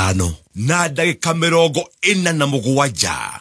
Ithano na ndagĩka 47.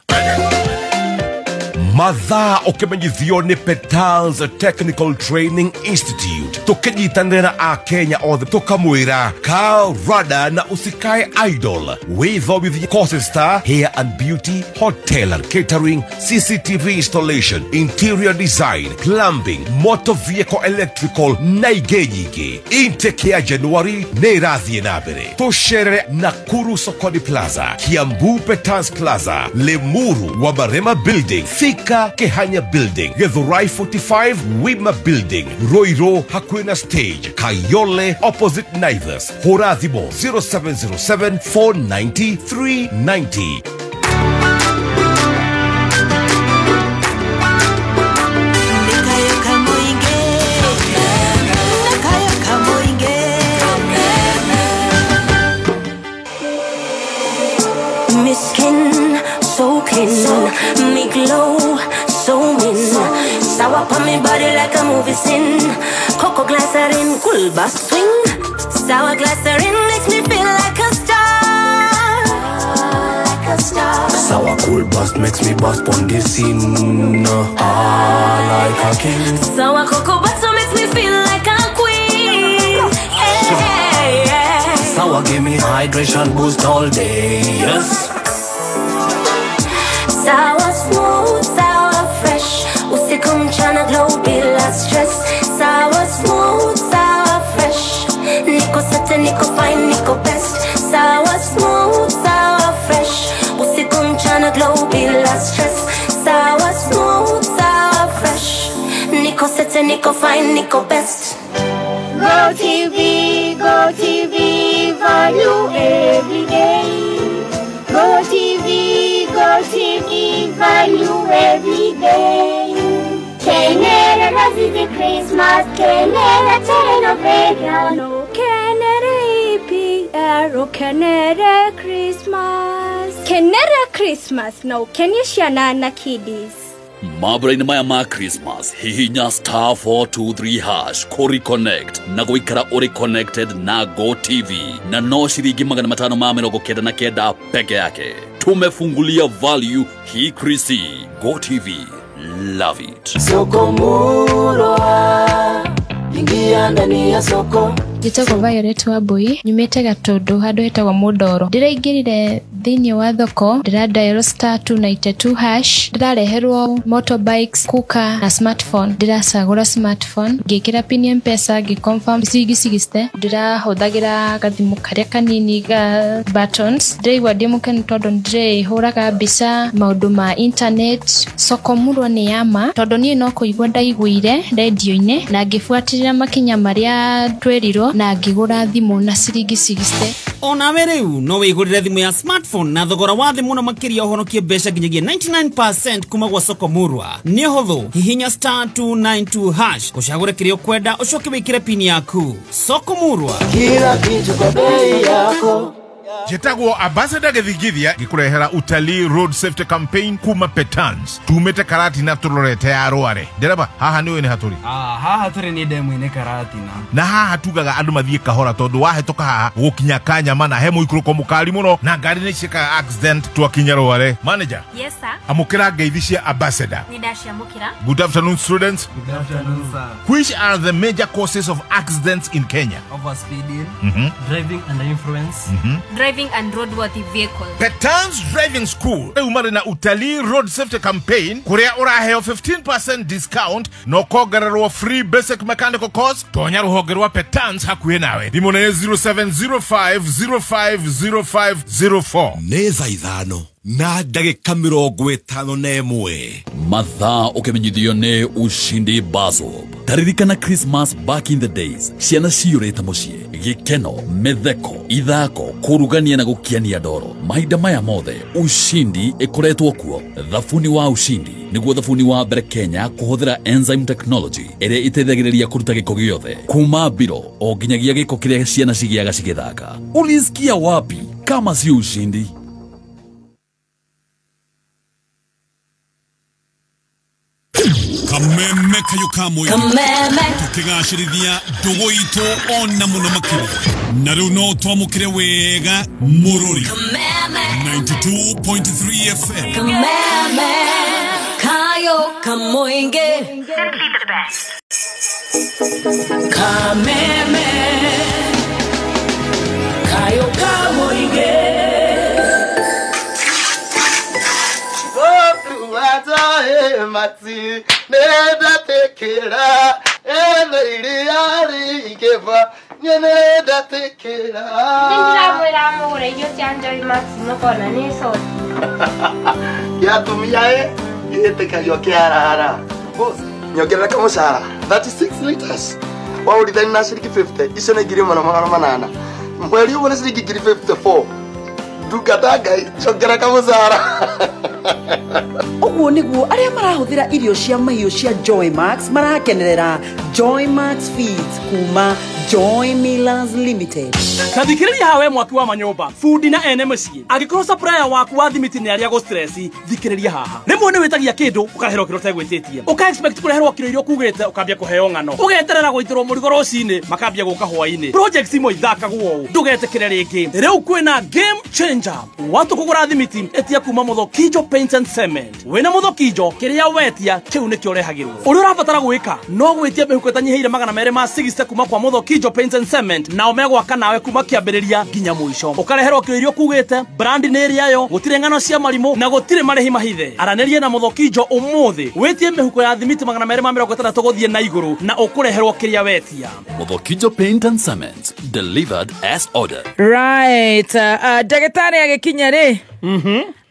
Mathaa ũkĩmenyithio nĩ Petals Technical Training Institute, tũkĩnyitanĩra na Akenya othe, tũkamwĩra kaa rada na usikae idle. Wĩthomithie courses ta hair and beauty, hotel and catering, CCTV installation, interior design, plumbing, motor vehicle electrical na ingĩ nyingĩ. Intake ya January nĩ ĩrathiĩ na mbere. Tũcerere Nakuru Sokoni Plaza, Kiambu Petals Plaza, Limuru Wamarema Building, Thika Kehanya Building, Githurai 45 Wima Building, Ruiru hakuhĩ na stage, Kayole opposite Naivas. Hũra thimũ 0707 490 390. Ndikayoka muinge, ndikayoka muinge. Me skin so clean, me glow so mean. Sour on me body like a movie scene. Cocoa glycerin, cool bass swing. Sour glycerin makes me feel like a star, like a star. Sour cool bust makes me bust on the scene. Ah, like a king. Sour cocoa butter makes me feel like a queen. Yeah, yeah. Sour give me hydration boost all day. Yes. Sour smooth, sour fresh. Usiku mchana glow bila stress. Sour smooth, sour fresh. Niko set, niko fine, niko best. Sour smooth, sour fresh. Usiku mchana glow bila stress. Sour smooth, sour fresh. Niko set, niko fine, niko best. Go TV, Go TV, value every day. Go TV, Go TV, value every day. Kenera Razizi Christmas, Kenera Telenovela. No Kenera EPR, Kenera Christmas. Kenera Christmas, no Kenya Shanana Kiddies. Mambura-inĩ maya ma Christmas, hihinya star 423 hash kũri connect na gũikara ũrĩ connected na Go TV na no ciringi 599 peke yake. Tumefungulia value hii Krisi. Go TV, love it. Soko Murwa, ingia ndani ya soko. Njĩtagwo Violet Wambui, nyumĩte Gatũndũ handũ hetagwo Mũndoro. Ndĩraingĩrire thĩinĩ wa thoko, ndĩra dial star 292 hash, ndĩrareherwo motorbikes, cooker na smartphone. Ndĩracagũra smartphone, ngĩkĩra pin ya M-Pesa, ngĩ-confirm ciringi 60. Ndĩrahũthagĩra gathimũ karĩa kanini ga buttons. Ndĩraigua ndĩ mũkenu tondũ nĩndĩrĩhũraga mbica maũndũ ma internet. Soko Murwa nĩ ya ma tondũ niĩ no kũigua ndaiguire rendio-inĩ na ngĩbuatĩrĩra makinya marĩa twerirwo na ngĩgũra thimũ na ciringi 60. Onawe rĩu no wĩgũrĩre thimũ ya smartphone na thogora wa thĩ mũno makĩria, ũhonokie mbeca nginyagia 99% kuma gwa Soko Murwa. Nĩ ũhũthũ, hihinya star 292 hash ũcagũre kĩrĩa ũkwenda, ũcoke wĩkĩre pin yaku. Soko Murwa, kila kitu kwa bei yako. Njĩtagwo Ambassador Gĩthingithia, ngĩkũrehera utalii road safety campaign kuma Petans. Tumĩte Karatina tũrorete ya Rware. Ndereba, haha nĩũĩ nĩ hatũrĩ? Ah, haha tũrĩ nĩ ndemu-inĩ Karatina. Na haha tugaga andũ mathiĩ kahora tondũ wahĩtũka haha gũkinya Kanyama na he mũikũrũko mũkali mũno na ngari nĩ ciĩkaga accident twakinya Rware. Manager. Yes sir. Amũkĩra ngeithi cia Ambassador. Nĩ ndaciamũkĩra. Good afternoon, students. Good afternoon, sir. Which are the major causes of accidents in Kenya? Overspeeding, driving under influence, driving unroadworthy vehicle. Petans Driving School rĩu marĩ na utalii road safety campaign kũrĩa ũraheo 15% discount na ũkongererwo free basic mechanical course. Tonya rũhonge rwa Petans hakuhĩ nawe. Thimũ nĩ 0705050504. Nĩ thaa 5 na ndagĩka 51. Mathaa ũkĩmenyithio nĩ Ushindi Bazob. Taririkana Christmas back in the days, ciana ciyũrĩte mũciĩ, gĩkeno, mĩtheko, ithako, kũrugania na gũkiania ndoro. Mahinda maya mothe Ushindi ĩkoretwo kuo. Thabuni wa Ushindi nĩguo thabuni wa mbere Kenya kũhũthĩra enzyme technology ĩrĩa ĩteithagĩrĩria kũruta gĩko gĩothe kuma mbiro o nginyagia gĩko kĩrĩa ciana cigĩaga cigĩthaka. Ulisikia wapi kama si Ushindi? Kameme kayo ka mũingĩ. Kameme. Tũkĩgacĩrithia ndũgũ itũ ona mũno makĩria. Na rĩu no twamũkĩre wega mũrũri. Kameme. 92.3 FM. Kameme. Kayo kamoinge. Simply the best. Kameme. Kayo kamoinge. Mati nenda tekera ene iriari ikeva nenda tekera Ndĩramwĩra mũgũre irio cia Joy Max mũkona nĩ soda. Gĩatumia ĩ gĩtĩkagio kĩarara. Boss, nyongerera kamũcara 36 liters. Waũrithani na ciringi 50 icio nĩ 1800. Mweri ũmwe nĩ ciringi 54. Ndungata Ngai nyongerera kamũcara. Ũguo nĩguo arĩa marahũthĩra irio cia mahiũ cia Joy Max marakenerera Joy Max Feeds kuma Joy Millers Limited. Ta thikĩrĩria hawe mwaki wa manyũmba bundi na ene mũciĩ angĩkorwo supplier waku wa thimiti nĩ arĩa gũ stress thikĩrĩria haha rĩmwe nĩ wĩtagia kĩndũ ũkareherwo kĩrĩa ũtegwĩtĩtie ũka expect kũreherwo kiro iria ũkugĩte ũkambia kũheo ng'ano ũgeterera gũitĩrwo mũrigo rũcinĩ makambia gũka hwainĩ projects imwe ithakagwo ũũ ndũgetĩkĩre rĩngĩ rĩu kwĩna game changer watu kũgũra thimiti ĩtia kuma Mũthokijo Paint and Cement wĩna Mũthokijo kĩrĩa wetia kĩu nĩkĩo ũrehagĩrwo ũrĩa ũrabatara gwĩka no gwĩtia mĩhuko ĩtanyihĩire 260 kuma kwa Mũthokijo Paint and Cement nao megwaka nawe kuma kĩambĩrĩria nginya mũico ũkareherwo kĩo iria ũkugĩte brand nĩ ĩrĩa yo gũtirĩ ng'ano cia marimũ na gũtirĩ marĩhi mahithe aranĩrie na Mũthokijo ũmũthĩ wĩtie mĩhuko ya thimiti 260 gũthiĩ na igũrũ na ũkũreherwo kĩrĩa wetia. Mũthokijo Paint and Cement delivered as ordered. Right, ndagĩtarĩ agĩkinya rĩ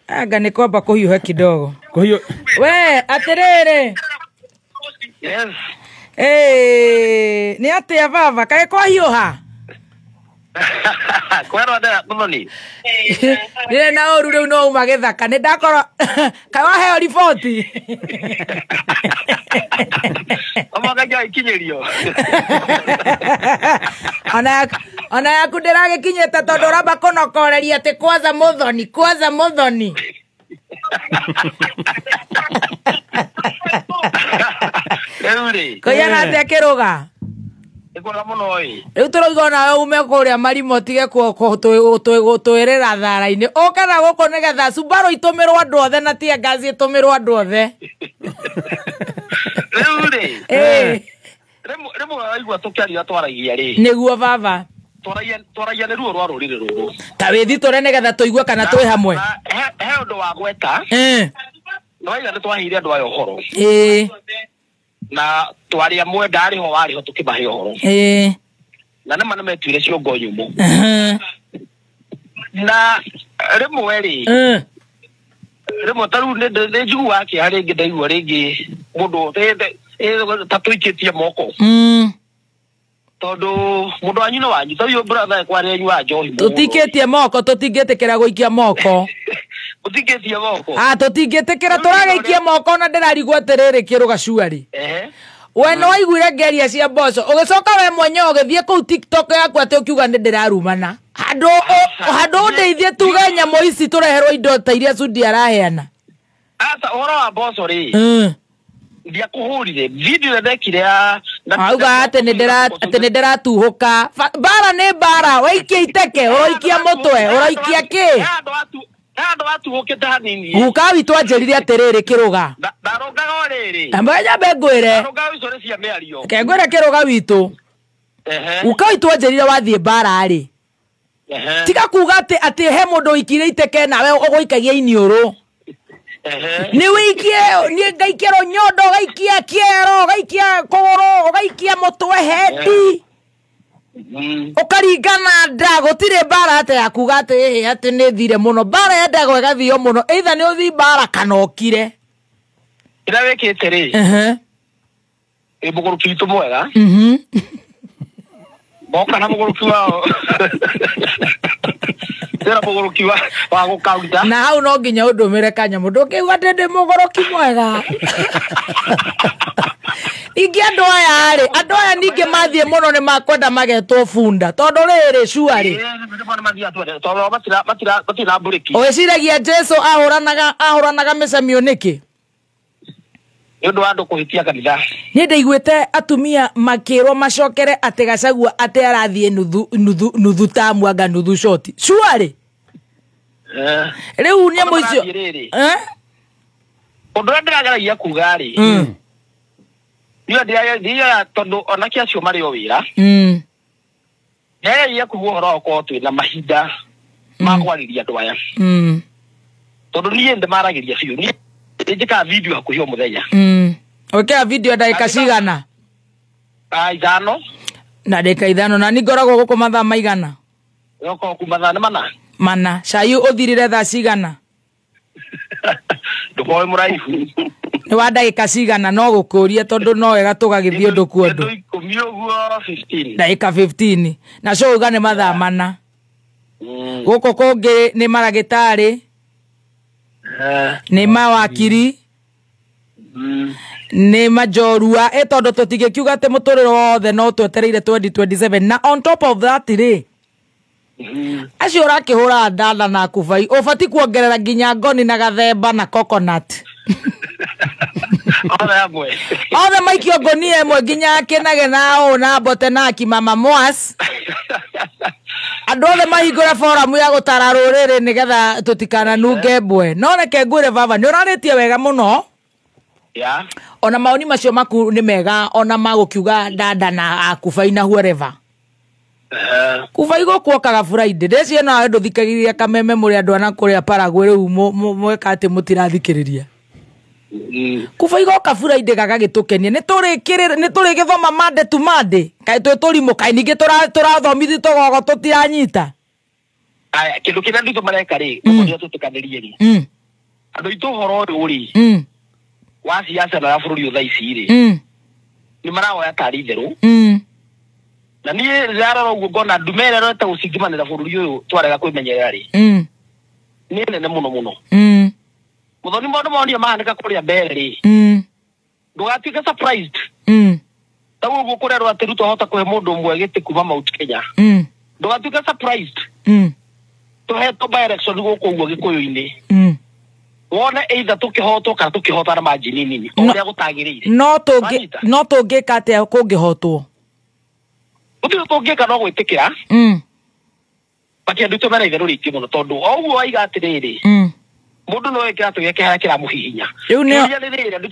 anga nĩ kwamba kũhiũha kidogo. Kũhiũ we atĩrĩrĩ. Yes. Nĩ atĩa baba kaĩ kwahiũha? Kwerwo ndĩra Muthoni. Ndirĩ na ũru rĩu no uma gĩthaka nĩ ndakorwo kaĩ waheo riboti. Omanga ngai ikinyĩrio. Ona yaku ndĩragĩkinyĩte tondũ ũramba kũnokoreria atĩ kwanza Muthoni kwanza Muthoni. Rĩu rĩ. Kũiyana atĩa kĩrũga? Nĩkwega mũno ĩ. Rĩu tũrauga onawe ume kũrĩa marimũ ũtige gũtwĩrĩra thara-inĩ ũke na gũkũ nĩgetha Subaru itũmĩrwo andũ othe na tear gas itũmĩrwo andũ othe. Rĩu rĩ. Rĩmwe waigua tũkĩaria twaragia rĩ. Nĩguo baba. Twaragia nĩ ruo rwa rũrĩrĩ rũrũ. Ta wĩthitũre nĩgetha tũigue kana twĩ hamwe. He ũndũ wa gweta. Nĩwaiga nĩtwaheire andũ aya ũhoro. Na twaria mwenda arĩ ho warĩ ho tũkĩmahe ũhoro. Na nĩma nĩmetuire ciongo nyũmũ. Na rĩmwe rĩ rĩmwe ta rĩu nĩ njiguaga kĩeha rĩngĩ ndaigua rĩngĩ mũndũ ta tũikĩtie moko. Tondũ mũndũ wanyu nĩ wanyu ta ũyũ brother kwarĩa nyuaga njohi mũno. Tũtikĩtie moko tũtingĩtĩkĩra gũikia moko. Tũtikĩtie moko. Tũtingĩtĩkĩra tũragĩikia moko na ndĩrarigwo atĩrĩrĩ kĩrũga cuarĩ. We nĩ waiguire ngeria cia mboco ũgĩcoka we mwenyewe ũgĩthiĩ kũu TikTok yaku atĩ ũkiuga nĩ ndĩrarumana. Handũ ũndeithie tuge nyamũ ici tũreherwo indo ta iria Sudi araheana. Aca ũhoro wa mboco rĩ. Ndiakũhũrire video ĩrĩa ndekire ya auga atĩ nĩ ndĩratuhũka. Mbara nĩ mbara waikia iteke ũroikia mũtwe ũroikia kĩ? Handũ watuhũkĩte hanini. Guka witũ anjĩrire atĩrĩrĩ kĩrũga. Ndarũngaga o rĩrĩ. Amba nyambe ngwĩre. Ndarũngaga icũrĩ cia mĩario. Reke ngwĩre kĩrũga witũ. Guka witũ anjĩrire wathiĩ mbara rĩ. Tiga kuga atĩ he mũndũ ũikire iteke nawe ũgũikagia iniũrũ. Nĩ wĩikie niĩ ngaikia rũnyondo ũgaikia kĩero ũgaikia kũgũrũ ũgaikia mũtwe hendi. Ũkaringana nda gũtirĩ mbara atĩ ya kuga atĩ ĩhĩ atĩ nĩ thire mũno mbara yendagwo ĩgathio mũno either nĩ ũthi mbara kana ũkire. Kĩrĩa wĩkĩte rĩ ĩ mũgũrũki witũ mwega moka na mũgũrũki wao tera mũgũrũki wa gũkaunta na hau no nginya ũndũmĩre kanyamũ ndũkĩigua atĩ ndĩ mũgũrũki mwega. Ningĩ andũ aya rĩ andũ aya ningĩ mathiĩ mũno nĩ makwenda magetwo bunda tondũ rĩrĩ cuarĩ ũgĩciragia Jesu ahũranaga mĩcemio nĩkĩ? Nĩ ũndũ wa andũ kũhĩtia kanitha. Niĩ ndaiguĩte atumia makĩrwo macokere atĩ Gachagua atĩ arathiĩ nuthu nuthu tamu anga nuthu shoti. Surely. Rĩu nĩ mũico. Ũndũ ũrĩa ndĩrageragia kuga rĩ. Niĩ ndĩrageria tondũ onake acio marĩ o wĩra. Ndĩrageria kuga ũhoro wa gũkorwo twĩna mahinda ma kwarĩria andũ aya. Tondũ niĩ ndĩmaragĩria biũ. Niĩ njĩkaga video hakuhĩ o mũthenya. Wĩkaga video ndagĩka cigana? 5. Na ndagĩka 5 na niĩ ngoragwo gũkũ mathaa maigana? Ũkoragwo kuma mathaa nĩ mana. Mana. Cai ũthirire thaa cigana? Ndũkorwo wĩ mũraihu. Nĩ wa ndagĩka cigana no gũkũria tondũ no wega tũgagĩthiĩ ũndũ kwa ũndũ. 10 ũguo 15. Ndagĩka 15. Na cio uga nĩ mathaa mana. Gũkũ kũngĩ nĩ maragĩtarĩ. Nĩ mawakiri. Nĩ majorua. Ĩ tondũ tũtingĩkiuga atĩ mũtũrĩre wothe no twetereire 2027. Na on top of that rĩ, acio ũrakĩhũra ndanda na kubai ũbati kuongerera nginya ngoni na gathemba na coconut. Othe hamwe. Othe maikio ngoni ĩmwe nginya kĩnage na ũ na mbote na akimama mwas. Andũ othe mahingũre forum ya gũtara rũrĩrĩ nĩgetha tũtikananunge mbwe. No reke ngwĩre baba nĩ ũrarĩtie wega mũno. Ona maoni macio maku nĩ mega ona magũkiuga dada na akubai na whoever. Kubai gũkũ okaga Friday. Ndĩciria nawe ndũthikagĩrĩria kameme mũrĩ andũ ana kũrĩa Paraguay rĩu mweka atĩ mũtirathikĩrĩria. Kubai goka Friday gagagĩtũkenia. Nĩ tũrĩgĩthoma Monday to Monday. Kaĩ twĩ tũrimũ kaĩ ningĩ tũrathomithio tũgogo tũtiranyita. Aya kĩndũ kĩrĩa andũ mareka rĩ, ũkũria tũtukanĩrie rĩ. Andũ aitũ ũhoro ũyũ rĩ, wa siasa na wa bũrũri ũyũ thaa ici rĩ, nĩ marawoya tarĩ itherũ. Na niĩ ndĩrarora ũguo ngona ndume ĩrĩa ĩrorete gũcingimanĩra bũrũri ũyũ twarega kwĩmenyerera rĩ, nĩ nene mũno mũno. Mũthoni maũndũ monire mahanĩka kũrĩa mbere rĩ, ndũgatuĩke surprised. Ta ũguo kũrerwo atĩ Ruto ahota kũhe mũndũ ũmwe gĩtĩ kuma Mount Kenya. Ndũgatuĩke surprised. Tũhetwo by election gũkũ ũguo Gĩkũyũ-inĩ. Wone either tũkĩhotwo kana tũkĩhotana margin nini o ũrĩa gũtagĩrĩire. No tũngĩka atĩa kũngĩhotwo? Gũtirĩ tũngĩka no gwĩtĩkĩra. Makĩria andũ aitũ mena itherũ rĩingĩ mũno tondũ o ũguo waiga atĩrĩrĩ, mũndũ no eke atĩ gĩake harĩa kĩramũhihinya. Rĩu nĩ Kĩũria nĩ rĩrĩ, andũ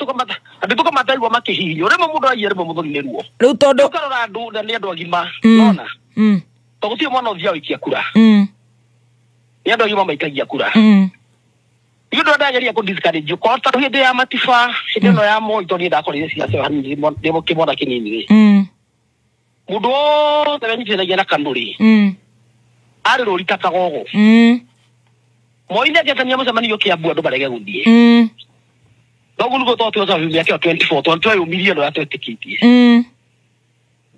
aitũ mataigua makĩhihinywo. Rĩmwe mũndũ aiyia rĩmwe mũthoni nĩ ruo. Rĩu tondũ ũkarora andũ na nĩ andũ agima, nona. Tondũ gũtirĩ mwana ũthiaga gũikia kura. Nĩ andũ agima maikagia kura. Nĩ ũndũ ndageria kũ discourage ũkorwo ta hĩndĩ ya Matiba, hĩndĩ ĩno ya Moi tondũ niĩ ndakorire ciaca hanini ndĩ kĩmwana kĩnini rĩ. Mũndũ wothe wenyitithanagia na KANU rĩ, arĩ rũri ta kagogo. Moi nĩ angĩetania mũcemanio Kĩambu andũ marege gũthiĩ. Noguo nĩguo twatuoca mĩaka ĩyo 24 tondũ tweyũmirie andũ arĩa twetĩkĩtie.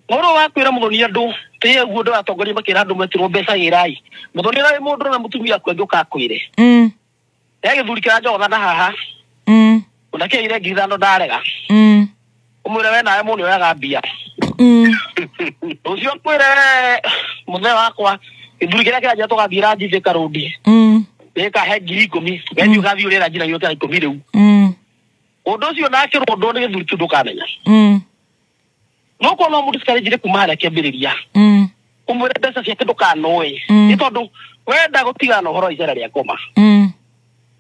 Ũhoro wa kwĩra mũthoni andũ tĩye ũguo andũ atongoria makĩra andũ metirwo mbeca gĩrai. Mũthoni ũrĩa wĩ mũndũ na mũtumia aku angĩũka akwĩre. He gĩthuri kĩranjogotha na haha. Ona kĩaire 5,000 ndarega. Ũmwĩre we nawe mũndũ oyaga mbia. Ũcio kwĩre mũthee wakwa gĩthuri kĩrĩa kĩranjĩra tũgathiĩ ranji Thika Road. Gĩkahe 10,000. We thiĩ ũgathiĩ ũrĩe ranji na gĩũke 10 rĩu. Ũndũ ũcio nake rũndũ nĩ gĩthuri kĩu ndũkamenya. No korwo no mũndũ discourage kuma harĩa kĩambĩrĩria. Ũmwĩre mbeca ciake ndũkanoe. Nĩ tondũ wenda gũtigana na ũhoro wa icera rĩa ngoma.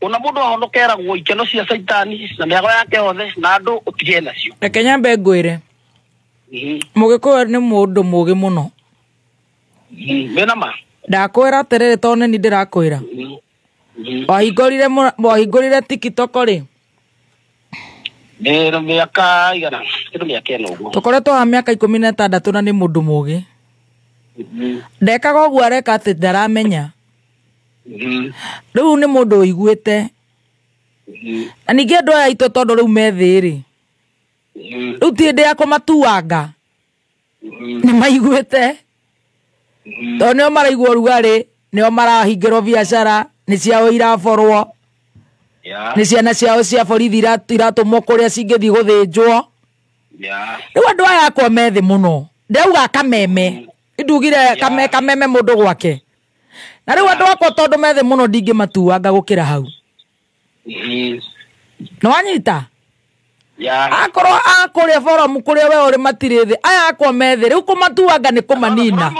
Ona mũndũ ahonoke eragwo ikeno cia caitani na mĩago yake yothe na andũ ũtige nacio. Reke nyambe ngwĩre. Mũgĩkũyũ nĩ mũndũ mũũgĩ mũno. Wĩna ma? Ndakwĩra atĩrĩrĩ tondũ nĩ niĩ ndĩrakwĩra. Wahingũrire TikTok rĩ? Nĩ mĩaka igana, kĩndũ mĩaka ĩno ũguo. Tũkoretwo haha mĩaka 16 na nĩ mũndũ mũũgĩ. Ndekaga ũguo areka atĩ ndaramenya. Rĩu nĩ mũndũ ũiguĩte. Na ningĩ andũ aya aitũ tondũ rĩu me thĩ rĩ, rĩu ti hĩndĩ ya kũmatuanga. Nĩ maiguĩte. Tondũ nĩo maraigua ũrugarĩ, nĩo marahingĩrwo biacara, nĩ ciao iraborwo. Nĩ ciana ciao cia borithi iratũmwo kũrĩa cingĩthiĩ gũthĩnjwo. Rĩu andũ aya akwa me thĩ mũno. Ndauga kameme. Ndugire kameme mũndũ gwake. Na rĩu andũ akwa tondũ me thĩ mũno ndingĩmatuanga gũkĩra hau. Nĩ wanyita? Akorwo akũrĩa forum kũrĩa we ũrĩ matirĩ thĩ, aya akwa me thĩ, rĩu kũmatuanga nĩ kũmanina.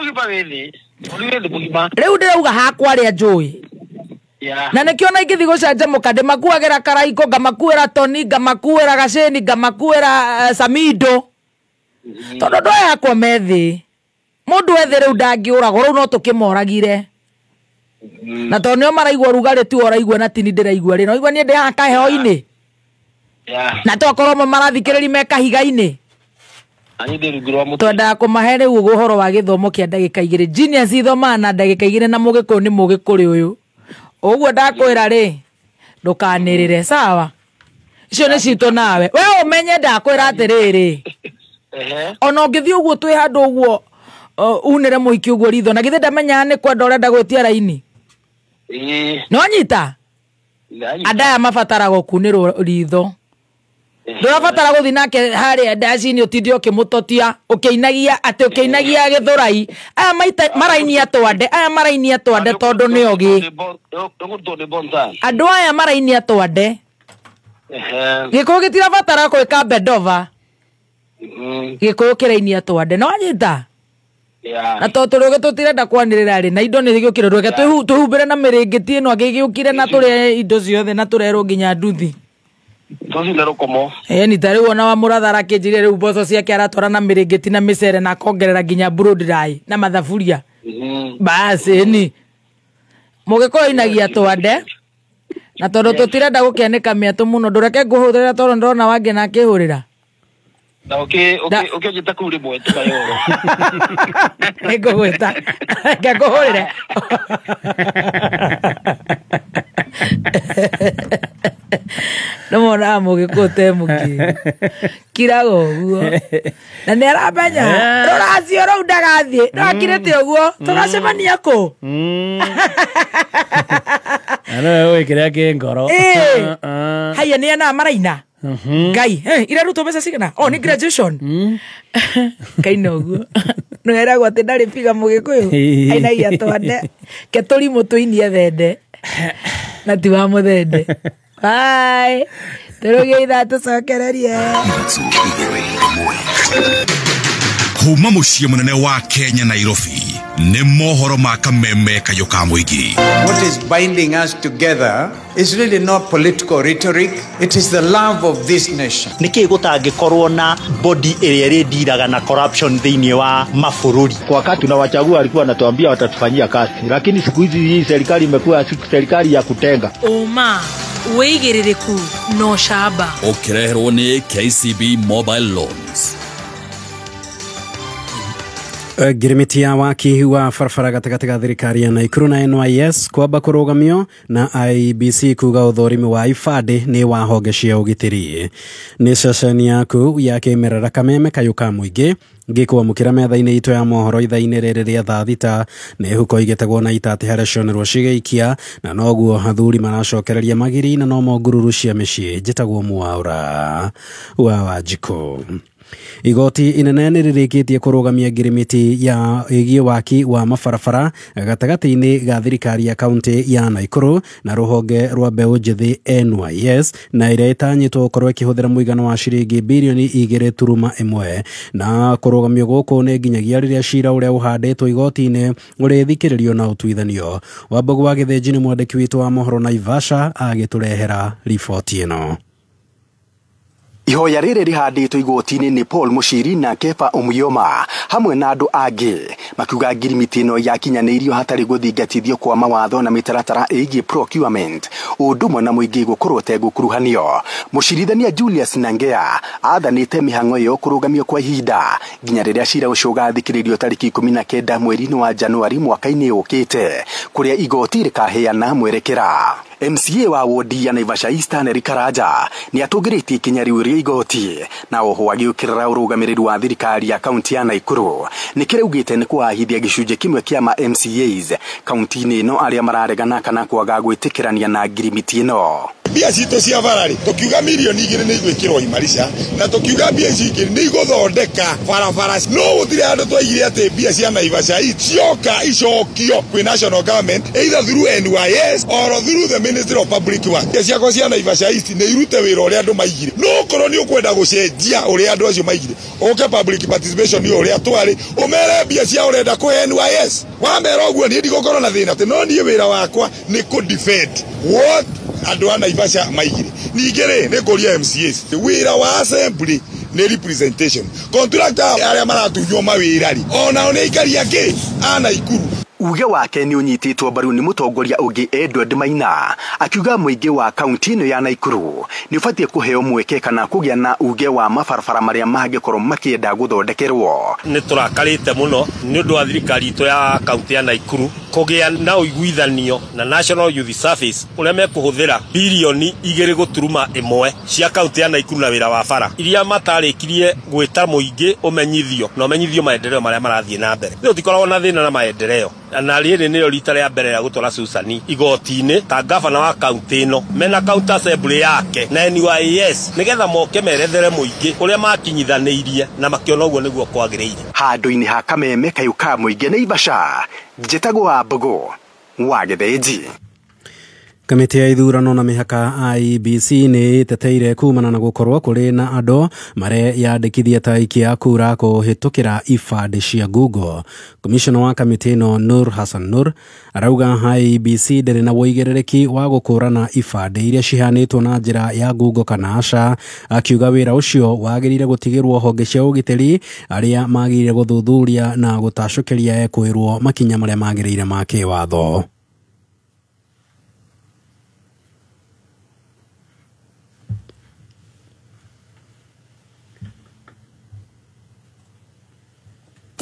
Rĩu ndĩrauga hakwa arĩa njũĩ. Na nĩkĩo na ingĩthiĩ gũcanjamũka ndĩmakuagĩra karaiko, ngamakuĩra toni, ngamakuĩra gacĩni, ngamakuĩra samido. Tondũ andũ aya akwa me thĩ. Mũndũ ethĩ rĩu ndangĩũragwo, rĩu no tũkĩmoragire. Na tondũ nĩo maraigua ũrugarĩ tu ũraigua na tini ndĩraigua rĩ, no igua niĩ ndĩ haha kaheho-inĩ. Na tokorwo amwe marathikĩrĩria me kahiga-inĩ. Twendaga kũmahe rĩu ũhoro wa gĩthomo kĩa ndagĩka igĩrĩ. Genius ithomaga na ndagĩka igĩrĩ na mũgĩkũyũ nĩ mũgĩkũrĩ ũyũ. Ũguo ndakwĩra rĩ, ndũkanĩrĩre, sawa? Icio nĩ citũ nawe. We ũmenye ndakwĩra atĩrĩrĩ. Ona ũngĩthiĩ ũguo twĩ handũ ũguo unĩre mũhiki ũguo ritho, na githĩ ndamenyaga nĩ kwenda ũrenda gwĩtia raini. No nyita? Andũ aya mabataraga gũkunĩrwo ritho. Ndũrabatara gũthiĩ nake harĩa ndaci-inĩ ũtinde ũkĩmũtotia, ũkĩinagia atĩ ũkĩinagia gĩthũrai. Aya marainia twande, aya marainia twande tondũ nĩ ogĩ. Andũ aya marainia twande. Gĩkũyũ gĩtirabatara gwĩka bendova. Gĩkũyũ kĩrainia twande. No wanyita? Na tondũ tũrĩ tũtirenda kwanĩrĩra rĩ, na indo nĩ gĩũkire, reke twĩhumbĩre na mĩrĩngĩti ĩno angĩgĩũkire na tũrĩe indo ciothe na tũrerwo nginya nduthi. Ni ta rĩu ona wa mũratha arakĩnjĩrire rĩu mboco ciake aratwara na mĩrĩngĩti na mĩcere na akongerera nginya blow dry na mathaburia. Basi ni mũgĩkũyũ inagia twande. Na tondũ tũtirenda gũkĩanĩka mĩatũ mũno, ndũreke ngũhũrĩra tondũ ndĩrona wangĩ na akĩhũrĩra. Na ũkĩnjĩta kũu rĩmwe tũkayoro. Nĩngũgwĩta. Reke ngũhũrĩre. Nĩmonaga mũgĩkũyũ te mũkĩgu. Kiraga ũguo. Na nĩ aramenya rũracio rũu ndagathiĩ. No akirĩte ũguo. Tũgacemania kũ? Na nowe ũĩ kĩrĩa kĩ ngoro. Haya nĩ ana maraina. Ngai, irarutwo mbeca cigana? Oh, nĩ graduation. Kaina ũguo. Nĩweragwo atĩ ndarĩ biga mũgĩkũyũ. Ainagia twande. Ke tũrimũ tũinie thende. Na ti wa mũthende. Bye. Tũrũgie ithaa tũcokererie. Kuma mũciĩ mũnene wa Kenya Nairobi nĩ mohoro ma kameme kayũ ka mũingĩ. What is binding us together is really not political rhetoric, it is the love of this nation. Nĩkĩ gũtangĩkorwo na body ĩrĩa ĩrĩndiraga na corruption thĩinĩ wa mabũrũri? Kwa wakati tunawachagua alikuwa anatuambia watatufanyia kazi, lakini siku hizi hii serikali imekuwa serikali ya kutenga. Ũma wĩigĩrĩrĩku na ũcamba. Ũkĩreherwo nĩ KCB Mobile Loans. Ngirimiti ya waki wa barabara gatagatĩ ga thirikari ya Naikuru na NYS kwamba kũrũgamio na IEBC kuga ũthũrimi wa ibandĩ nĩ wa honge cia ũgitĩri. Nĩ ceceni yaku ya kĩmerera kameme kayũ ka mũingĩ ngĩkwamũkĩra metha-inĩ itũ ya mohoro ithaa-inĩ rĩrĩ rĩa thaa thita nĩ huko igĩtegwo na itati harĩa cionerwo cigĩikia na noguo athuri maracokereria magiri na nomo ngururu cia mĩciĩ. Njĩtagwo Mwaura wa Wanjikũ. Igoti inene nĩ rĩrĩkĩtie kũrũgamia ngirimiti ya ĩgiĩ waki wa mabarabara gatagatĩ-inĩ ga thirikari ya kaunti ya Naikuru na rũhonge rwa mbeũ njĩthĩ NYS na ĩrĩa ĩtanyĩtwo gũkorwo ĩkĩhũthĩra mũigana wa ciringi birioni 2.1 na kũrũgamio gũkũ nĩ nginyagia rĩrĩa cira ũrĩa ũhandĩtwo igoti-inĩ ũrĩthikĩrĩrio na ũtuithanio. Wambogo wa Gĩthĩnji nĩ mwandĩki witũ wa mohoro Naivasha agĩtũrehera riboti ĩno. Ihoya rĩrĩ rĩhandĩtwo igoti-inĩ nĩ Paul Mushiri na Kefa Omuyoma hamwe na andũ angĩ makiuga ngirimiti ĩno yakinyanĩirio hatarĩ gũthingatithio kwa mawatho na mĩtaratara ĩgiĩ procurement ũndũ ũmwe na mũingĩ gũkorwo ũtegũkuruhanio. Mũcirithania Julius Nangea athanĩte mĩhang'o ĩyo kũrũgamio kwa ihinda nginya rĩrĩa cira ũcio ũgathikĩrĩrio tarĩki 19 mweri-inĩ wa Januari mwaka-inĩ ũkĩte kũrĩa igoti rĩkaheana mwerekera. MCA wa wodi ya Naivasha Eastern Eric Karanja nĩ atũngĩrĩtie ikinya rĩu rĩa igoti na oho agĩũkĩrĩra ũrũgamĩrĩri wa thirikari ya kaunti ya Naikuru nĩ kĩraugĩte nĩ kũhahithia gĩcunjĩ kĩmwe kĩa ma MCAs kaunti-inĩ ĩno arĩa mararegana kana kwaga gwĩtĩkĩrania na ngirimiti ĩno. Mbia citũ cia barari tukiuga milioni 2 nĩ igwĩkĩrwo Imarisha na tukiuga mbia ici ingĩ nĩ igũthondeka barabara no gũtirĩ handũ twaigire atĩ mbia cia Naivasha cioka icokio kwĩ national government either through NYS or through the Ministry of Public Works. Mbia ciakwa cia Naivasha East nĩ irute wĩra ũrĩa andũ maigire, no korwo nĩ ũkwenda gũcenjia ũrĩa andũ acio maigire ũke public participation nĩ ũrĩa twarĩ ũmere mbia cia ũrenda kũhe NYS wamera ũguo niĩ ndigũkorwo na thĩna atĩ no niĩ wĩra wakwa nĩ kũ defend what andũ a Naivasha maigire. Ningĩ rĩ nĩ kũria MCAs wĩra wa assembly nĩ representation contractor arĩa maratunywo mawĩra rĩ onao nĩ aikari angĩ a Naikuru. Uge wake nĩ ũnyitĩtwo mbaru nĩ mũtongoria ũngĩ Edward Maina akiuga mũingĩ wa kaunti ĩno ya Naikuru nĩ ũbatiĩ kũheo mweke kana kũgĩa na uge wa mabarabara marĩa mangĩkorwo makĩenda gũthondekerwo. Nĩ tũrakarĩte mũno nĩ ũndũ wa thirikari itũ ya kaunti ya Naikuru kũgĩa na ũiguithanio na National Youth Service ũrĩa mekũhũthĩra bilioni 2.1 cia kaunti ya Naikuru na wĩra wa bara iria matarĩkirie gwĩta mũingĩ ũmenyithio na ũmenyithio maendeleo marĩa marathiĩ na mbere. Rĩu tũtikoragwo na thĩna na maendeleo na rĩrĩ nĩrĩo rita rĩa mbere rĩa gũtwara Susan igoti-inĩ ta gavana wa kaunti ĩno mena county assembly yake na NYS nĩgetha moke merethere mũingĩ ũrĩa makinyithanĩirie na makĩona ũguo nĩguo kwagĩrĩire. Handũ-inĩ ha kameme kayũ ka mũingĩ Naivasha, njĩtagwo Wambũgũ wa Gĩthĩnji. Kamĩtĩ ya ithurano na mĩhaka IEBC nĩ ĩteteire kumana na gũkorwo kũrĩ na andũ mareyandĩkithia ta aikia a kura kũhĩtũkĩra ibandĩ cia Google. Komishona wa kamĩtĩ ĩno Nur Hassan Nur arauga IEBC ndĩrĩ na ũigĩrĩrĩki wa gũkũrana ibandĩ iria cihanĩtwo na njĩra ya Google kana aca, akiuga wĩra ũcio wagĩrĩire gũtigĩrwo honge cia ũgitĩri arĩa magĩrĩire gũthuthuria na gũtacũkĩria ekwĩrwo makinya marĩa magĩrĩire ma kĩwatho.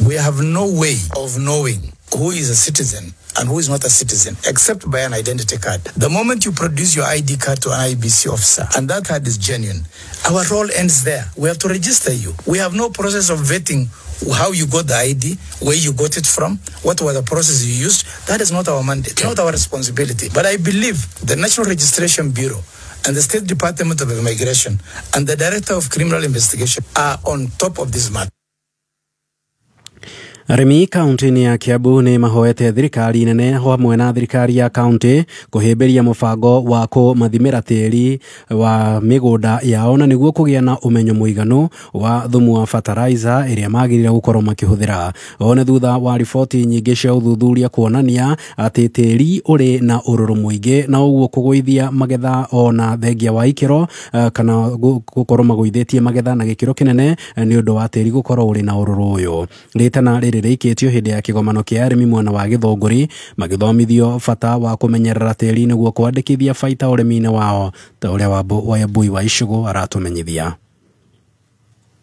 We have no way of knowing who is a citizen and who is not a citizen except by an identity card. The moment you produce your ID card to an IBC officer and that card is genuine, our role ends there. We have to register you. We have no process of vetting how you got the ID, where you got it from, what were the process you used. That is not our mandate, not our responsibility. But I believe the National Registration Bureau and the State Department of Immigration and the Director of Criminal Investigation are on top of this matter. Arĩmi kaunti-inĩ ya Kiambu nĩ mahoete thirikari nene hamwe na thirikari ya kaunti kũhĩmbĩria mũbango wa kũmathimĩra tĩri wa mĩgũnda yao na nĩguo kũgĩa na ũmenyo mũiganu wa thumu wa fertilizer ĩrĩa magĩrĩire gũkorwo makĩhũthĩra. O nĩ thutha wa riboti nyingĩ cia ũthuthuria kuonania atĩ tĩri ũrĩ na ũrũrũ mũingĩ na ũguo kũgũithia magetha ona thengia wa ikĩro kana gũkorwo magũithĩtie magetha na gĩkĩro kĩnene nĩ ũndũ wa tĩri gũkorwo ũrĩ na ũrũrũ ũyũ. Rĩtana rĩrĩ rĩikĩtio hĩndĩ ya kĩgomano kĩa arĩmi mwena wa Gĩthũngũri magĩthomithio bata wa kũmenyerera tĩri nĩguo kwandĩkithia baita ũrĩmi-inĩ wao ta ũrĩa Wambui wa Icũgũ aratũmenyithia.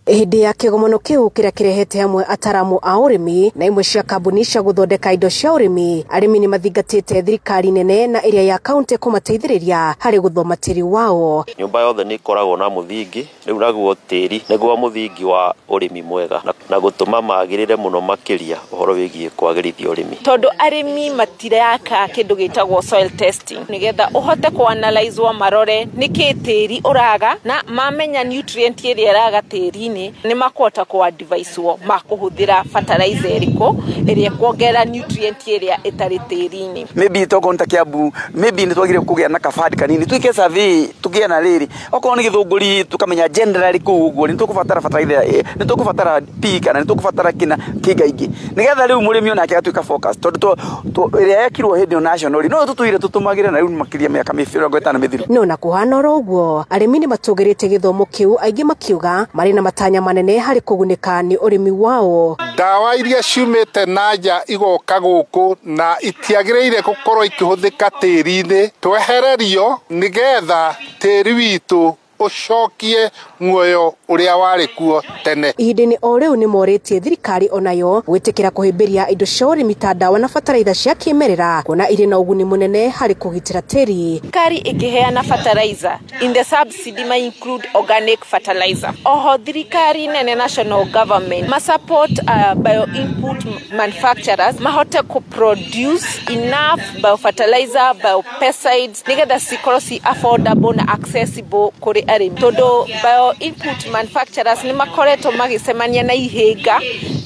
Hĩndĩ ya kĩgomano kĩu kĩrĩa kĩrehete hamwe ataramu a ũrĩmi na imwe cia kambuni cia gũthondeka indo cia ũrĩmi, arĩmi nĩ mathingatĩte thirikari nene na ĩrĩa ya kaunti kũmateithĩrĩria harĩ gũthoma tĩri wao. Nyũmba yothe nĩ ĩkoragwo na mũthingi, rĩu naguo tĩri nĩguo mũthingi wa ũrĩmi mwega na gũtũma magĩrĩre mũno makĩria ũhoro wĩgiĩ kwagĩrithia ũrĩmi. Tondũ arĩmi matireka kĩndũ gĩtagwo soil testing nĩgetha ũhote kũ-analyze marore nĩkĩ tĩri ũraga na mamenya nutrient ĩrĩa ĩraga tĩri nĩ makũhota kũ-advise makũhũthĩra fertilizer ĩrĩkũ ĩrĩa ĩkuongerera nutrient ĩrĩa ĩtarĩ tĩri-inĩ. Maybe tokorwo ta Kiambu, maybe nĩ twagĩrĩire kũgĩa na kabandi kanini twĩke survey tũgĩe na rĩrĩ okorwo nĩ Gĩthũngũri tũkamenya generally kũu ũguo nĩ tũkũbatara fertilizer, nĩ tũkũbatara P kana nĩ tũkũbatara kĩna kĩngaingĩ nĩgetha rĩu mũrĩmi onake agatuĩka focus tondũ ĩrĩa yekirwo hĩndĩ ĩyo national no tũtũire tũtũmagĩra na rĩu makĩria mĩaka 50 mĩthiru. No na kũhana oro ũguo arĩmi nĩ matũgĩrĩte gĩthomo kĩu aingĩ makiuga marĩ na matanya manene harĩ kũgunĩka nĩ ũrĩmi wao. Ndawa iria ciumĩte na nja igoka gũkũ na itiagĩrĩire gũkorwo ikĩhũthĩka tĩri-inĩ twehererio nĩgetha tĩri witũ ũcokie muoyo Ũrĩa warĩ kuo tene. Ihinda-inĩ o rĩu nĩ morĩtie thirikari onayo gwĩtĩkĩra kũhĩmbĩria indo cia ũrĩmi ta ndawa na bataraitha cia kĩmerera kuona irĩ na ũguni mũnene harĩ kũgitĩra tĩri. Thirikari ĩkĩheana fertilizer in the subsidy ma include organic fertilizer. Oho thirikari nene national government ma support bio input manufacturers mahote ku produce enough biofertilizer, biopesticides nigetha cikorwo ci affordable na accessible kũrĩ arĩmi, tondũ bio input manufacturers nĩ makoretwo magĩcemania na ihĩnga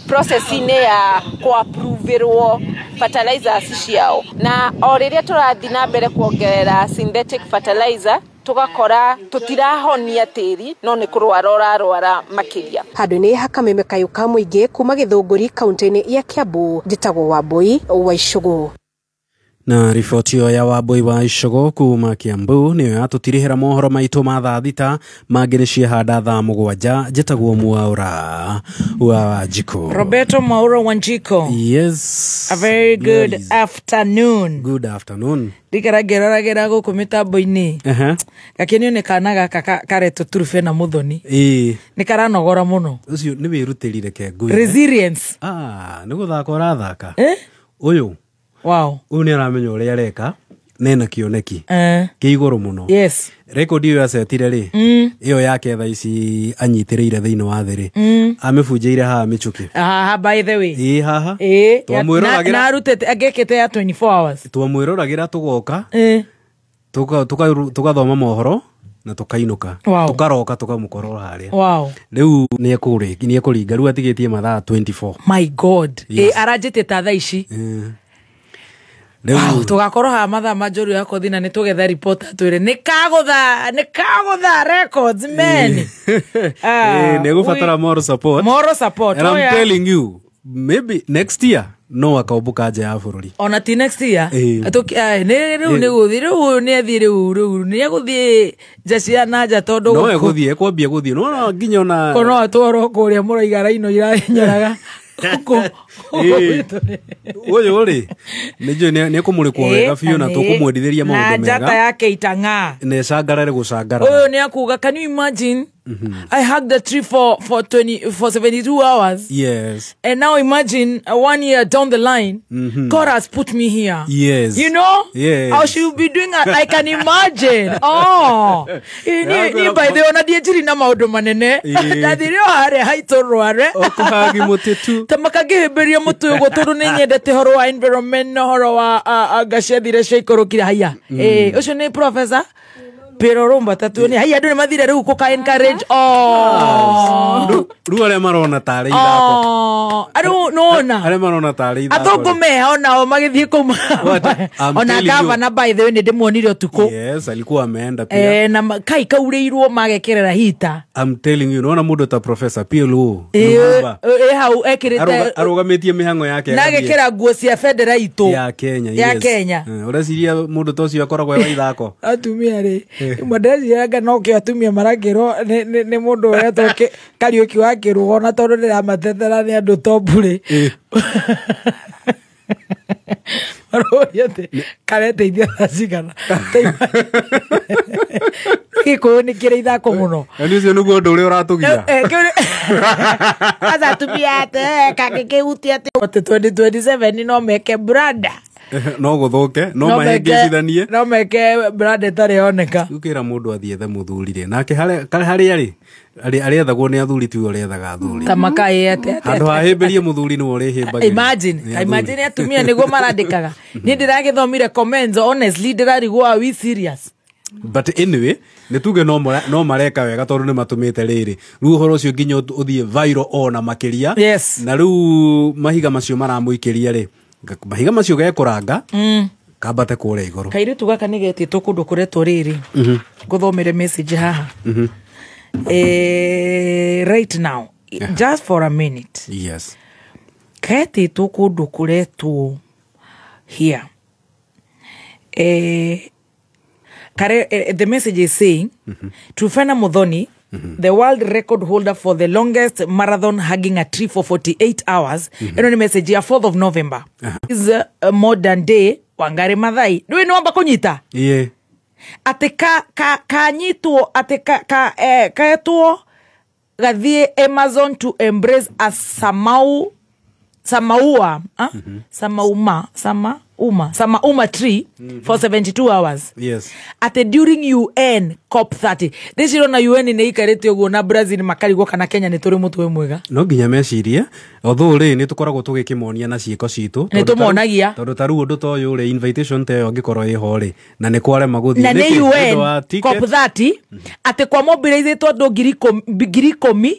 process-inĩ ya kũapproverwo fertilizers ciao, na o rĩrĩa tũrathiĩ na mbere kuongerera synthetic fertilizer tũgakora tũtirahonia tĩri no nĩ kũrwara ũrarwara makĩria. Handũ-inĩ ha kameme kayũ ka mũingĩ kuma Gĩthũngũri kaunti-inĩ ya Kiambu, njĩtagwo Wambui wa Icũgũ. Na riboti ĩyo ya Wambui wa Icũgũ kuma Kiambu nĩyo yatũtirihĩra mohoro maitũ ma thaa 6 mangĩ nĩ ciehanda thaa 7. Njĩtagwo Mwaura wa Wanjikũ. Roberto Mwaura Wanjiko. Yes. A very good afternoon. Good afternoon. Ndikara ngĩroragĩra gũkũ mĩtambo-inĩ. Gakenio nĩ kana gaka karetwo Turufe na Muthoni. Nĩ karanogora mũno. Ũcio nĩ wĩrutĩri reke ngũire. Resilience. Nĩ gũthaka ũrathaka. Ũyũ. Wow. Ũyũ nĩ aramenya ũrĩa areka nena kĩoneki kĩ igũrũ mũno. Yes. Record ĩyo acetire rĩ, ĩyo yake thaa ici anyitĩrĩire thĩinĩ wa thĩ rĩ, amĩbunjĩire haha mĩcuki. Haha by the way. Ĩĩ haha. Ĩĩ. Na arutĩte angĩkĩte ya 24 hours. Twamwĩroragĩra tũgoka. Tũgathoma mohoro na tukainũka. Tukaroka tukamũkorora harĩa. Wow. Rĩu nĩ ekũringa rĩu atigĩtie mathaa 24. My God. Yes. Aranjĩtie ta thaa ici. Wow, tugakorwo haha mathaa ma njũru ya kothi na nĩ tũgetha report atwĩre nĩ kagũtha records man. Nĩ gũbatara moral support. Moral support. And I'm telling you, maybe next year no akaũmbũka nja ya bũrũri. Ona ti next year. Rĩu nĩ gũthiĩ rĩu nĩ athiĩ rĩu nĩ egũthiĩ nja cia na nja tondũ no egũthiĩ ekwambia gũthiĩ no nginya ona no atwarwo kũrĩa mũraiga raino iranyoraga. Ũyũ rĩ nĩ njũĩ nĩ ekũmũrĩkwo wega biũ na tũkũmwendithĩria maũndũ mega na njata yake itang'aa na ĩcangarare gũcangarara. Ũyũ nĩ akuga, can you imagine? I hugged the tree for 72 hours. Yes. And now imagine 1 year down the line, God has put me here. Yes. You know? Yes. I should be doing that. I can imagine. Oh. Ni by the ona ndienjiri na maũndũ manene. Ndathire o harĩa haitũ rware. Okũhagi mũtĩ tu. Ta makangĩhĩmbĩria mũtĩ ũguo tondũ nĩ nyendete ũhoro wa environment na ũhoro wa ngaciathire ciaikũrũkire haiya. Ũcio nĩ professor Pero romba tatu ni haiya andũ nĩ mathire rĩu kũka encourage. Rĩu arĩa marona tarĩ ithako. Arĩu nona arĩa marona tarĩ ithako. Athũngũ meha onao magĩthiĩ kũu. Ona gavana by the way nĩ ndĩmuonire ũtukũ. Yes, alikuwa ameenda pia. Na kai kaurĩirwo magekerera hita. I'm telling you, nona mũndũ ta Professor PLO. Hau ekĩrĩte arũgamĩtie mĩhang'o yake. Na agekĩra nguo cia bendera itũ ya Kenya. Ya Kenya. Ũreciria mũndũ ta ũcio akoragwo e wa ithako. Atumia rĩ ndeciria no kĩo atumia marakĩrwo nĩ mũndũ ũretwo Kariũki wa Kĩrũgo na tondũ ndĩramatetera nĩ andũ topu rĩ maroria atĩ kareteithia thaa cigana. Gĩkũyũ nĩ kĩrĩ ithako mũno. Yaani ũcio nĩguo ũndũ ũrĩa ũratũgia. Aca atumia atĩ kangĩkĩhutia atĩ 2027 no meke branda. No gũthũke no mahĩngĩcithanie no meke brand ĩtarĩ yoneka. Ũkĩra mũndũ athiĩ ethe mũthuri rĩ nake harĩa rĩ arĩethagwo nĩ athuri tiwe ũrĩethaga athuri. Ta makaĩ atĩ handũ hahĩmbĩrie mũthuri nĩwe ũrĩhĩmbagĩria. Imagine atumia nĩguo marandĩkaga. Niĩ ndĩragĩthomire comments honestly ndĩrarigwo are we serious? But anyway nĩ tuge no mareka wega tondũ nĩ matũmĩte rĩrĩ rĩu ũhoro ũcio nginya ũthiĩ viral ona makĩria. Yes. Na rĩu mahiga macio maramũikĩria rĩ mahiga macio gekũranga kambate kũrĩa igũrũ. Kairĩtu gaka nĩ getĩtwo kũndũ kũretwo rĩrĩ ngũthomere message haha right now just for a minute. Yes. Ketĩtwo kũndũ kũretwo here. The message is saying Trufena Muthoni, the world record holder for the longest marathon hugging a tree for 48 hours. Eno ni message ya 4th of November. Is a modern day Wangari Maathai. Ndũĩ nĩ wamba kũnyita? Yeah. Atĩ kanyitwo atĩ kaetwo Gathie Amazon to embrace a Samauma tree for 72 hours. Yes. At during UN COP30. This na UN nä ikarä uguo na Brazil makarigwo kana Kenya nä tå rä må twe mwega. No nginya mecirie although rĩ nĩ tũkoragwo tũgĩkĩmonia na ciĩko citũ. Nĩ tũmonagia. Tondũ ta rĩu ũndũ ta ũyũ rĩ invitation ta ĩyo angĩkorwo ĩho rĩ na nĩ kwarema gũthiĩ. Na nĩ UN COP30 atĩ kwa mobilizĩtwo andũ 10,000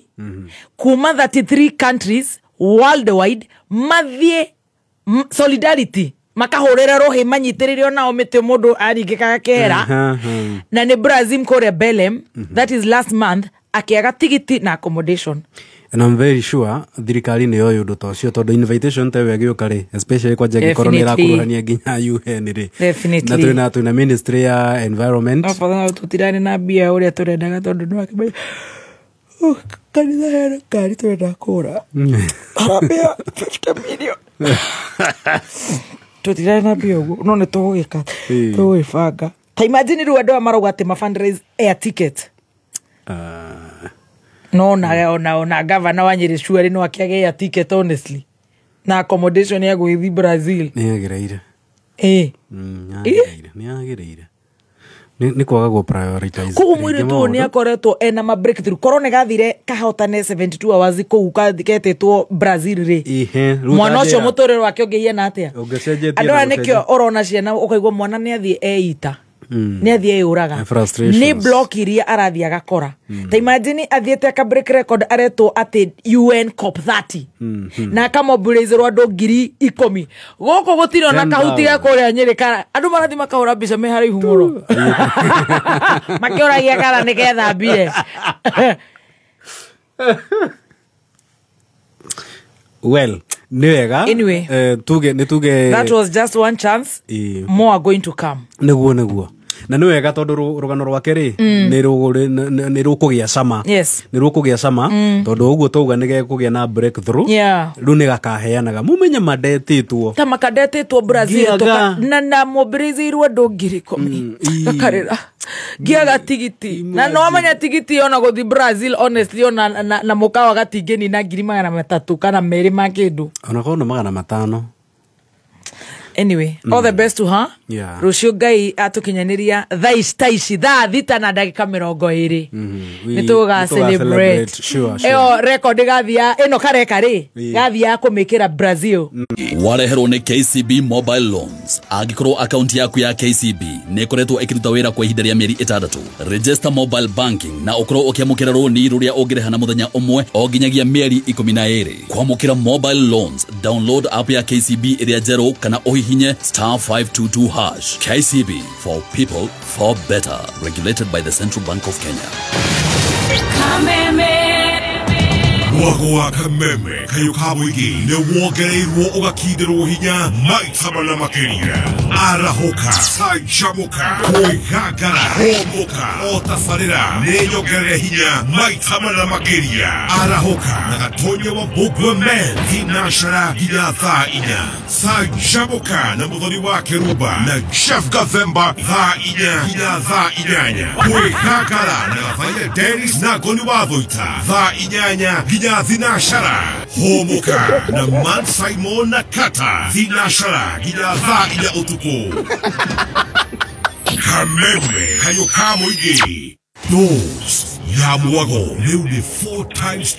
kuma 33 countries worldwide mathiĩ solidarity makahurira rohi manyitiririo nao mĩtĩ mũndũ aringĩkaga kehera na nĩ Brazil kũrĩa Belem that is last month akĩaga tigiti na accommodation. And I'm very sure thirikari nĩ yoĩ ũndũ ta ũcio tondũ invitation ta ĩyo ĩgĩũka rĩ especially kwanja ĩngĩkorwo nĩ ĩrakuruhania nginya UN rĩ na twĩna ministry ya environment. Tũtirarĩ na mbia ũrĩa tũrendaga tondũ nĩ wakĩmenya kanitha hena ngari tũrenda kũgũra harambĩa 50 million tũtirarĩ na mbia ũguo no nĩ tũgũgĩka tũgũgĩbanga. Ta imagine rĩu andũ aya marauga atĩ ma fundraise air ticket no na gavana wa Nyeri Shuari no akĩage air ticket honestly na accommodation ya gũgĩthiĩ Brazil. Nĩ agĩrĩire nĩ kwaga gũ prioritize. Koguo mwĩrĩ tu nĩ akoretwo ena ma breakthrough korwo nĩ gathire kahotane 72 hours kũu ketĩtwo Brazil rĩ mwana ũcio mũtũrĩre wake ũngĩhiana atĩa. Andũ aya nĩkĩo ũrona ciana ũkaigua mwana nĩ athiĩ eita nĩ athiĩ eyũraga nĩ block iria arathiĩ agakora. Ta imagine athiĩte aka break record aretwo atĩ UN COP30 na akamobilizerwo andũ 10,000 gũkũ gũtirĩ ona kahuti ga kũrĩa Nyĩrĩ kana andũ marathiĩ makahũra mbica me haraihu mũno makĩũragia kana nĩ kethambire. Well, nĩ wega. Anyway, tuge that was just one chance. More are going to come. Nĩguo na nĩ wega tondũ rũgano rwake rĩ nĩ rũkũgĩa cama. Yes. Nĩ rũkũgĩa cama tondũ ũguo twauga nĩ gegũkũgĩa na breakthrough. Rĩu nĩ gakaheanaga mumenye mandetĩtwo ta makandetĩtwo Brazil na mobilizirwo andũ 10,000 gakarĩra ngiaga tigiti na no amenya tigiti ona gũthiĩ Brazil honestly ona na mũkawa gatingĩnina 300 kana 2 ma kĩndũ ona korwo nĩ 500. Anyway, all the best to her. Rũciũ Ngai atũkinyanĩria thaa ici ta ici thaa 6:20 nĩ tũgũga celebrate ĩyo record gathiia ĩno kareka rĩ gathiia kũmĩkĩra Brazil. Wareherwo nĩ KCB Mobile Loans. Angĩkorwo akaunti yaku ya KCB nĩ ĩkoretwo ĩkĩruta wĩra kwa ihinda rĩa mĩeri 6, register mobile banking na ũkorwo ũkĩamũkĩra rũni rũrĩa ũngĩrĩha na mũthenya ũmwe o nginyagia mĩeri 12. Kwamũkĩra mobile loans, download app ya KCB ĩrĩa njerũ kana ũhihinye *522#. KCB, for people for better. Regulated by the Central Bank of Kenya. Mwago wa Kameme kayo ka mũingĩ nĩ wongereirwo ũgakindĩrwo hinya maita mana makĩria. Arahũka, canjamũka, kwĩgangara, hũmũka, otabarĩra nĩ nyongerere hinya maita mana makĩria. Arahũka na Gatonya wa Mbũmbwe Men thinacara nginya thaa 4. Canjamũka na Mũthoni wa Kĩrumba na Jeff Gathemba thaa 4 nginya thaa 8. Kwĩgangara na Gathaia Dennis na Ngoni wa Thũita thaa 8 nginya thinashara. Hũmũka na Man Simon na Kata thinashara nginya thaa 4 ũtukũ. Kameme kayo ka mũingĩ Dose ya mwago rĩu nĩ 4 times.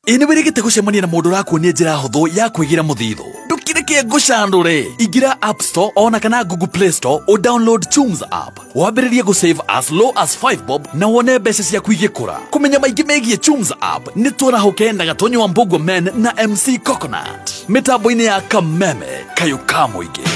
Ĩ nĩ wĩrĩgĩte gũcemania na mũndũ ũrakuonia njĩra hũthũ ya kwĩgĩra mũthithũ. Ndũkĩreke ngũcandũre. Ingĩra App Store ona kana Google Play Store o download Chums app. Wambĩrĩrie gũ save as low as 5 bob na wone mbeca ciaku igĩkũra. Kũmenya maingĩ megiĩ Chums app nĩ tũrahũke na Gatonyo wa Mbũguo Men na MC Coconut. Mĩtambo-inĩ ya Kameme kayũ ka mũingĩ.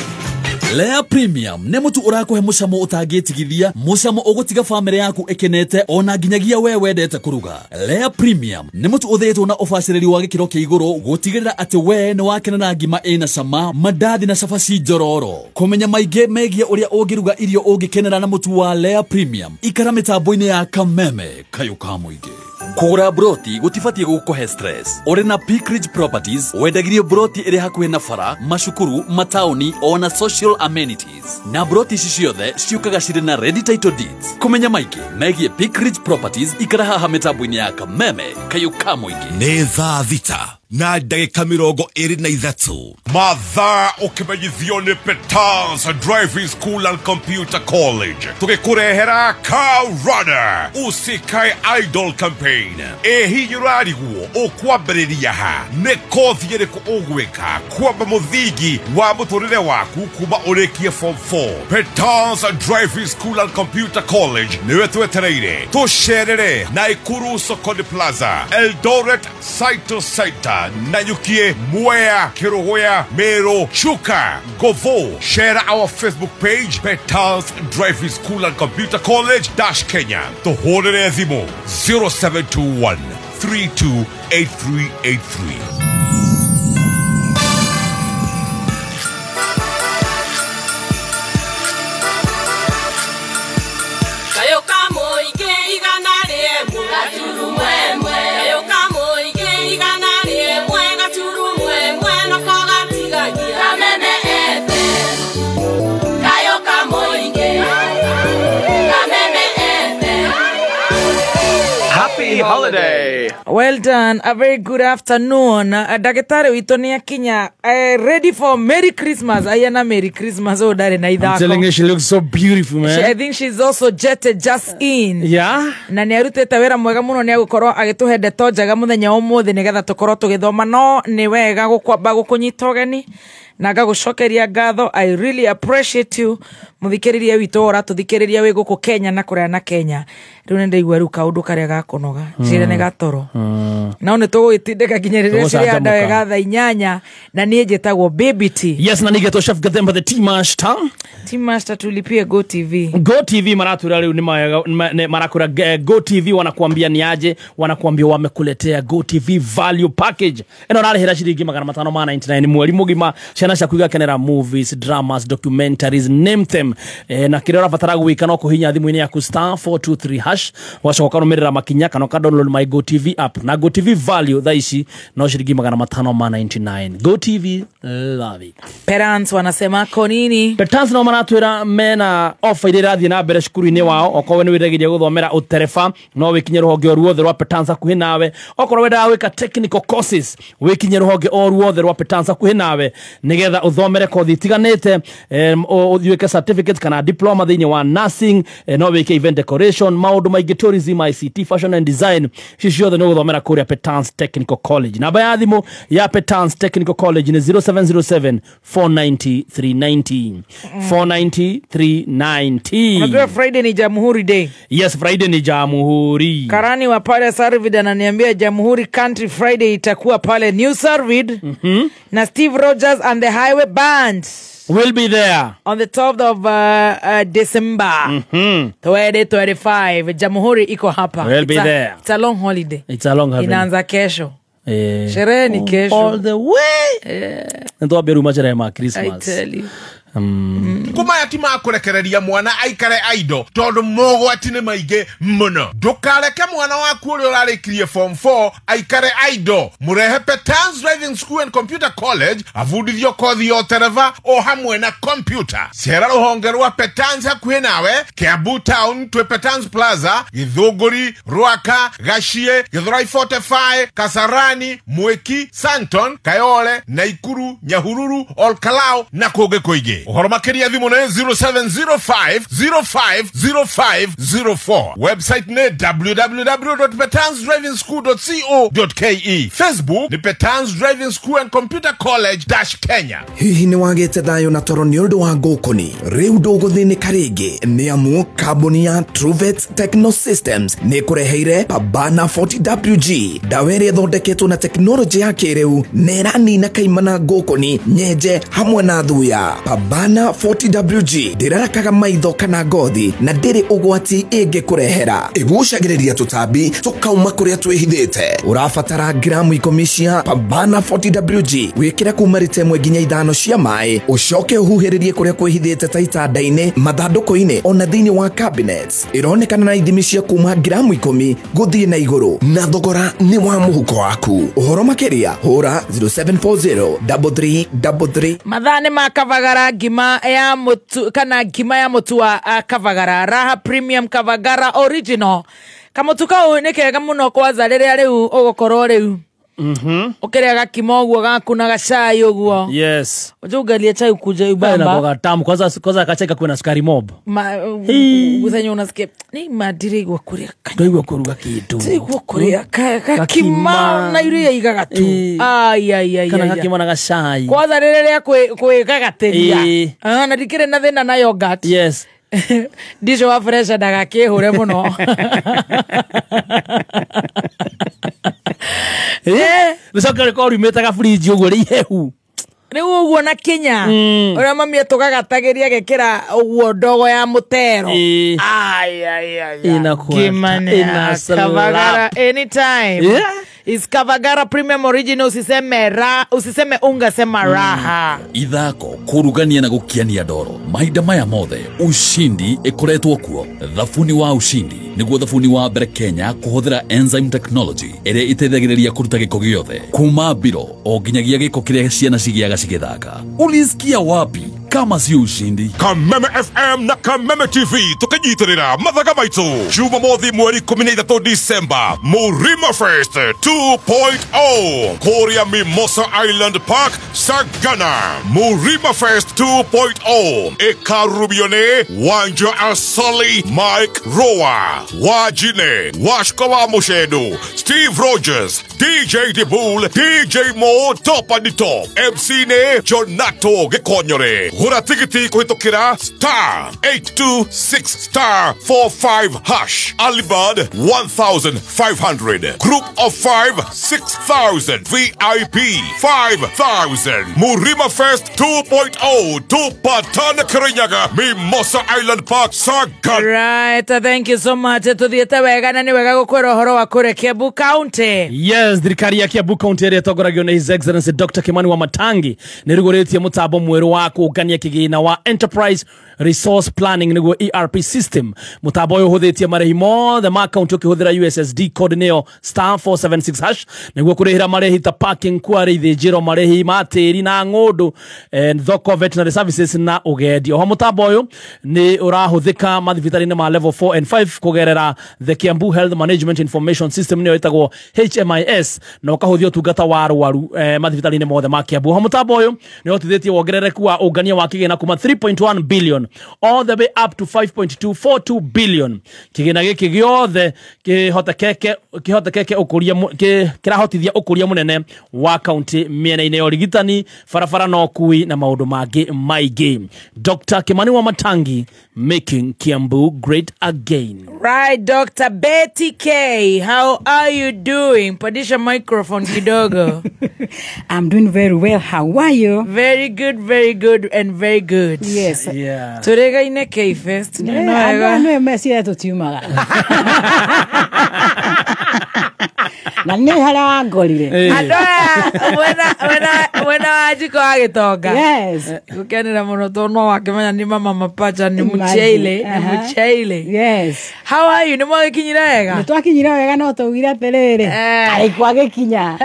Lea Premium nĩ mũtu ũrakũhe mũcamo ũtangĩtigithia, mũcamo ũgũtiga bamĩrĩ yaku ĩkenete ona nginyagia we wendete kũruga. Lea Premium nĩ mũtu ũthĩĩtwo na ũbacĩrĩri wa gĩkĩro kĩa igũrũ gũtigĩrĩra atĩ we nĩ wakena na ngima ĩna cama, mandathi na cabaci njororo. Kũmenya maingĩ megiĩ ũrĩa ũngĩruga irio ũngĩkenera na mũtu wa Lea Premium, ikara mĩtambo-inĩ ya Kameme kayũ ka mũingĩ. Kũgũra broti gũtibatiĩ gũkũhe stress. Ũrĩ na Peak Ridge Properties wendagirio broti ĩrĩ hakuhĩ na bara, macukuru, mataũni ona social amenities. Na broti ici ciothe ciũkaga cirĩ na ready title deeds. Kũmenya maingĩ megiĩ Peak Ridge Properties ikara haha mĩtambo-inĩ ya Kameme kayũ ka mũingĩ. Nĩ thaa 6 na ndagĩka 23 mathaa ũkĩmenyithio nĩ Petals Driving School and Computer College tũgĩkũrehera Car Runner Usikae Idol Campaign. Ĩ hihi ũrarigwo ũkwambĩrĩria ha? Nĩ kothi ĩrĩkũ ũgwĩka kwamba mũthingi wa mũtũrĩre waku kuma ũrĩkie form 4? Petals Driving School and Computer College nĩwe twetereire. Tũcerere Naikuru Sokoni Plaza, Eldoret Saito Center, Nanyukie, Mwea, Kirogoya, Meru, Chuka, Govo. Share our Facebook page, Petals Driving School and Computer College - Kenya. Tuhũrĩre thimũ 0721 328383. Holiday. Well done. A very good afternoon. Daktari witũ nĩ akinya. Ready for Merry Christmas. Ayana Merry Christmas. Oh, dare na ithako. I'm telling you, she looks so beautiful, man. I think she's also jetted just in. Yeah. Na nĩ arutĩte wĩra mwega mũno, nĩ agũkorwo agĩtũhe ndeto njega mũthenya ũmũthĩ nĩgetha tũkorwo tũgĩthoma. No nĩ wega gũkwamba gũkũnyita ũgeni na ngagũcokeria ngatho. I really appreciate you. Mũthikĩrĩria witũ ũratũthikĩrĩria wĩ gũkũ Kenya na kũrĩa na Kenya. Rĩu nĩ ndaigua rĩu kaũndũ karĩa gakũnoga njĩre nĩ gatoro. No nĩ tũgũgĩtindĩka nginya rĩrĩa cirĩ andũ wega thaa 8 na niĩ njĩtagwo Baby T. Yes, na nigetwo Chef Gathemba the Tea Master. Tea Master, tulipie Go TV. Go TV maratwĩra rĩu nĩ marakũra Go TV wanakuambia ni aje, wanakuambia wamekuletea Go TV value package. Ĩno ũrarĩhĩra ciringi 599 mweri mũgima, ciana ciaku igakenera movies, dramas, documentaries, name them. Na kĩrĩa ũrabatara gwĩka no kũhinya thimũ-inĩ yaku *423# wacoka ũkarũmĩrĩra makinya kana ũka download my Go TV app. Na Go TV value thaa ici no ciringi 599. Go TV, love it. Parents wanasema ko nini? Parents no maratwĩra mena offer iria irathiĩ na mbere cukuru-inĩ wao. Okorwo nĩ wĩregeria gũthomera ũtereba no wĩkinye rũhonge o ruothe rwa Petals hakuhĩ nawe. Okorwo wendaga gwĩka technical courses wĩkinye rũhonge o ruothe rwa Petals hakuhĩ nawe nĩgetha ũthomere kothi itiganĩte, ũthiĩ wĩke certificate kana diploma thĩinĩ wa nursing, no wĩke event decoration, maũndũ maingĩ, tourism, ICT, fashion and design. Ici ciothe nĩ ũgũthomera kũrĩa Petals Technical College. Namba ya thimũ ya Petals Technical College nĩ 0707 490 390 490 390. Unajua Friday ni Jamhuri Day. Yes, Friday ni Jamhuri. Karani wa pale Sarvid ananiambia Jamhuri Country Friday itakuwa pale New Sarvid. Na Steve Rogers and the Highway Band will be there on the 12th of December 2025. Jamhuri iko hapa. We'll be there. It's a long holiday. It's a long holiday. Inaanza kesho. Sherehe ni kesho. All the way. Ndio ruma sherehe ma Christmas. I tell you. Kumaya ti makurekereria mwana aikare aido tondu mogwati ni maingi muno. Ndukareke mwana waku uria urarikirie form 4 aikare aido. Murehe Petals Driving School and Computer College avundithio kothi ya utereva o hamwe na computer. Cera ruhonge rwa Petals hakuhi nawe Kiambu Town twi Petals Plaza, Githunguri, Ruaka, Gachie, Githurai 45, Kasarani, Mwiki, Santon, Kayole, Naikuru, Nyahururu, Olkalau na kungi kuingi. Ũhoro makĩria thimũ nĩ 0705 050504. Website nĩ www.petansdrivingschool.co.ke. Facebook nĩ Petans Driving School and Computer College - Kenya. Hihi nĩ wagĩte thayũ na toro nĩ ũndũ wa ngũkũni? Rĩu ndũgũthĩnĩka rĩngĩ nĩ amu kambuni ya Truvet Techno Systems nĩ ĩkũreheire Pabana 40WG, ndawa ĩrĩa ĩthondeketwo na tekinoronjĩ ya kĩrĩu na ĩranina kaimana ngũkũni, nyenje hamwe na thuya. Pambana 40WG ndĩrarakaga maitho kana ngothi na ndĩrĩ ũgwati ĩngĩkũrehera. Ĩgucagĩrĩria tũtambi tũkauma kũrĩa twĩhithĩte. Ũrabatara gramu 10 cia Pambana 40WG wĩkĩre kuma rita 1 nginya 5 cia maĩ, ũcoke ũhuhĩrĩrie kũrĩa kwĩhithĩte ta itanda-inĩ, mathandũkũ-inĩ ona thĩinĩ wa cabinets. Ĩronekana na ithimi cia kuma gramu 10 gũthiĩ na igũrũ, na thogora nĩ wa mũhuko waku. Ũhoro makĩria hũra 0740 3333. Mathaa nĩ ma Kavagara ngima ya mutu kana ngima ya mutu wa Kavagara Raha Premium Kavagara Original. Kamutu kau nĩ kega mũno kwanza rĩrĩa rĩu ũgũkorwo rĩu ũkĩrĩa gakima ũguo gaku na gacai ũguo. Yes. Ujugalie chai ukuje ubamba. Na boga tamu kwanza kachai kakuwe na sukari mob. Gusenyo unasikia ni madirigwa kuria. Ndoigwa kuruga kitu. Ndirigwa kuria kakima na iria igaga tu. Ai ai ai. Kana kakima na gacai. Kwanza rĩrĩa kwĩgagateria. Ah, na ndikĩrĩ na thĩna na yogurt. Yes. Ndico wa fresh ndagakĩhũre mũno. Rĩcoke rĩkorwo riumĩte gabrinji ũguo rĩ ihehu. Rĩu ũguo na kinya ũrĩa mami atũgagatagĩria agekĩra ũguo ndogo ya mũtero. Ai ai ai. Ina Kavagara anytime. Yeah. Is Kavagara Premium Original. Usiseme ra, usiseme unga, sema raha. Ithako kurugania na gukiania ndoro mahinda maya mothe ushindi ikoretwo kuo. Thabuni wa ushindi niguo thabuni wa mbere Kenya kuhuthira enzyme technology ĩrĩa iteithagĩrĩria kũruta gĩko gĩothe kuma mbiro o nginyagia gĩko kĩrĩa ciana cigĩaga cigĩthaka. Ulisikia wapi kama si ushindi? Kameme FM na Kameme TV tukinyitĩrĩra mathaga maitũ Jumamothi mweri 13 December, Murima Fest 2.0 Korea Mimosa Island Park, Sagana. Murima Fest 2.0 Ekarubione Wanja Asali, Mike Roa, Wajine Washkawa Mushedu, Steve Rogers, DJ Dibul, DJ Mo, Top at the Top, MC ne Jonato Gekonyore. Gura tikiti kuhitokera star 826 star 45 hash. Alibud 1500. Group of 5 6000. VIP 5000. Murima Fest 2.0 Tupatana Kirinyaga, Mimosa Island Park, Saga. Right, thank you so much. Tuthiete wega na ni wega gukwira uhoro wa kure Kiambu County. Yes, thirikari ya Kiambu County ĩrĩa ĩtongoragio nĩ His Excellency Dr. Kimani Wamatangi nĩ ĩrugũrĩtie mũtambo mwerũ wa kũngania kĩgĩna wa Enterprise Resource Planning nĩguo ERP system. Mũtambo ũyũ ũhũthĩtie marĩhi mothe ma county ũkĩhũthĩra USSD code nĩyo star 476 hash nĩguo kũrĩhĩra marĩhi ta parking, quarry, ithĩnjĩro, marĩhi ma tĩri na ng'ũndũ, thoko, veterinary services na ũgendi. Oho mũtambo ũyũ nĩ ũrahũthĩka mathibitarĩ-inĩ ma level 4 and 5 kũgerera the Kiambu Health Management Information System nĩyo ĩtagwo HMIS na ũkahũthia ũtungata wa arwaru mathibitarĩ-inĩ mothe ma Kiambu. Oho mũtambo ũyũ nĩ ũhotithĩtie wongerereku wa ũngania wa kĩgĩna kuma 3.1 billion all the way up to 5.242 billion. Kĩgĩna gĩkĩ gĩothe kĩhotekeke ũkũria kĩrahotithia ũkũria mũnene wa county mĩena-inĩ ya ũrigitani, barabara na ũkui na maũndũ mangĩ maingĩ. Dr. Kimani Wamatangi, making Kiambu great again. Right, Dr. Betty K, how are you doing? Padisha microphone kidogo. I'm doing very well. How are you? Very good, very good, and very good. Yes. Yeah. Turegaine K Fest. No, mesi tutiumaga. Na nĩ harĩa wangorire. Andũ aya wena Wanjikũ wa Gĩtonga. Yes. Gũkenera mũno tondũ no wakĩmenya nĩ mama mapacha nĩ mũcheile, nĩ mũcheile. Yes. How are you? Nĩ mwagĩkinyire wega? Nĩ twakinyire wega no twaugire atĩrĩrĩ. Arĩ kwagĩkinya.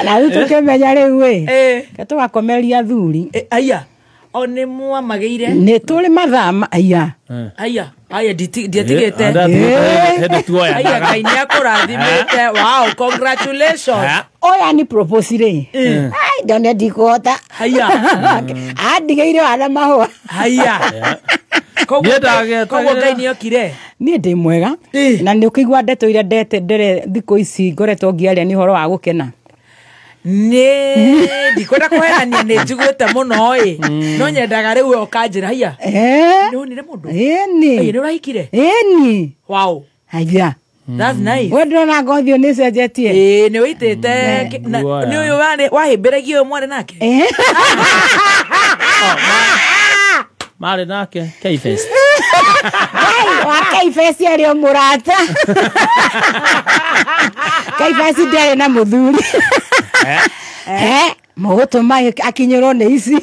Na rĩu tũkĩmenya rĩu ĩ. Tũgakomeria athuri. Aya. O nĩ mwamagĩire? Nĩ tũrĩ mathaa aya. Aya. Aya ndiatigĩte. Aya Ngai nĩ akũrathimĩte. Wow, congratulations. Oya ni propose rĩ. Ai ndone ndikũhota. Haya. Andigĩire wana mahũa. Haya. Koguo Ngai nĩ okire. Niĩ ndĩ mwega. Na nĩ ũkĩigua ndeto iria ndete ndere thikũ ici ngoretwo ngĩaria nĩ ũhoro wa gũkena. Nĩ ndikwenda kũherania nĩ njiguĩte mũno ĩ. No nyendaga rĩu ũkanjĩra haya. Nĩ wonire mũndũ? Ĩni. Nĩ ũrahikire? Ĩni. Wow. Haya. That's nice. We ndona ngothi ĩyo nĩ cenjetie. Ĩĩ nĩ wĩitĩte nĩ ũyũ wahĩmbĩragia ũyũ mwarĩ nake. Marĩ nake K-Fest. Wa K-Fest arĩ o mũrata. K-Fest ndarĩ na mũthuri. Mũgũtũma akinyĩrwo nĩ ici.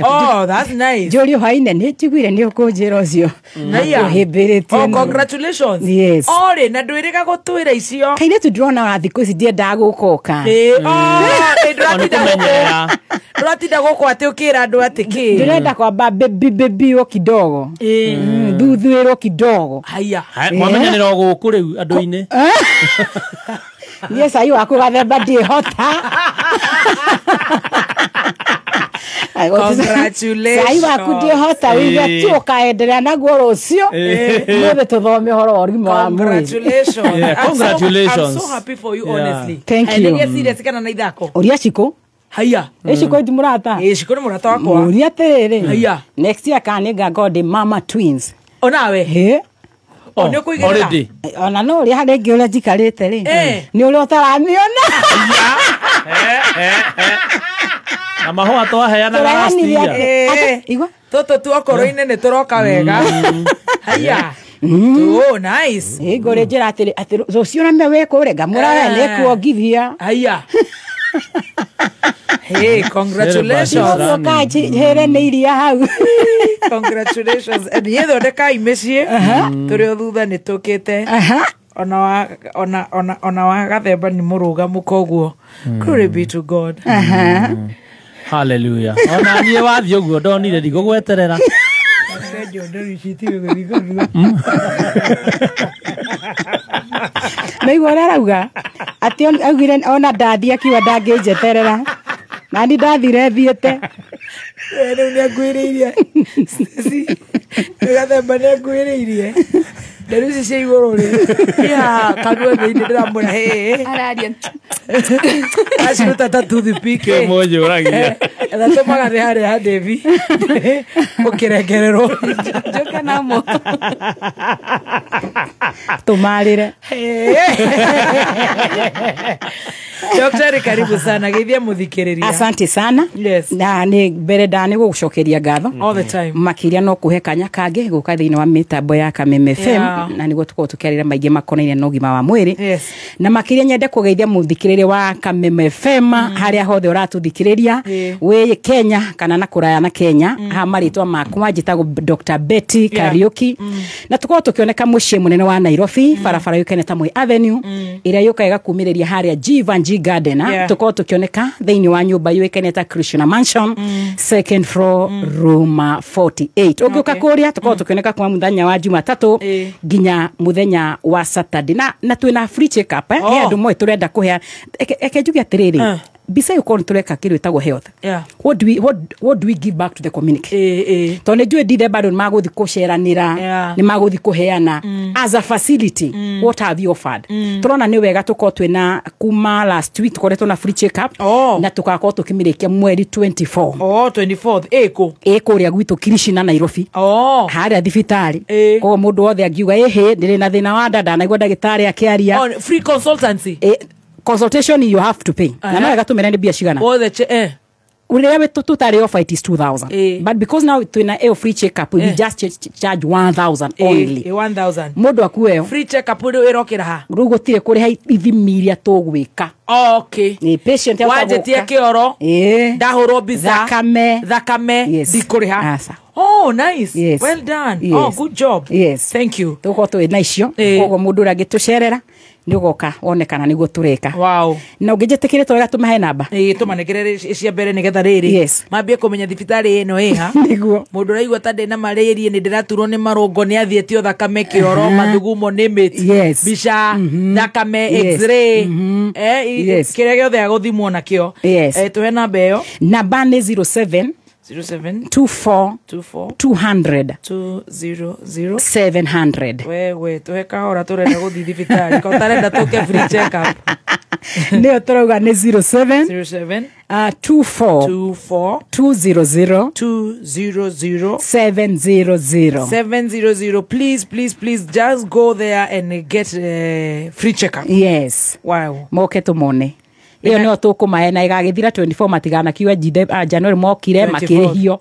Oh, that's nice. Njũrio hwainĩ nĩ njiguire nĩ ũkũnjĩra ũcio. Ũhĩmbĩrĩtie. Oh, congratulations. Yes. Orĩ na ndwĩrĩga gũtwĩra icio. Kairĩtu ndĩrona wa thikũ ici ndiendaga gũkoka. Ndũratinda gũkũ atĩ ũkĩra andũ atĩ kĩ. Ndĩrenda kwamba baby baby o kidogo. Thuthuĩrwo kidogo. Haya. Mwamenyanĩra o gũkũ rĩu andũ-inĩ. Niĩ cai waku gathemba ndĩhota. Congratulations. Cai waku ndĩhota wĩigue tu ũkaenderea naguo rũciũ. Mũthĩ tũthome ũhoro wa ũgima wa mwĩrĩ. Congratulations. Yeah, congratulations. I'm so happy for you, honestly. Thank you. Nĩ serious kana na ithako? Ũria Shiko. Haya. Shiko ti mũrata. Shiko nĩ mũrata wakwa. Mũria atĩrĩrĩ. Haya. Next year kana nĩngakorwo ndĩ mama twins. Onawe. Hĩ. Already. Ona no ũrĩa harĩa ĩngĩ ũrĩa njikarĩte rĩ. Nĩ ũrĩa ũtaramiona. Na mahũa twaheanaga last year. Igua. Tũtũ tuokoro-inĩ nĩ tũroka wega. Haya. Oh, nice. Ngũrĩ njĩra atĩrĩ atĩ rũciũ na wĩ kũrĩa ngamũra we nĩ kuongithia. Haya. Hey, congratulations. Ũkanjĩre nĩ iria hau. Congratulations. Niĩ thondekai mĩciĩ tũrĩ o thutha nĩ tũkĩte. Ona wa gathemba nĩ mũrũgamu koguo. Glory be to God. Hallelujah. Ona niĩ wathiĩ ũguo ndonire ndigũgweterera. Naigua ũrĩa arauga atĩ augire ona ndathiĩ akiuga ndangĩnjeterera. Na ni ndathire thiĩte. Rĩu nĩ anguhĩrĩirie. Stacy, gathemba nĩ anguhĩrĩirie. Nderu ici cia igũrũ rĩ. Ya kanua thĩinĩ ndĩramwĩra hĩ. Araria. Aciruta ta toothpick. Kĩmũnjũragia. Gatũmaga nĩ harĩa ha Devi. Ũkĩrengererwo. Njoka namo. Tũmarĩre. Daktari, karibu sana. Geithia muthikiriria. Asante sana. Yes. Na ni mbere ndani gugucokeria ngatho. All the time. Makiria no kuhe kanya kange guka thiini wa mitambo ya Kameme FM. Yeah. Na niguo tukorwo tukiarira maingi makonaine na ugima wa mwiri. Yes. Na makiria nyende kugeithia muthikiriria wa Kameme FM haria hothe uratuthikiriria wi Kenya kana na kuraya na Kenya. Ha maritwa makwa njitagwo Dr. Betty Kariuki. Na tukorwo tukioneka mucii munene wa Nairobi, barabara yukene ta Moi Avenue, iria yuka igakumiriria haria Givenchy Garden. Tukorwo tukioneka thiini wa nyumba yukene ta Krishna Mansion, second floor, room 48. Ugiuka kuria tukorwo tukioneka kwa muthenya wa Jumatatu nginya muthenya wa Saturday na twina free check up. He andu moe turenda kuhea eke njuge atiriri mbica ĩyo korwo tureka kĩndũ ĩtagwo health. What do we give back to the community? Tondũ nĩ njũĩ ndithe bado nĩ magũthiĩ kũceranĩra, nĩ magũthiĩ kũheana as a facility. What have you offered? Tũrona nĩ wega tũkorwo twĩna kuma last week tũkoretwo na free check up na tũgakorwo tũkĩmĩrĩkia mweri 24. Oh, 24th ĩkũ? Ĩ kũrĩa gwitũ Krishna Nairobi. Harĩa thibitarĩ. Koguo mũndũ wothe angiuga ĩhĩ ndĩrĩ na thĩna wa nda ndanaigua ndagĩtarĩ akĩaria. Free consultancy. Consultation you have to pay. Na no gatũmĩra nĩ mbia cigana. All the Ulewe tutari offer it is 2000. But because now twina ĩyo free check up we just charge 1000 only. 1000. Mũndũ akueo. Free check up rĩu ĩrokĩra ha? Rĩu gũtirĩ kũrĩha ithimi iria tũgwĩka. Okay. Ni patient wanjĩtie kĩoro. Ndahũrwo mbica. Thakame. Ndikũrĩha. Oh, nice. Yes. Well done. Yes. Oh, good job. Yes. Thank you. Tũgũkorwo twĩ na icio. Koguo mũndũ ũrĩa angĩtũcerera nĩ ũgoka wonekana nĩguo tũreka. Wow. Na ũngĩnjĩtĩkĩria twega tũmahe namba. Ĩĩ tũmanengere cia mbere nĩgetha rĩrĩ. Yes. Mambie kũmenya thibitarĩ ĩno ĩha. Nĩguo. Mũndũ ũraigua ta ndĩ na malaria nĩ ndĩraturwo nĩ marũngo nĩ athiĩtio thakame kĩoro mathugumo nĩ mĩti. Yes. Mbica thakame x-ray. Yes. Kĩrĩa gĩothe agũthimwo nakĩo. Yes. Tũhe namba ĩyo. Namba nĩ 07 07 24 24 200 200 700. Wewe tuhe kahora turenda guthii thibitari ko tarenda tuke free check up. Nĩyo tũrauga nĩ 07 07 24 24 200 200 700. 700. Please, please, please just go there and get free checkup. Yes. Wow. Moke tumone. Iyo nĩyo tũkũmahe na ĩgagĩthira 24 matiganakiuge January mokire makĩrĩhio.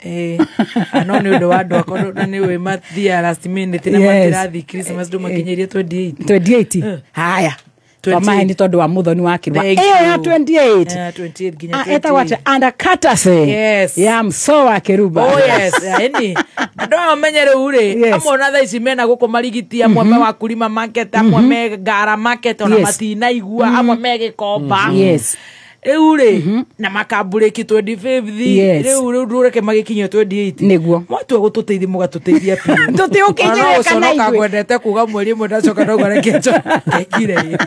No nĩ ũndũ wa andũ akwa nĩ wĩ mathia last minute na matirathi Christmas ndũ makinyĩrie 28. 28. Haya. Twamahe nĩ tondũ wa mũthoni wa Kĩrua. Ĩyo ya 28. 28 nginya 28. Etagwo atĩa? Under courtesy. Yes. Ya Mso wa Kĩruba. Oh yes. Ĩni. Andũ aya menye rĩu rĩ, amwe ona thaa ici mena gũkũ marigiti, amwe me Wakulima market, amwe me Ngara market, ona matinaigua, amwe me Gĩkomba. Yes. Rĩu rĩ, na makambũrĩki 25th. Rĩu rĩu ndũreke magĩkinyio 28. Nĩguo. Mwatua gũtũteithia mũgatũteithia biũ. Tũtiũkinyĩrĩka na ithuĩ. Ngwendete kuga mweri ũmwe ndacoka ndauga reke ngekire.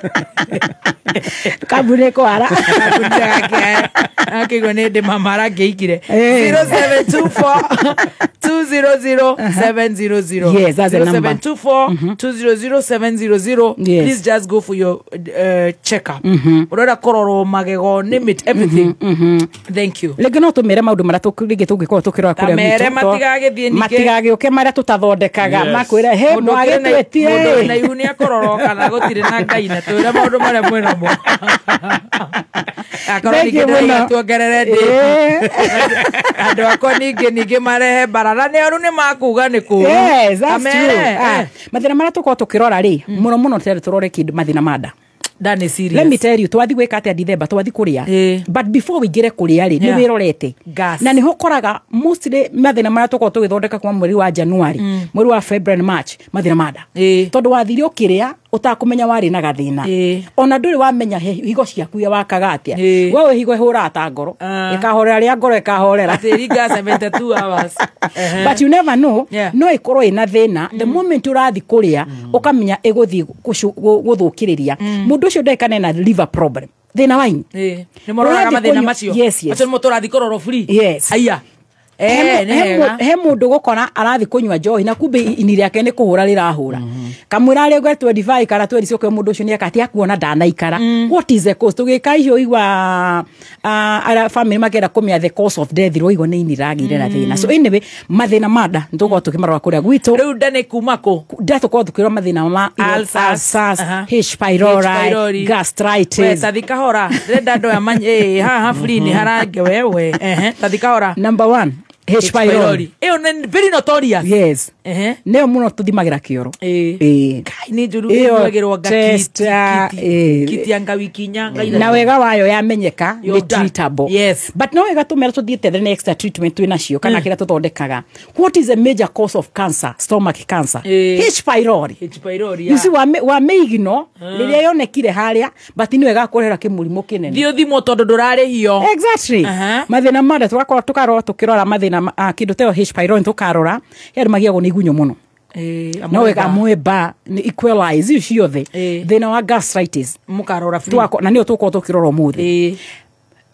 Kambuni ĩkwara. Akĩigua nĩ ndĩ mama arangĩikire. 0724 200 700. Yes, that's the number. 0724 200 700. Yes. Please just go for your checkup. Ũrenda kũrorwo magego, name it, everything. Thank you. Rĩngĩ no tũmere maũndũ marĩa rĩngĩ tũngĩkorwo tũkĩrora kũrĩa Tamere matigagĩthiĩ ningĩ. Matigagĩũke marĩa tũtathondekaga. Makwĩre he mwagĩtwĩtie. Mũndũ wĩna ihu nĩ akũrorwo kana gũtirĩ na Ngai na twĩre maũndũ marĩa mwĩnamo. Akorwo ningĩ ndĩraiga tuongerere ndĩti. Andũ akwa ningĩ marehe mbara na nĩ oru nĩ makuga nĩ kũũru. Yes, that's true. Mathĩna marĩa tũkorwo tũkĩrora rĩ, mũno mũno tũrore kĩndũ mathĩna ma nda. That is serious. Let me tell you, twathi gwĩka atĩa Dithemba, twathi kũrĩa. But before wĩingĩre kũrĩa rĩ, nĩ wĩrorete. Na nĩho ũkoraga mostly mathĩna marĩa tũkoragwo tũgĩthondeka kuma mweri wa January, mweri wa February, March, mathĩna ma nda. Tondũ wathire ũkĩrĩa ũtakũmenya warĩ na gathĩna. Ona ndũrĩ wamenya higo ciaku iria wakaga atĩa. We wĩ higo ĩhũraga ta ngoro. Ĩkahorera rĩa ngoro ĩkahorera. Atĩringa 72 hours. But you never know, no ĩkorwo ĩna thĩna. The moment ũrathi kũrĩa, ũkamenya ĩgũthiĩ gũthũkĩrĩria. Mũndũ ũcio ndagĩka na liver problem. Thĩna wa ini. Nĩ mũroraga mathĩna macio. Yes, yes. Macio nĩmo tũrathiĩ kũrorwo free. Yes. Aya. He mũndũ gũkora arathi kũnyua njohi na kumbe ini rĩake nĩ kũhũra rĩrahũra. Kamwĩra arĩ 25 kana 26 mũndũ ũcio nĩeka atĩ akuona ndanaikara. What is the cause? Tũgĩka icio igua family makĩenda kũmenya the cause of death rwo igua nĩ ini ragĩire na thĩna. So anyway, mathĩna ma nda nĩtũgũkorwo tũkĩmarora kũrĩa gwitũ. Rĩu nda nĩ kuma kũ? Nda tũkorwo tũkĩrora mathĩna ma ulcers, H pylori, gastritis. We tathi kahora. Ndĩrenda andũ aya manye haha free nĩ harange wewe. Tathi kahora. Number 1. H pylori. Ĩyo nĩ very notorious. Yes. Nĩyo mũno tũthimagĩra kĩoro. Kai nĩ njũru ĩnyuagĩrwo ngakiti anga wiki inya. Na wega wayo yamenyeka nĩ treatable. Yes. But no wega tũmera tũthiĩte the next treatment twĩ nacio kana kĩrĩa tũthondekaga. What is a major cause of cancer? Stomach cancer. H pylori. H pylori. You see wa mĩigino rĩrĩa yonekire harĩa but nĩ wega kũrehera kĩmũrimũ kĩnene. Thiĩ ũthimwo tondũ ndũrarĩhio. Exactly. Mathĩna ma nda tũgakorwo tũkarora tũkĩrora mathĩna kĩndũ ta H pylori tũkarora he andũ magiagwo nĩ igunyũ mũno. No wega amweba nĩ equalize icio ciothe. Thĩna wa gastritis mũkarora free. Na nĩyo tũkorwo tũkĩrora ũmũthĩ.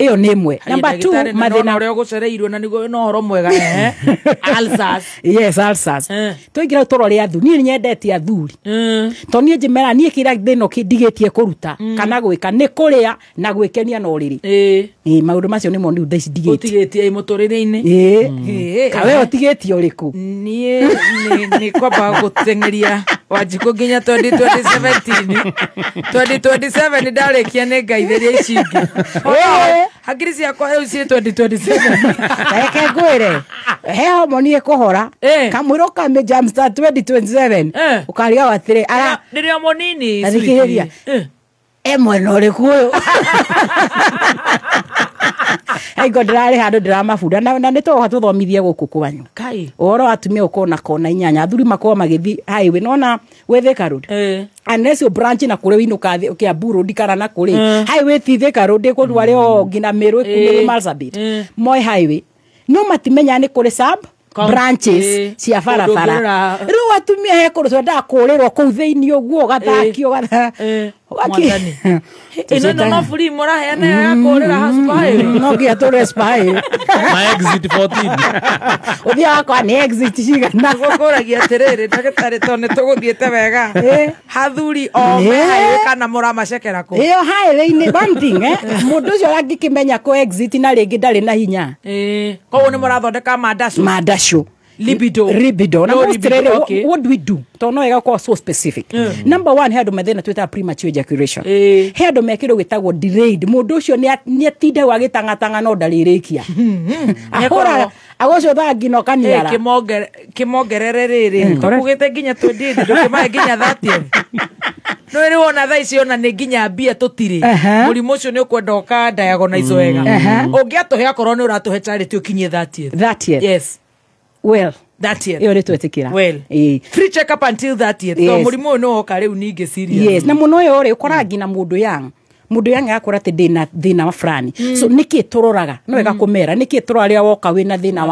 Ĩyo nĩ ĩmwe. Number 2, mathĩna ũrĩa ũgũcereirwo na nĩguo no ũhoro mwega. Ulcers. Yes, ulcers. Tũingĩra tũrore athuri. Niĩ nyendete athuri. Tondũ niĩ njĩmera niĩ kĩrĩa thĩna ndigĩtie kũruta kana gwĩka nĩ kũrĩa na gwĩkenia na ũrĩrĩ. Maũndũ macio nĩmo rĩu thaa ici ndigĩtie. Ũtigĩtie mũtũrĩre-inĩ. Kawe ũtigĩtie ũrĩkũ? Niĩ nĩ kwamba gũteng'eria Wanjikũ nginya 2017. 2027 ndarĩkia nĩ ngaithĩria ici ingĩ. Hakiri ciakwa rĩu ciĩ 2027. Reke ngwĩre, he homoni ĩkũhora kamwĩra ũkamĩ jumpstart 2027 ũkarigagwo atĩrĩ ndĩrĩ o mũnini. Thikĩrĩria, e mwena ũrĩkũ ũyũ? Hingo ndĩrarĩ handũ ndĩramabunda na nĩ tũgoka tũthomithie gũkũ kwanyu ũhoro wa atumia gũkorwo na kona inyanya, athuri makorwo magĩthiĩ highway nona wĩ Thika Road unless you branch na kũrĩa ũinũka Kiambu Road kana na kũrĩ highway ti Thika Road kũndũ arĩa o nginya Meru Meru Marsabit moe highway no matimenya nĩ kũrĩ sub branches cia barabara. Rĩu atumia he kũndũ twendaga kũrĩrwo kũu thĩinĩ ũguo ũgathakio Mwathani. Ĩno no free mũraheana ya kũrĩra ha super highway. No nginya tũrĩre super highway. Na exit 14. Ũthiaga kwa nĩ exit cigana. Gũkũragia atĩrĩrĩ ndagĩtarĩ tondũ nĩ tũgũthiĩte wega. Hathuri o me highway kana mũramacekera kũ? Ĩyo highway-inĩ one thing mũndũ ũcio angĩkĩmenya kũ exit na rĩngĩ ndarĩ na hinya. Koguo nĩ mũrathondeka mandacũ. Mandacũ. Libido. Libido. Na No most libido, rarely, okay. What do we do? To no ĩgakorwo so specific. Number one, he andũ methĩna twĩtaga premature ejaculation. He andũ mekĩrwo gĩtagwo delayed. Mũndũ ũcio nĩ atinda agĩtang'atang'a no ndarĩrĩkia. Ahũra agũcũtha ngino kaniara. Kĩmongerere rĩrĩ. Tũkugĩte nginya 28 ndũkĩmahe nginya 30. No rĩu ona thaa ici ona nĩ nginya mbia tũtirĩ. Mũrimũ ũcio nĩ ũkwenda ũka diagnose wega. Ũngĩatũhe akorwo nĩ ũratũhe charity ũkinyie 30th. 30th. Yes. Well, 30th. Ĩyo nĩ twetĩkĩra. Well, free check up until 30th. So mũrimũ ũyũ nĩ woka rĩu ningĩ serious. Yes, na mũno ũyũ rĩ ũkoraga nginya mũndũ young. Mũndũ young agakora atĩ ndĩna thĩna wa fulani. So nĩkĩ tũroraga? No wega kũmera nĩkĩ tũrora rĩrĩa woka wĩna thĩna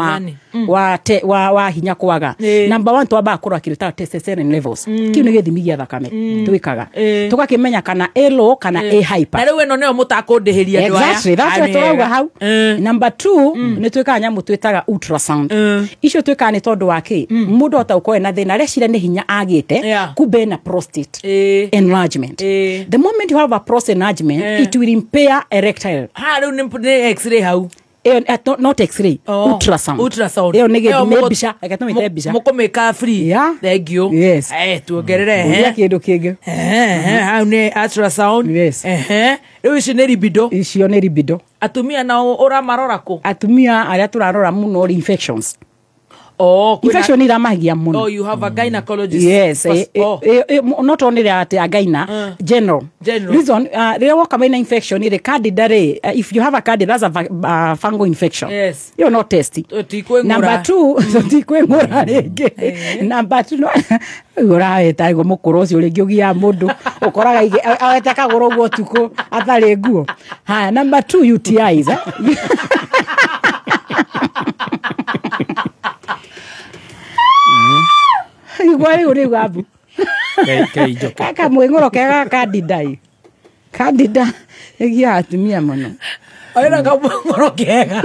wa hinya kwaga. Number one twambaga kũrora kĩndũ ta testosterone levels. Kĩu nĩ gĩthimi gĩa thakame twĩkaga. Tũgakĩmenya kana ĩ low kana ĩ hyper. Na rĩu ĩno nĩyo mũtakũndĩhĩria andũ aya. Exactly, that's what tũrauga hau. Number two, nĩ twĩkaga nyamũ twĩtaga ultrasound. Icio twĩkaga nĩ tondũ wa kĩ? Mũndũ ahota gũkorwo ena thĩna areciria nĩ hinya agĩte, kumbe ena prostate enlargement. The moment you have a prostate enlargement, it will impair erectile. Ha rĩu nĩ x-ray hau. Not x-ray, ultrasound. Ultrasound. Ĩyo nĩ gĩthimi mbica, reke tũmĩte mbica. Mũkũmĩka free. Thank you. Yes. Tuongerere. Ũria kĩndũ kĩngĩ. Hau nĩ ultrasound. Yes. Rĩu ici nĩ libido. Icio nĩ libido. Atumia nao ũramarora kũ? Atumia arĩa tũrarora mũno rĩ infections. Oh, infection iramagia mũno. Oh, you have a gynecologist. Yes, not only that a gyna, general. Reason rĩrĩa woka wĩna infection rĩ candida rĩ, if you have a candida that's a fungal infection. Yes. You're not testy. Number two, tikwĩng'ũra rĩngĩ. Number two, ũraweta iguo mũkũrũ ũcio rĩngĩ ũgiaga mũndũ ũkoraga awete kagũrũ ũguo ũtukũ atarĩ nguo. Haya, number two, UTIs. Igua rĩu rĩu abu. Kamwĩng'ũro kega candida ĩ. Candida ĩgiaga atumia mũno. Oira kamwĩng'ũro kega.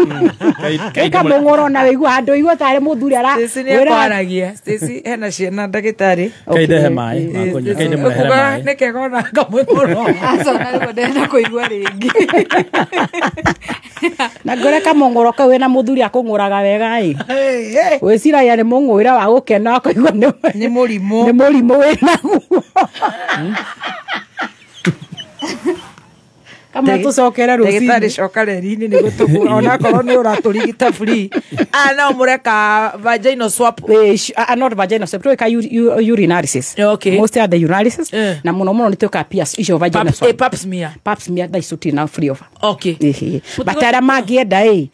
Kamwĩng'ũro na wĩigua handũ ũigua tarĩ mũthuri ara. Stacy nĩ akwaragia. Stacy hena ciana ndagĩtarĩ. Kaidehe maĩ ma kũnyua, kaindĩmũrehere maĩ. Nĩ kega ona kamwĩng'ũro. Aca ona rĩu ndĩrenda kũigua rĩngĩ. Na ngore kamũng'ũro kau wĩna mũthuri akũng'ũraga wega ĩ. Wĩciragia nĩ mũng'ũĩra wa gũkena ũkaigua nĩ mũrimũ. Nĩ mũrimũ wĩnaguo. Kama tũcokere rũcinĩ. Ndagĩtarĩ coka reri-inĩ nĩguo tũkũ onakorwo nĩ ũratũrigita free. No mũreka vaginal swab. Not vaginal swab, twĩka urinalysis. Okay. Most are the urinalysis. Na mũno mũno nĩ twĩkaga PS icio vaginal swab. Pap smear. Pap smear thaa ici tũtirĩ na free offer. Okay. But arĩa mangĩenda ĩ,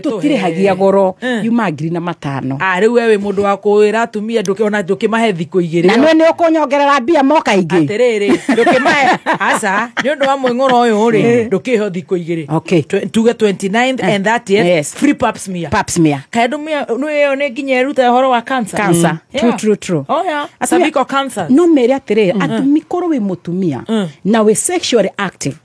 tũtirĩhagia goro yuma 5,000. Rĩu we wĩ mũndũ wa kũĩra atumia ona ndũkĩmahe thikũ igĩrĩ. Na nĩ ũkũnyongerera mbia moka ingĩ. Atĩrĩrĩ, ndũkĩmahe aca nĩ ũndũ wa mwĩng'ũro ũyũ rĩ ndũkĩheo thikũ igĩrĩ. Okay. Tuge 29th and 30th. Yes. Free pap smear. Pap smear. Kaĩ nĩ ĩyo nĩ nginya ĩrute ũhoro wa cancer. Cancer. Yeah. True, true, true. Oh yeah. Cervical cancer. No mere atĩrĩrĩ, atumi korwo wĩ mũtumia na wĩ sexually active.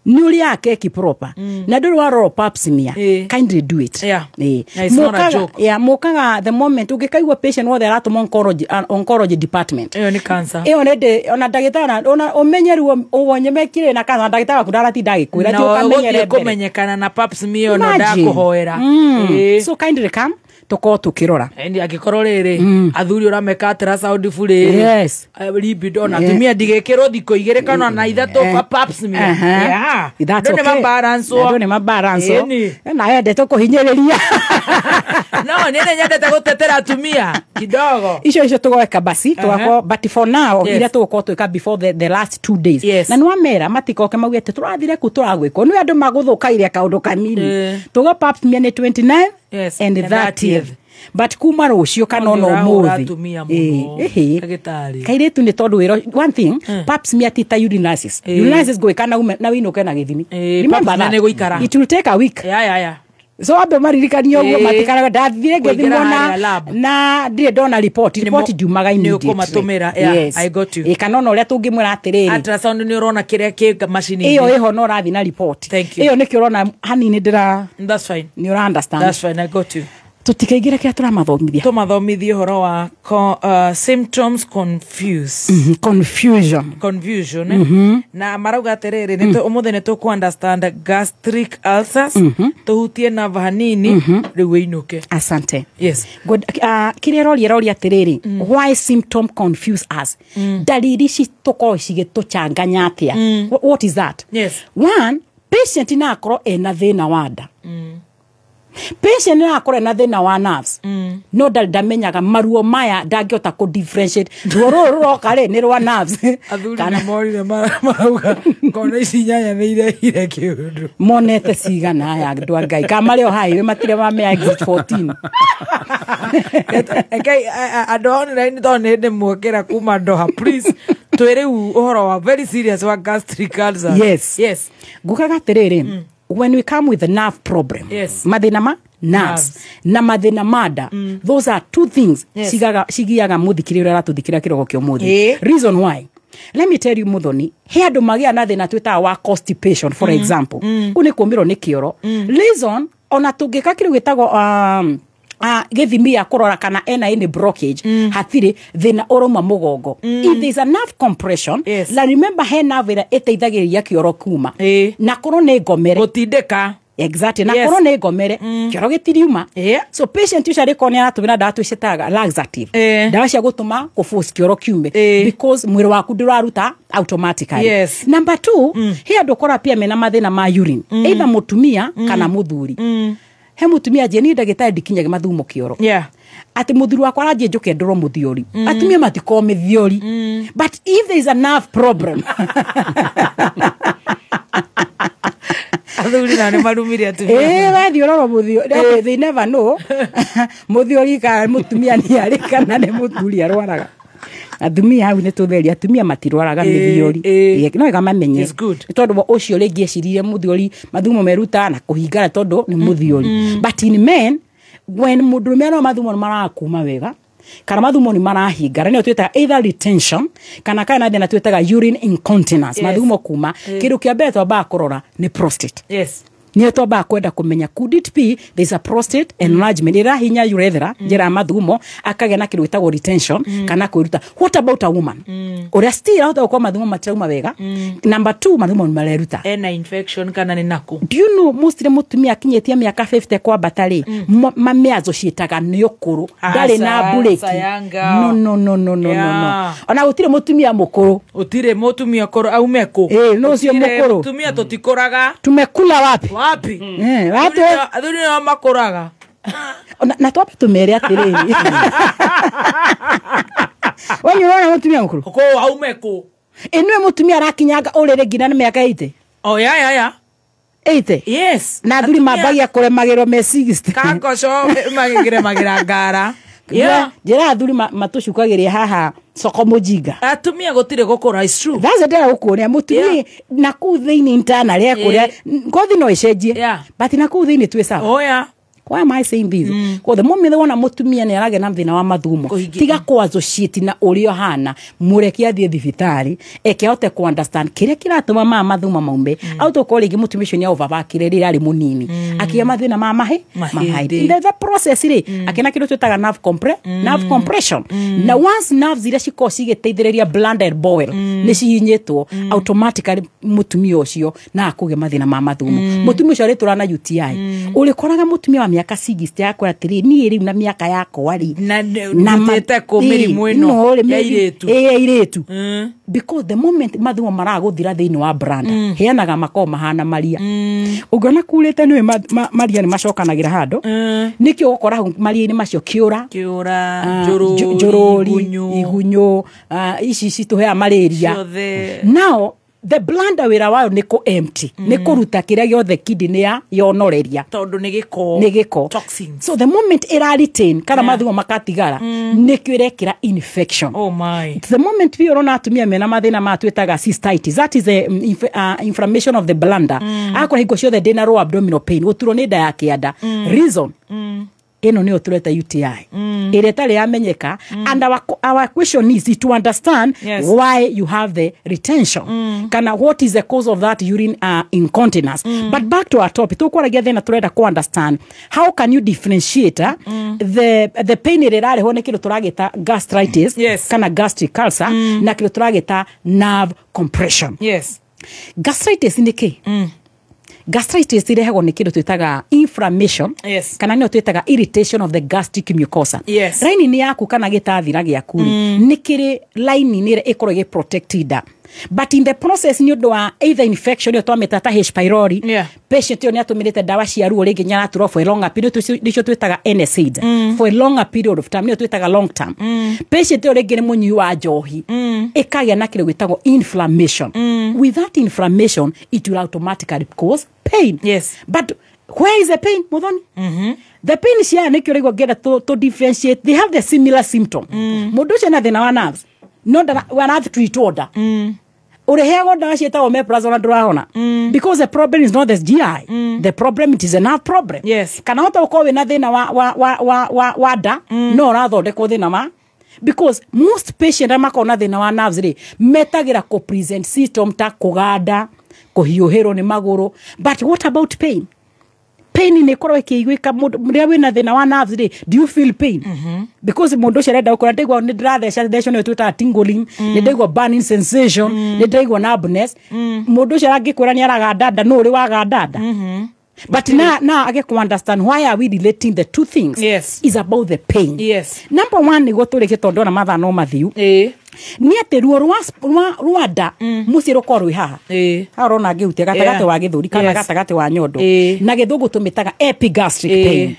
Nĩ ũrĩaga keki proper. Na ndũrĩ warorwo pap smear. Kindly do it. Yeah. It's not a joke. Yeah, mũkaga the moment ũngĩkaigua patient wothe aratũma oncology department. Ĩyo nĩ cancer. Ĩyo nĩ ona ndagĩtarĩ ona ũmenye ruo ũwonye mekire na cancer ndagĩtarĩ waku ndaratinda agĩkwĩra ti ũkamenyere mbere. Kũmenyekana na pap smear no ndakũhoera. So kindly come tũkorwo tũkĩrora. Ĩndĩ angĩkorwo rĩrĩ athuri ũrameka ultrasound bure. Yes. Libido na atumia ndigĩkĩrwo thikũ igĩrĩ kana na ithatũ pap smear. Yeah. That's okay. Ndũ nĩ mabalancwo. Ndũ nĩ mabalancwo. Na endete kũhinyĩrĩria. No, nĩ nyendete gũtetera atumia kidogo. Icio tũgweka basi tũgakorwo but for now iria tũgũkorwo twĩka before the last 2 days. Na nĩ wamera matikoke mauge atĩ tũrathire kũ tũragwĩkwo. Nĩ andũ magũthũkaire kaũndũ kanini. Tũgo pap smear nĩ 29 yes, and 30th. But kuma rũciũ kana ona ũmũthĩ. Kairĩtu nĩ tondũ wĩra one thing, pap smear ti ta urinalysis. Urinalysis gwĩka na wĩinũke na gĩthimi. Remember that. It will take a week. Yeah. So ambe maririkanie ũguo matikaraga ndathire ngĩthimwo na ndirĩ ndona report ndiumaga immediately. Nĩ ũkũmatũmĩra. Yeah, I got you. Kana ona ũrĩa tũngĩmwĩra atĩrĩrĩ, ultrasound nĩ ũrona kĩrĩa kĩ macini ĩyo ĩho no ũrathiĩ na report ĩyo nĩkĩo ũrona hanini ndĩra. That's fine. Nĩ ũra understand. That's fine, I got you. Tũtikaingĩre kĩrĩa tũramathomithia. Tũmathomithie ũhoro wa symptoms confuse. Confusion. Confusion. Na marauga atĩrĩrĩ, ũmũthĩ nĩ tũkũ understand gastric ulcers, tũhutie nerve hanini, rĩu wĩinũke. Asante. Yes. Good. Kĩrĩa ĩroria atĩrĩrĩ, why symptom confuse us? Dalili ici tũkorwo cigĩtũchanganya atĩa? What is that? Yes. One, patient na akorwo ena thĩna wa nda. Patient na akorwo na thĩna wa nerves. No ndamenyaga maruo maya ndangĩhota kũ differentiate ruo rũrũ rũroka rĩ nĩ rwa nerves. Athuri nĩ morire marauga kona ici nyanya nĩ irehire kĩũndũ. Monete cigana aya andũ a Ngai kana marĩ o highway matirĩ mamea exit 14. Ekai andũ a online tondũ nĩ hĩndĩ muokĩra kuma Doha, please twĩ rĩu ũhoro wa very serious wa gastric ulcer. Yes. Yes. Ngukaga atĩrĩrĩ, when we come with a nerve problem, yes, mathĩna ma nerves na mathĩna ma nda, those are two things cigiaga mũthikĩrĩria ũrĩa aratũthikĩrĩria kĩroko kĩa ũmũthĩ. Reason why, let me tell you Muthoni, he andũ magĩa na thĩna twĩtaga wa constipation, for example, kũu nĩ kũmĩrwo nĩ kĩoro. Reason, ona tũngĩka kĩrĩa gĩtagwo gĩthimi ya kũrora kana ena any blockage, hatirĩ thĩna ũrauma mũgongo. If there is a nerve compression, na remember he nerve ĩrĩa ĩteithagĩrĩria kĩoro kuma, na korwo nĩ ngomere gũtindĩka. Exactly. Na korwo nĩ ngomere kĩoro gĩtiriuma. So patient ucio arĩkorwo nĩ aratũmĩra ndawa twĩcitaga laxative, ndawa cia gũtũma kũforce kĩoro kiume, because mwĩrĩ waku ndũraruta automatically. Yes. Number two, he andũ ũkora pia mena mathĩna ma urine, either mũtumia kana mũthuri. He mutumia nje ni ndagĩtarĩ ndikinyage mathumo kĩoro. Atĩ mũthuri wakwa aranjie njũke ndũrwo mũthiori. Atumia matikorwo mĩthiori. But if there is a nerve problem, athuri na nĩ marumire atumia. Wathiĩ ũrorwo mũthiori, they never know. Mũthiori kana mũtumia nĩ arĩ kana nĩ mũthuri arwaraga. Atumia hau nĩ tũtheria, atumia matirwaraga mĩthiori. No ĩga mamenye. Tondũ ũcio rĩngĩ eciririe mũthiori mathumo meruta na kũhingana tondũ nĩ mũthiori. But in men, when mũndũrũme no mathumo nĩ marakuma wega, kana mathumo nĩ marahingana, nĩyo twĩtaga either retention kana thĩna twĩtaga urine incontinence, mathumo kuma. Kĩndũ kĩa mbere twambaga kũrora nĩ prostate. Yes. Nĩyo twambaga kwenda kũmenya could it be there is a prostate enlargement ĩrahinya urethra, njĩra ya mathumo, akagĩa na kĩndũ gĩtagwo retention kana kwĩruta. What about a woman ũrĩa still ahota gũkorwo mathumo matirauma wega? Number two, mathumo nĩ mareruta, ena infection kana nĩ naku. Do you know mostly mũtumia akinyĩtie mĩaka 50 kwambata rĩ, mamĩazo ciĩtaga nĩ ũkũrũ, ndarĩ na mburĩki. No no no no no no. Ona gũtirĩ mũtumia mũkũrũ. Gũtirĩ mũtumia ũkũrũ aume kũ? No ũcio mũkũrũ. Mũtumia tũtikũraga. Tumekula wapi? Wapi? Athuri nĩo makũraga. Na twambe tũmere atĩrĩrĩ. We nĩ ũrona mũtumia mũkũrũ? Kũ aume kũ? Ĩnũĩ mũtumia arakinyanga ũrĩrĩ nginya nĩ mĩaka 80. Oh ya ya ya. 80? Yes. Na athuri mambagia kũremagĩrwo me 60. Kagoco magĩremagĩra ngara. Njĩra athuri matũcukagĩria haha soko mũjinga. Atumia gũtirĩ gũkũra, is true. That's the ndĩra gũkuonia mũtumia na kũu thĩinĩ internal ekũrĩa ngothi no ĩcenjie, but na kũu thĩinĩ twĩ sawa. Oh yeah. Why am I saying this? Kwa the moment wona mũtumia nĩ aragĩa na thĩna wa mathumo, tiga kũ associate na ũrĩa ũhana, mũreke athiĩ thibitarĩ eke ahote kũ understand kĩrĩa kĩratũma maya mathumo maume. Au tũkorwo rĩngĩ mũtumia ũcio nĩ overworkire rĩrĩa arĩ mũnini, akĩgĩa mathĩna ma mahĩndĩ. In the process rĩ, akĩna kĩndũ twĩtaga nerve compression. Na once nerves iria cikorwo cigĩteithĩrĩria bladder bowel nĩ cihinyĩtwo, automatically mũtumia ũcio na akũgĩa mathĩna ma mathumo. Mũtumia ũcio arĩtũra na UTI. Ũrĩkoraga mũtumia wa mĩaka 60 yakwa atĩrĩ, niĩ rĩu na mĩaka yakwa rĩ na ndutĩte kũ mĩrimũ ĩno ya airĩtu. Ya airĩtu. Because the moment mathumo maragũthira thĩinĩ wa branda, heanaga makorwo mahana maria. Ũngĩona kurĩte nĩwe maria nĩ macokanagĩra handũ, nĩkĩo ũgũkora hau maria-inĩ macio kĩũra, njũrũri, igunyũ, ici citũheaga malaria. Now The bladder wĩra wayo nĩ kũ empty, nĩ kũruta kĩrĩa gĩothe kidney ya yonoreria, tondũ nĩ gĩko, nĩ gĩko, toxins. So the moment ĩra retain kana mathugumo makatigara, nĩkĩo ĩrekĩra infection. Oh my. The moment we ũrona atumia mena mathĩna ma twĩtaga cystitis, that is a inflammation of the bladder, akora hingo ciothe ndĩna low abdominal pain, gũturwo nĩ nda ya kĩanda, reason ĩno nĩyo tũreta UTI, ĩrĩa ĩtarĩ yamenyeka. And our question is to understand why you have the retention, kana what is the cause of that urine incontinence. But back to our topic, tũkwaragia thĩna tũrenda ku understand how can you differentiate the pain ĩrĩa ĩrarehwo nĩ kĩndũ tũragĩta gastritis, kana gastric ulcer, na kĩndũ tũragĩta nerve compression. Gastritis nĩ kĩ? Gastritis irehagwo nĩ kĩndũ twĩtaga inflammation, kana nĩyo twĩtaga irritation of the gastric mucosa. Raini-inĩ yaku kana gĩtathira gĩaku rĩ, nĩ kĩrĩ line-inĩ ĩrĩa ĩkoragwo ĩgĩ protect nda, but in the process nĩ ũndũ wa either infection ĩyo twamĩta ta H pylori, patient ĩyo nĩ atũmĩrĩte ndawa cia ruo rĩngĩ nĩaraturwo for a longer period, nĩcio twĩtaga NSAID, for a longer period of time, nĩyo twĩtaga long term. Patient ĩyo rĩngĩ nĩ mũnyui wa njohi, ĩkagĩa na kĩndũ gĩtagwo inflammation. With that inflammation it will automatically cause pain. But where is the pain, Muthoni? The pain cia nĩkĩo rĩguo ngĩenda to differentiate. They have the similar symptom. Mũndũ ũcio ena thĩna wa nerves, no waratreatwo nda, ũrĩheagwo ndawa ciĩtagwo omeprazole na ndũrahona, because the problem is not the GI, the problem it is a nerve problem. Kana hota ũkorwo wĩna thĩna wa nda, no ũrathondekwo thĩna wa, because most patient arĩa makoragwo na thĩna wa nerves rĩ, metagĩra kũ present symptom ta kũganda, kũhiũhĩrwo nĩ magũrũ. But what about pain? Pain nĩ ĩkoragwo ĩkĩiguĩka mũndũ rĩrĩa wĩna thĩna wa nerves rĩ, do you feel pain? Because mũndũ ũcio arenda gũkora ndaigua nĩ ndĩratheca theco, nĩyo twĩtaga tingling, nĩ ndaigua burning sensation, nĩ ndaigua numbness. Mũndũ ũcio angĩkwĩra nĩ araganda nda, no ũrĩ waganda nda? But now I get to understand why are we relating the two things. Is about the pain. Number one, nĩguo tũrĩkie tondũ ona mathaa no mathiu, nĩ atĩ ruo rwa nda mũciĩ rũkorwo rwĩ haha, haha ũrona ngĩhutia gatagatĩ wa gĩthũri kana gatagatĩ wa nyondo, na gĩthũngũ tũmĩtaga epigastric pain.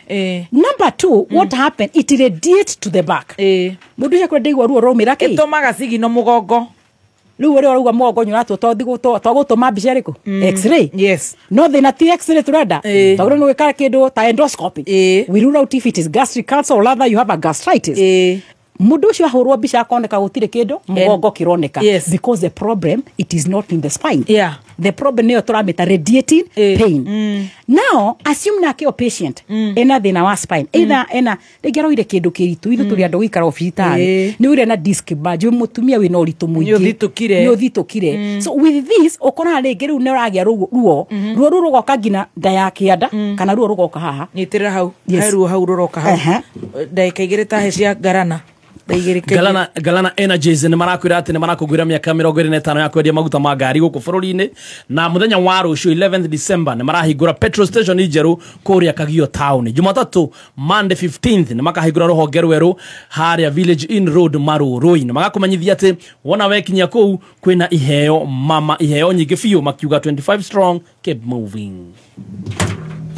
Number two, what happened, it radiates to the back. Mũndũ ũcio akwenda ndaigua ruo rwaumĩra kĩ, ĩtũmaga cigino mũgongo. Rĩu ũrĩa ũrauga mũgongo nĩ ũratwo twagũtũma mbica ĩrĩkũ? X-ray. No thĩna ti X-ray tũrenda, twagĩrĩirwo nĩ gwĩka kĩndũ ta endoscopy. We rule out if it is gastric cancer or rather you have a gastritis. Mũndũ ũcio ahũrwo mbica akoneka gũtirĩ kĩndũ mũgongo kĩroneka, because the problem it is not in the spine. The problem nĩyo tũramĩta radiating pain. Now assume nake o patient ena thĩna wa spine, either ena rĩngĩ aroire kĩndũ kĩritũ, ithuĩ tũrĩ andũ gũikara thibitarĩ, nĩ ũire na disc bulge, mũtumia wĩna ũritũ mũingĩ, nĩ ũthitũkire. So with this ũkoraga rĩngĩ rĩu nĩ ũragĩa ruo, ruo rũu rũgoka nginya nda ya kĩanda, kana ruo rũgoka haha. Nyitĩrĩra hau, he ruo hau rũroka hau, ndagĩka igĩrĩ tahe cia ngarana. Galana Energies nĩ marakwĩra atĩ nĩ marakũngũĩra mĩaka 25 ya kwendia maguta ma ngari gũkũ bũrũri-inĩ, na mũthenya wa rũciũ 11th December nĩ marahingũra petrol station njerũ kũrĩa Kagio town. Jumatatũ Monday 15th nĩ makahingũra rũhonge rwerũ harĩa Village Inn Road Marũrũ-inĩ. Magakũmenyithia atĩ wona wekinyia kũu kwĩna iheo mama, iheo nyingĩ biũ, makiuga 25 strong keep moving.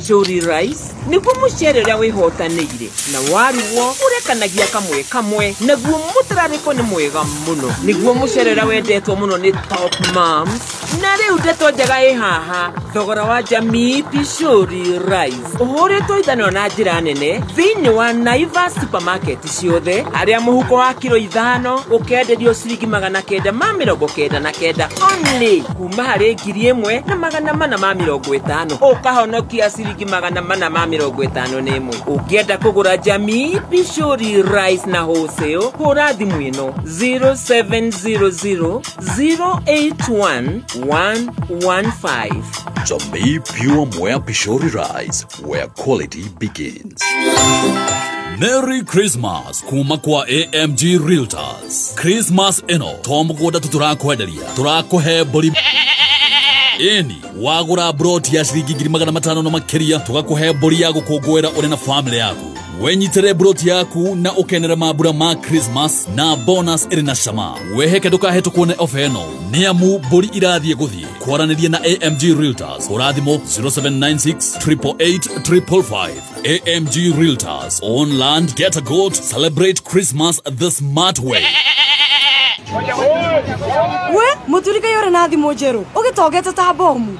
Shori rice niguo mucere uria wihotanĩire na waruo urekanagia kamwe kamwe, naguo mũtararĩko nĩ mwega mũno, niguo mucere uria wendetwo mũno nĩ top moms. Na rĩu ndeto njega ĩ haha, thogora wa Jamii Pishori Rice ũhũrĩtwo ithanwa na njĩra nene thĩinĩ wa Naivas supermarket ciothe, harĩa mũhuko wa kiro 5 ũkenderio ciringi 999 only, kuma harĩ 1450, ũkahonokia ciringi 451. Ũngĩenda kũgũra Jamii Pishori Rice na wholesale, hũra thimũ ĩno 0700 081 115. Jamii Pure Mwea Pishori Rice, where quality begins. Merry Christmas kuma kwa AMG Realtors. Christmas eno to mũgũnda tu tũrakwenderia, tũrakũhe mbũri. Eni wagũra broti ya ciringi 500,000 na makĩria, tũgakũhe mbũri ya gũkũngũĩra ũrĩ na family yaku. Wenyitĩre broti yaku na ũkenere mambura ma Christmas na bonus ĩrĩ na cama. Weheke ndũkahĩtũkwo nĩ ofa ĩno, nĩ amu mbũri irathiĩ gũthiĩ. Kwaranĩria na AMG Realtors, hũra thimũ 0796 888 555. AMG Realtors, own land, get a goat, celebrate Christmas the smart way. We muturika yore na thimu njeru ugitongete ta bomu.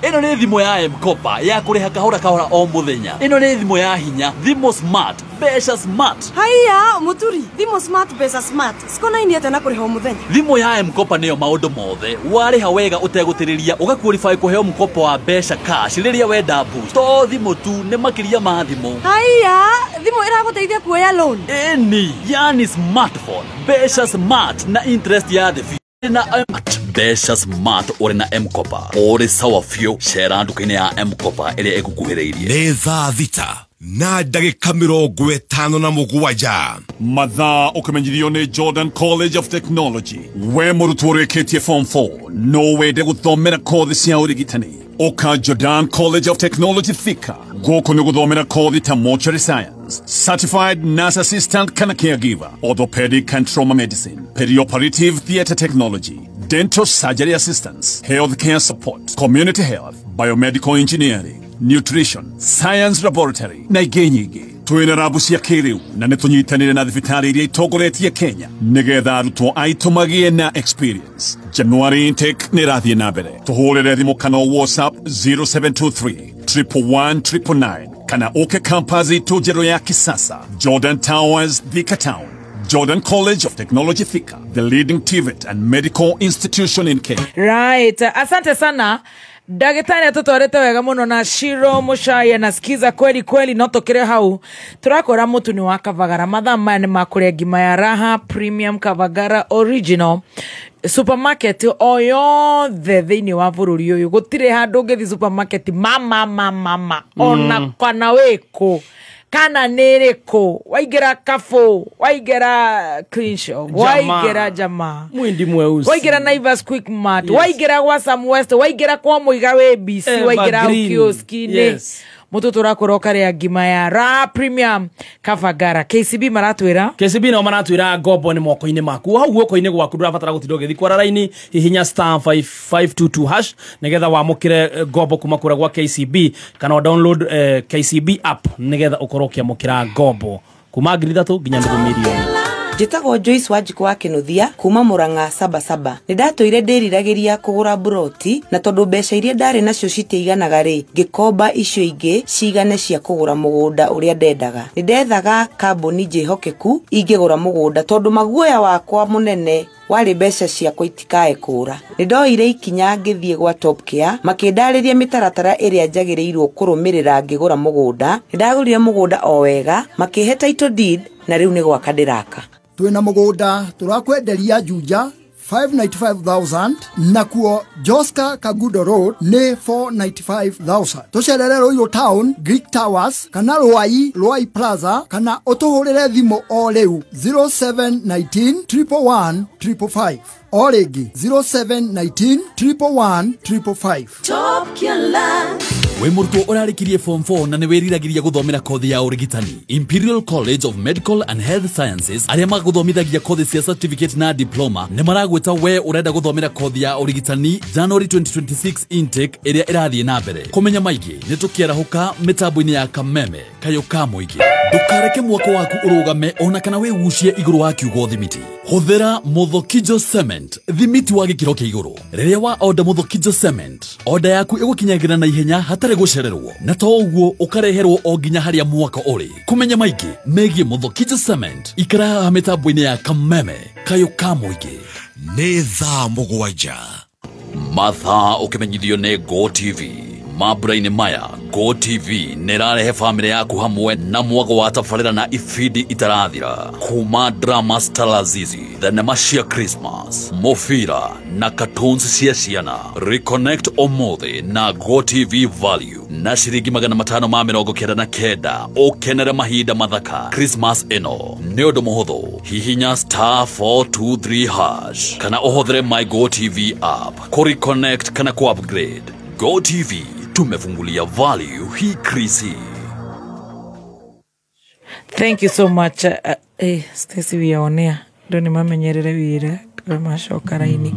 Ĩno nĩ thimũ ya M-Kopa ya kũrĩha kahora kahora o mũthenya. Ĩno nĩ thimũ ya hinya, thimũ smart, mbeca smart. Haiya muturi, thimũ smart mbeca smart cikonainie atĩa na kũrĩha o mũthenya? Thimũ ya M-Kopa nĩyo maũndũ mothe. Warĩha wega ũtegũtĩrĩria ũgaqualify kũheo mkopo wa mbeca cash rĩrĩa wenda boost. To thimũ tu, nĩ makĩria ma thimũ. Haiya, thimũ ĩragũteithia kuoya loan? Ĩni, yani smartphone, mbeca smart na interest ya thĩ na mbeca smart ũrĩ na M-Kopa ũrĩ sawa biũ. Cera nduka-inĩ ya M-Kopa ĩrĩa ĩgũkuhĩrĩirie. Nĩ thaa 6:57. Mathaa ũkĩmenyithio nĩ Jordan College of Technology. We mũrutwo ũrĩkĩtie form 4 no wende gũthomera kothi cia ũrigitani, ũka Jordan College of Technology Thika. Gũkũ nĩ gũthomera kothi ta mortuary science, certified nurse assistant kana caregiver, orthopedic and trauma medicine, perioperative theater technology, dental surgery assistance, healthcare support, community health, biomedical engineering, nutrition, science laboratory na ingĩ nyingĩ. Twĩna rabu cia kĩrĩu na nĩ tũnyitanĩre na thibitarĩ iria itongoretie Kenya nĩgetha arutwo aitũ magĩe na experience. January intake nĩ ĩrathiĩ na mbere. Tũhũrĩre thimũ kana WhatsApp 0723 111 999 kana ũke campus itũ njerũ ya kisasa, Jordan Towers, Thika Town. Jordan College of Technology Thika, the leading TVET and medical institution in Kenya. Right, asante sana ndagĩtarĩ, atũtwarĩte wega mũno na Shiro Mũcai anasikiza kweli kweli. No tũkĩrĩ hau tũrakora mũtu nĩ wa Kavagara. Mathaa maya nĩ makũrĩa ngima ya Raha Premium Kavagara Original supermarket o yothe thĩinĩ wa bũrũri ũyũ. Gũtirĩ handũ ũngĩthiĩ supermarket mama mama ona kana wĩkũ kana nĩrĩkũ, waingĩra Carrefour, waingĩra Clean Shop, waingĩra Jamaa, Mwindi Mweusi, waingĩra Naivas Quick Mart, waingĩra gwa Sam West, waingĩra kwa Mũiga wa ABC, waingĩra kioski-inĩ, mũtũ tũrakora ũkarĩa ngima ya Raha Premium Kavagara. KCB maratwĩra, KCB nao maratwĩra ngombo nĩ moko-inĩ maku, hau guoko-inĩ gwaku ndũrabatara gũtinda ũgĩthiĩ kwara raini, hihinya star 5522 hash nĩgetha wamũkĩre ngombo kuma kũrĩa gwa KCB, kana download KCB app nĩgetha ũkorwo ũkĩamũkĩra ngombo kuma 3,000 nginya 5 million. Njĩtagwo Joyce Wanjikũ wa Kĩnuthia kuma Murang'a Sabasaba. Nĩ ndatũire ndĩriragĩria kũgũra mburoti, na tondũ mbeca iria ndarĩ nacio citiiganaga rĩ, ngĩkomba icio ingĩ cigane cia kũgũra mũgũnda ũrĩa ndendaga. Nĩ ndethaga kambuni njĩhokeku ingĩgũra mũgũnda tondũ maguoya wakwa mũnene warĩ mbeca ciakwa itikae kũra. Nĩ ndoire ikinya ngĩthiĩ gwa Top Care, makĩndarĩria mĩtaratara ĩrĩa njagĩrĩirwo kũrũmĩrĩra ngĩgũra mũgũnda. Nĩ ndagũrire mũgũnda o wega, makĩhe title deed, na rĩu nĩ gwaka ndĩraka. Twina mugunda turakwenderia Juja 595,000 nakuo Joska Kagudo Road nĩ 495,000. Tucerere Royal Town, Greek Towers kana Ruai, Ruai Plaza kana utuhurire thimu o riu 0719 111 555 o rĩngĩ 0719 111 555. Top Killer. We mũrutwo ũrarĩkirie form 4 na nĩ wĩriragĩria gũthomera kothi ya ũrigitani, Imperial College of Medical and Health Sciences arĩa magũthomithagia kothi cia certificate na diploma nĩ maragwĩta we ũrenda gũthomera kothi ya ũrigitani January 2026 intake ĩrĩa ĩrathiĩ na mbere. Kũmenya maingĩ nĩ tũkĩarahũka mĩtambo-inĩ ya Kameme kayũ ka mũingĩ. Ndũkareke mwako waku ũrũgame ona kana wĩgucie igũrũ wa kiugo thimiti. Hũthĩra Muthokijo Cement, thimiti wa gĩkĩro kĩa igũrũ. Rĩrĩa wa order Muthokijo Cement, order yaku ĩgũkinyagĩra na ihenya hatarĩ gũcererwo, na to ũguo ũkareherwo o nginya harĩa mwako ũrĩ. Kũmenya maingĩ megiĩ Muthokijo Cement, ikara haha mĩtambo-inĩ ya Kameme kayũ ka mũingĩ. Nĩ thaa 7. Mathaa ũkĩmenyithio nĩ Go TV. Mambura-inĩ maya Go TV nĩ ĩrarehe bamĩrĩ yaku hamwe na mwago wa tabarĩra na ibindi itarathira, kuma drama Stalazizi, thenema cia Christmas, mũbira na cartoons cia ciana. Reconnect ũmũthĩ na Go TV Value na ciringi 599 ũkenere mahinda mathaka Christmas ĩno. Nĩ ũndũ mũhũthũ, hihinya star 423 hash kana ũhũthĩre My Go TV app kũ reconnect kana kũ upgrade. Go TV, tumefungulia value hii krisi. Thank you so much. Stacy we are on air. Ndũ nĩ mamenyerere wĩra macoka raini.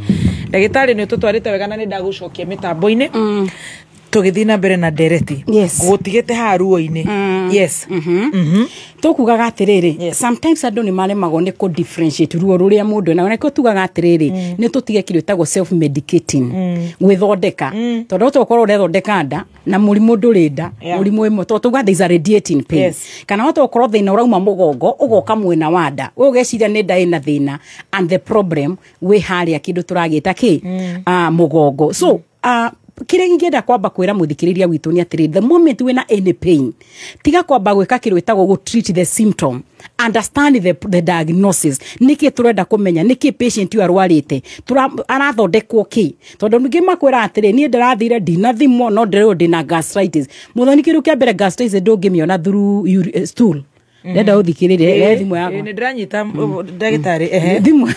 Ndagĩtarĩ nĩ ũtũtwarĩte wega na nĩ ndagũcokia mĩtambo-inĩ. Tũgĩthiĩ na mbere na ndereti. Gũtigĩte haha ruo-inĩ. Yes. Tũkugaga atĩrĩrĩ, sometimes andũ nĩ maremagwo nĩ kũ differentiate ruo rũrĩa mũndũ ena. Nĩkĩo tugaga atĩrĩrĩ, nĩ tũtige kĩndũ gĩtagwo self medicating, gwĩthondeka, tondũ tũkorwo ũrethondeka nda na mũrimũ ndũrĩ nda, mũrimũ ĩmwe tondũ tuga there is a radiating pain, kana wahota gũkorwo thĩna ũrauma mũgongo ũgoka mwena wa nda, we ũgeciria nĩ nda ĩna thĩna, and the problem wĩ harĩa kĩndũ tũragĩta kĩ mũgongo. So kĩrĩa ingĩenda kwamba kwĩra mũthikĩrĩria witũ nĩ atĩrĩrĩ, the moment wĩna any pain, tiga kwamba gwĩka kĩndũ gĩtagwo gũ treat the symptom, understand the diagnosis. Nĩkĩ tũrenda kũmenya nĩkĩ patient ũyũ arwarĩte, arathondekwo kĩ, tondũ ningĩ makwĩra atĩrĩ, niĩ ndĩrathire ndinathimwo no ndĩrĩrwo ndĩna gastritis. Mũthoni, kĩndũ kĩa mbere, gastritis ndũngĩmĩona through stool. Ndenda ũthikĩrĩrie thimũ yakwa. Nĩ ndĩranyita, ndagĩtarĩ, ehe. Thimũ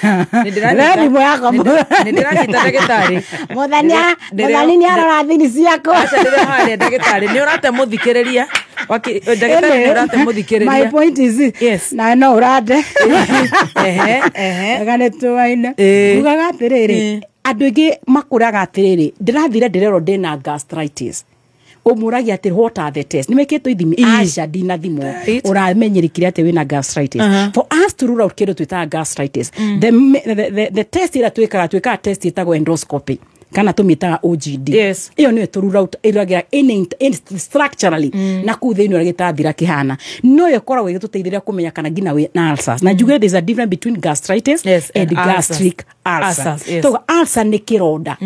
yakwa. Nĩ ndĩranyita, ndagĩtarĩ. Mũthania, mũthani nĩ arora thiri ciakwa. Aca, ndĩrĩ harĩa, ndagĩtarĩ, nĩ ũrate mũthikĩrĩria. Ndagĩtarĩ, nĩ ũrate mũthikĩrĩria. My point is, yes, na no ũrate. Ehe ehe. Ega nĩ tũwaine. Ugaga atĩrĩrĩ, andũ aingĩ makũraga atĩrĩrĩ, ndĩrathire ndĩrerwo ndĩna gastritis. Ũmũragia atĩ, what are the test, nĩ mekĩtwo ithimi? Aca, ndinathimwo. Ũramenyerikire atĩ wĩna gastritis? For us to rule out kĩndũ twĩtaga gastritis, the test ĩrĩa twĩkaga test ĩtagwo endoscopy, kana tũmĩtaga OGD. Ĩyo nĩyo tũ rule out ĩragĩra any structurally na kũu thĩinĩ ũrĩa gĩtathira kĩhana, no ĩyo ĩkoragwo ĩgĩtũteithĩrĩria kũmenya kana nginya wĩ na ulcers. Na njuge there's a difference between gastritis and gastric ulcer. Ulcers, yes. Toga ulcer nĩ kĩronda,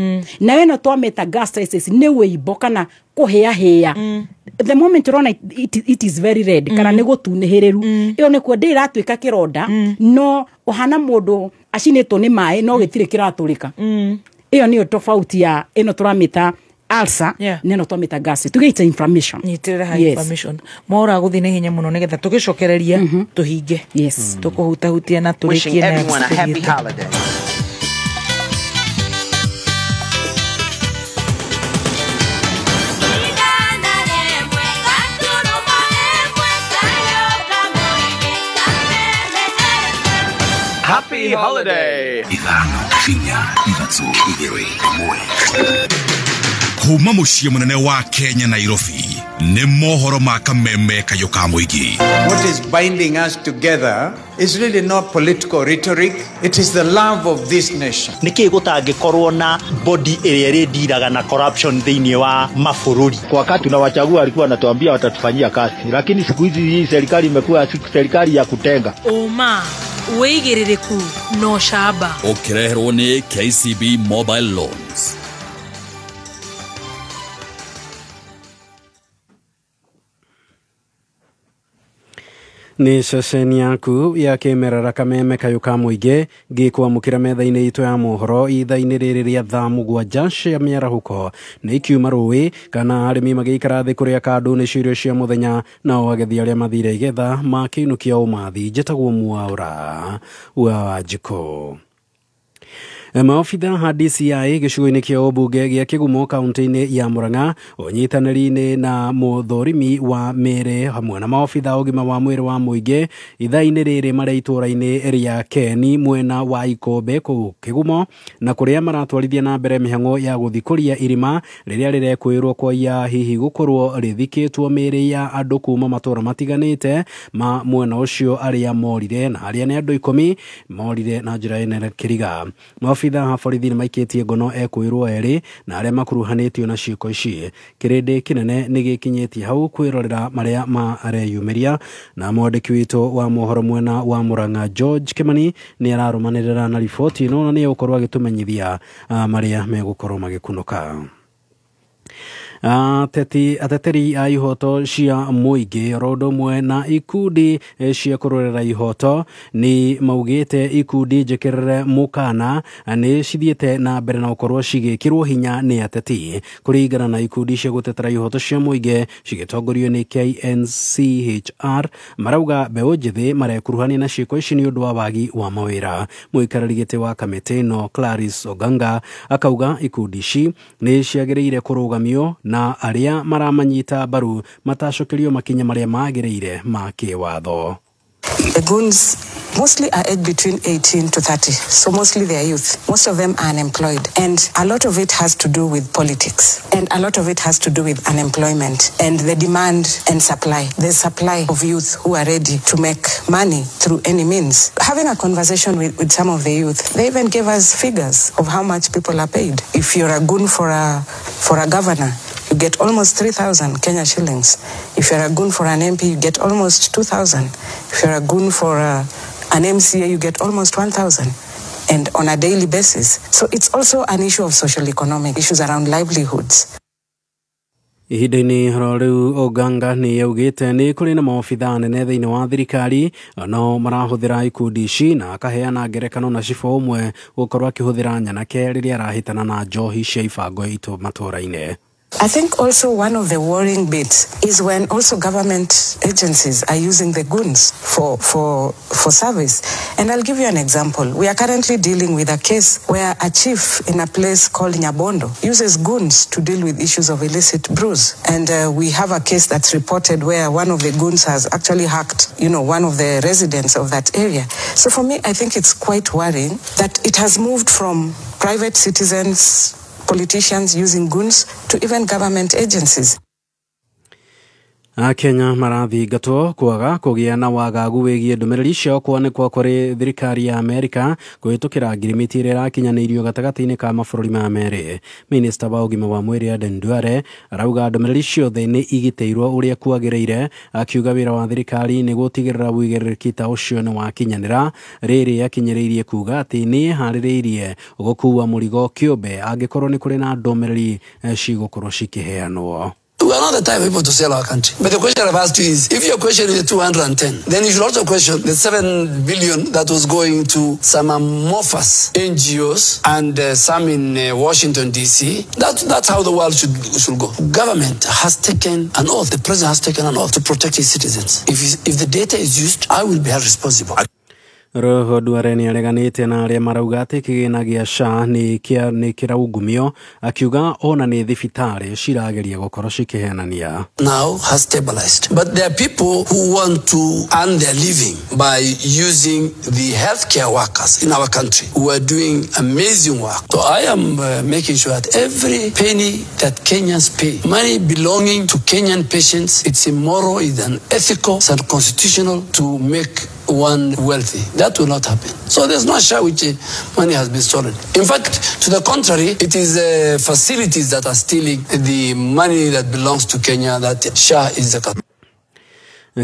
na ĩno twamĩta gastritis nĩ wĩimbo kana kũhĩahĩa. The moment ũrona it is very red kana nĩ gũtunĩhĩrĩru, ĩyo nĩkuo ndĩ ĩratuĩka kĩronda, no ũhana mũndũ acinĩtwo nĩ maĩ, no gĩtirĩ kĩratũrĩka. Ĩyo nĩyo tofauti ya ĩno tũramĩta ulcer na ĩno twamĩta gastric. Tuge it's inflammation. Nyitĩrĩra ha inflammation mwaura gũthiĩ na ihenya mũno nĩgetha tũgĩcokereria tũhinge. Tũkũhutahutia na Wishing tũrĩkie everyone a next happy tũthiĩte. holiday. Happy holiday! 5 4 3 2 1. Kuma mũciĩ mũnene wa Kenya, Nairobi, nĩ mohoro ma kameme kayũ ka mũingĩ. What is binding us together is really not political rhetoric, it is the love of this nation. Nĩkĩ gũtangĩkorwo na body ĩrĩa ĩrĩndiraga na corruption thĩinĩ wa mabũrũri? Kwa wakati tunawachagua walikuwa wanatuambia watatufanyia kazi, lakini siku hizi hii serikali imekuwa serikali ya kutenga. Ũma, wĩigĩrĩrĩku na ũcamba. Ũkĩreherwo nĩ KCB Mobile Loans. Nĩ ceceni yaku ya kĩmerera kameme kayũ ka mũingĩ, ngĩkwamũkĩra metha-inĩ itũ ya mohoro ithaa-inĩ rĩrĩ rĩa thaa 7 cia mĩarahũko. Nĩ ikiuma rũĩ kana arĩmi magĩikara thĩ kũrĩa kandũ nĩ irio cia mũthenya, nao agethi arĩa mathire igetha makĩinũkia ũmathi. Njĩtagwo Mwaũra wa Wanjikũ. Maobitha a DCI gĩcigo-inĩ kĩa ũmbunge gĩa Kĩgumo kaunti-inĩ ya Murang'a, ũnyitanĩri-inĩ na mũthũrimi wa mĩĩrĩ hamwe na maobitha a ũgima wa mwĩrĩ wa mũingĩ, ithaa-inĩ rĩrĩ marĩ itũũra-inĩ rĩa Keni mwena wa Ikũmbĩ kũu Kĩgumo, na kũrĩa maratwarithia na mbere mĩhang'o ya gũthikũria irima rĩrĩa rĩrekwĩrwo kwaiya hihi gũkorwo rĩthikĩtwo mĩĩrĩ ya andũ kuma matũũra matiganĩte ma mwena ũcio arĩa morire, na arĩa nĩ andũ 10 morire na njĩra ĩnene kĩriga. Maobitha a borithi nĩ maikĩtie ngono ekwĩrwo erĩ na arĩa makuruhanĩtio na ciĩko ici. Kĩrĩndĩ kĩnene nĩ gĩkinyĩtie hau kwĩrorera marĩa mareyumĩria, na mwandĩki witũ wa mohoro mwena wa Murang'a George Kimani nĩ ararũmanĩrĩra na riboti ĩno, na nĩ egũkorwo agĩtũmenyithia marĩa megũkorwo magĩkunũka. Ateti ateteri a ihoto cia mũingĩ oro ũndũ ũmwe na ikundi cia kũrũĩrĩra ihoto nĩ maugĩte ikundi njĩkĩrĩre mũkana nĩ cithiĩte na mbere na gũkorwo cigĩkĩrwo hinya nĩ ateti. Kũringana na ikundi cia gũtetera ihoto cia mũingĩ cigĩtongorio nĩ KNCHR, marauga mbeũ njĩthĩ marekuruhania na ciĩko ici nĩ ũndũ wa wagi wa mawĩra. Mũikarĩri gĩtĩ wa kamĩtĩ ĩno Clarice Oganga akauga ikundi ici nĩ ciagĩrĩire kũrũgamio na arĩa maramanyita mbaru matacũkĩrio makinya marĩa magĩrĩire ma kĩwatho. The goons mostly are aged between 18 to 30. So mostly they are youth. Most of them are unemployed. And a lot of it has to do with politics. And a lot of it has to do with unemployment and the demand and supply. The supply of youth who are ready to make money through any means. Having a conversation with some of the youth, they even gave us figures of how much people are paid. If you're a goon for a governor, you get almost 3,000 Kenya shillings. If you're a goon for an MP, you get almost 2,000. If you're a goon for an MCA, you get almost 1,000. And on a daily basis. So it's also an issue of social economic issues around livelihoods. Ihinda-inĩ ro rĩu Oganga nĩ yaugĩte nĩ kũrĩ na maobithaa nene thĩinĩ wa thirikari no marahũthĩra ikundi ici na akaheana ngerekano na cibũ ũmwe gũkorwo akĩhũthĩra nyanake rĩrĩa arahĩtana na njohi cia ibango itũ matũũra-inĩ. I think also one of the worrying bits is when also government agencies are using the goons for service. And I'll give you an example. We are currently dealing with a case where a chief in a place called Nyabondo uses goons to deal with issues of illicit brews. And we have a case that's reported where one of the goons has actually hacked, one of the residents of that area. So for me, I think it's quite worrying that it has moved from private citizens, politicians using goons to even government agencies. Akenya marathingatwo kwaga kũgĩa na wagagu wĩgiĩ ndũmĩrĩri ciao kwanĩkwo kũrĩ thirikari ya Amerika kũhĩtũkĩra ngirimiti ĩrĩa ĩrakinyanĩirio gatagatĩ-inĩ ka mabũrũri ma merĩ. Minista wa ũgima wa mwĩrĩ Aden Duale arauga ndũmĩrĩri ciothe nĩ igitĩirwo ũrĩa kwagĩrĩire, akiuga wĩra wa thirikari nĩ gũtigĩrĩra ũigĩrĩrĩki ta ũcio nĩ wakinyanĩra. Rĩrĩ akinyĩrĩirie kuga atĩ nĩ ĩharĩrĩirie gũkua mũrigo kĩũmbe angĩkorwo nĩ kũrĩ na ndũmĩrĩri cigũkorwo cikĩheanwo. We are not the type of people to sell our country. But the question I've asked you is, if your question is 210, then you should also question the 7 billion that was going to some amorphous NGOs and some in Washington, D.C. That's how the world should go. Government has taken an oath. The president has taken an oath to protect his citizens. If the data is used, I will be held responsible. Roho Duale nĩ areganĩte na arĩa marauga atĩ kĩgĩna gĩa SHA nĩ kĩraungumio, akiuga ona nĩ thibitarĩ cirageria gũkorwo cikĩhenania. Now has stabilized. But there are people who want to earn their living by using the healthcare workers in our country who are doing amazing work. So I am making sure that every penny that Kenyans pay, money belonging to Kenyan patients, it's immoral, it's unethical, it's unconstitutional to make one wealthy. That will not happen. So there's no share which money has been stolen. In fact, to the contrary, it is the facilities that are stealing the money that belongs to Kenya that SHA is the cut.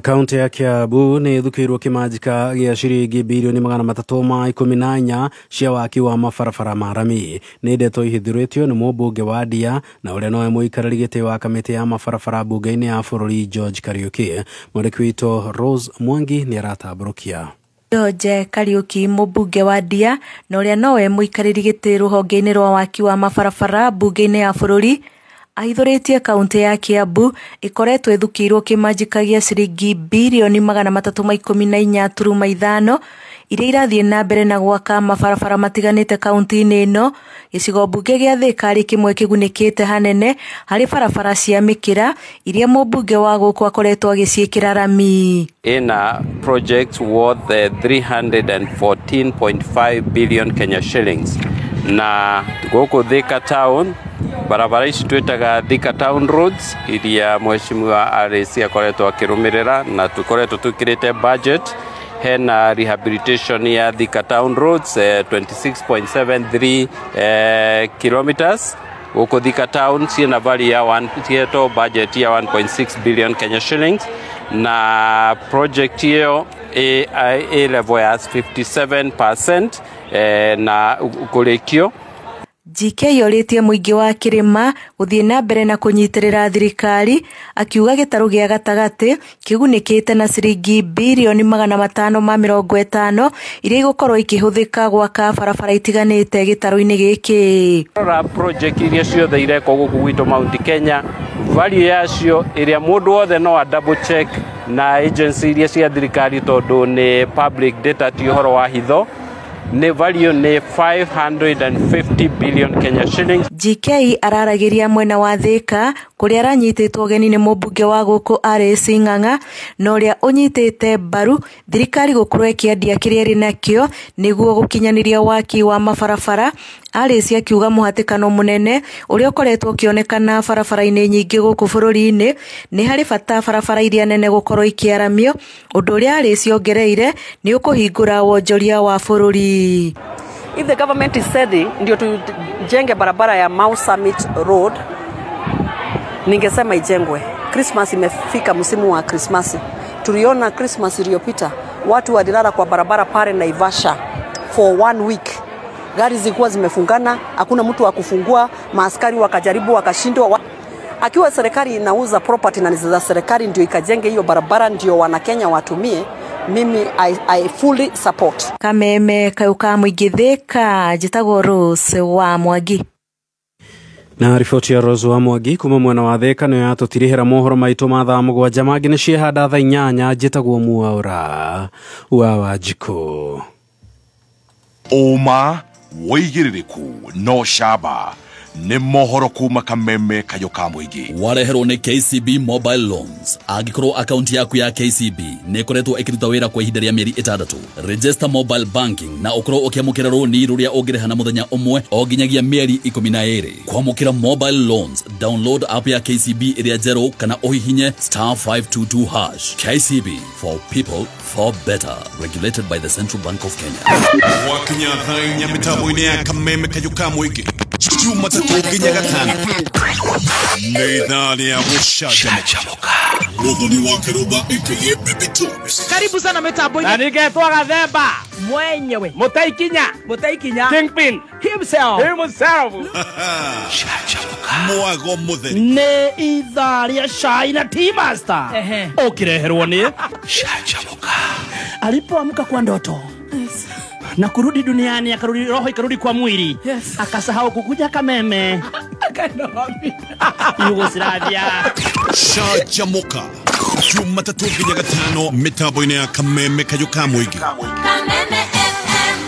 Kaunti ya Kiambu nĩ ĩthukĩirwo kĩmanjĩka gĩa ciringi birioni 314 cia waki wa mabarabara ma rami. Nĩ ndeto ihithũrĩtio nĩ mũmbunge wa Ndia na ũrĩa nowe mũikarĩri gĩtĩ wa kamĩtĩ ya mabarabara mbunge-inĩ ya bũrũri George Kariuki. Mwandĩki witũ Rose Mwangi nĩ aratambũrũkia. George Kariuki mũmbunge wa Ndia na ũrĩa nowe mũikarĩri gĩtĩ rũhonge-inĩ rwa waki wa mabarabara mbunge-inĩ ya bũrũri ahithũrĩtie kaunti ya Kiambu ikoretwo ĩthukĩirwo kĩmanjĩka gĩa ciringi birioni 314.5 iria irathiĩ na mbere na gwaka mabarabara matiganĩte kaunti-inĩ ĩno. Gĩcigo mbunge gĩa Thika arĩ kĩmwe kĩgunĩkĩte hanene harĩ barabara cia mĩkĩra iria mũmbunge wa gũkũ akoretwo agĩciĩkĩra rami. Ina project worth 314.5 billion Kenya shillings na gũkũ Thika town barabara ici twĩtaga Thika Town Roads iria mheshimiwa RAC akoretwo akĩrũmĩrĩra na tũkoretwo twĩkĩrĩte budget. Hena rehabilitation ya Thika Town Roads 26.73 kilometers gũkũ Thika Town ciĩna value ya cietwo budget ya 1.6 billion Kenya shillings na project ĩyo A level ya 57% na kũrĩkio. GK yorĩtie mũingĩ wa kĩrĩma gũthiĩ na mbere na kũnyitĩrĩra thirikari akiuga gĩtarũ gĩa gatagatĩ kĩgunĩkĩte na ciringi birioni 550 iria igũkorwo ikĩhũthĩka gwaka barabara itiganĩte gĩtarũ-inĩ gĩkĩ. Rora project iria ciothe irekwo gũkũ gwitũ Mount Kenya value yacio ĩrĩa mũndũ wothe no a double check na agency iria cia thirikari tondũ nĩ public data ti ũhoro wa hitho. Nĩ value nĩ 550 billion Kenya shillings. GK araragĩria mwena wa Thika kũrĩa aranyitĩtwo ũgeni nĩ mũmbunge wa gũkũ Alice Ng'ang'a na ũrĩa ũnyitĩte mbaru thirikari gũkorwo ĩkĩendia kĩrĩa ĩrĩ nakĩo nĩguo gũkinyanĩria waki wa mabarabara. Alice akiuga mũhatĩkano mũnene ũrĩa ũkoretwo ũkĩonekana barabara-inĩ nyingĩ gũkũ bũrũri-inĩ nĩ harĩ bata barabara iria nene gũkorwo ikĩaramio, ũndũ ũrĩa Alice ongereire nĩ ũkũhingũra wonjoria wa bũrũri. If the government is selling ndio tujenge barabara ya Mau Summit Road, ningesema ijengwe. Christmas imefika, msimu wa Christmas. Tuliona Christmas iliyopita watu walilala kwa barabara pale Naivasha for 1 week. Gari zilikuwa zimefungana, hakuna mtu wa kufungua, maaskari wakajaribu wakashindwa. Akiwa serikali inauza property na ni za serikali ndio ikajenge hiyo barabara ndio wana Kenya watumie, mimi I fully support. Kameme kayuka mũingĩ Thika, njĩtagwo Rose wa Mwangi. Na riboti ya Rose wa Mwangi kuma mwena wa Thika nĩyo yatũtirihĩra mohoro maitũ ma thaa 7 mangĩ nĩ ciehanda thaa 8. Njĩtagwo Mwaura wa Wanjikũ. Ũma wĩigĩrĩrĩku no camba nĩ mohoro kuma Kameme kayũ ka mũingĩ. Wareherwo nĩ KCB Mobile Loans. Angĩkorwo akaunti yaku ya KCB nĩ ĩkoretwo ĩkĩruta wĩra kwa ihinda rĩa mĩeri 6, register mobile banking na ũkorwo ũkĩamũkĩra rũni rũrĩa ũngĩrĩha na mũthenya ũmwe o nginyagia mĩeri 12. Kwamũkĩra mobile loans, download app ya KCB ĩrĩa njerũ kana ũhihinye *522#. KCB, for people for better, regulated by the Central Bank of Kenya. Wakinya thaa 4 mĩtambo-inĩ ya Kameme kayũ ka mũingĩ Jumatatu nginya Gatano nĩ ithaa rĩa gũcanjamũka. Mũthoni wa Kĩrũmba aka Baby Tones. Karibu sana mitambo-inĩ. Na ningetwo Gathemba mwenyewe, Mũtaikinya Kingpin himself. Mwago mũtheri nĩ ithaa rĩa cai na tea master ũkĩreherwo nĩ Canjamũka. Alipoamka kwa ndoto na kurudi duniani, akarudi roho ikarudi kwa mwili. Yes. Akasahau kukuja Kameme. Akaenda wapi? Yugoslavia. Canjamũka Jumatatu nginya Gatano mĩtambo-inĩ ya Kameme kayũ ka mũingĩ. Kameme FM.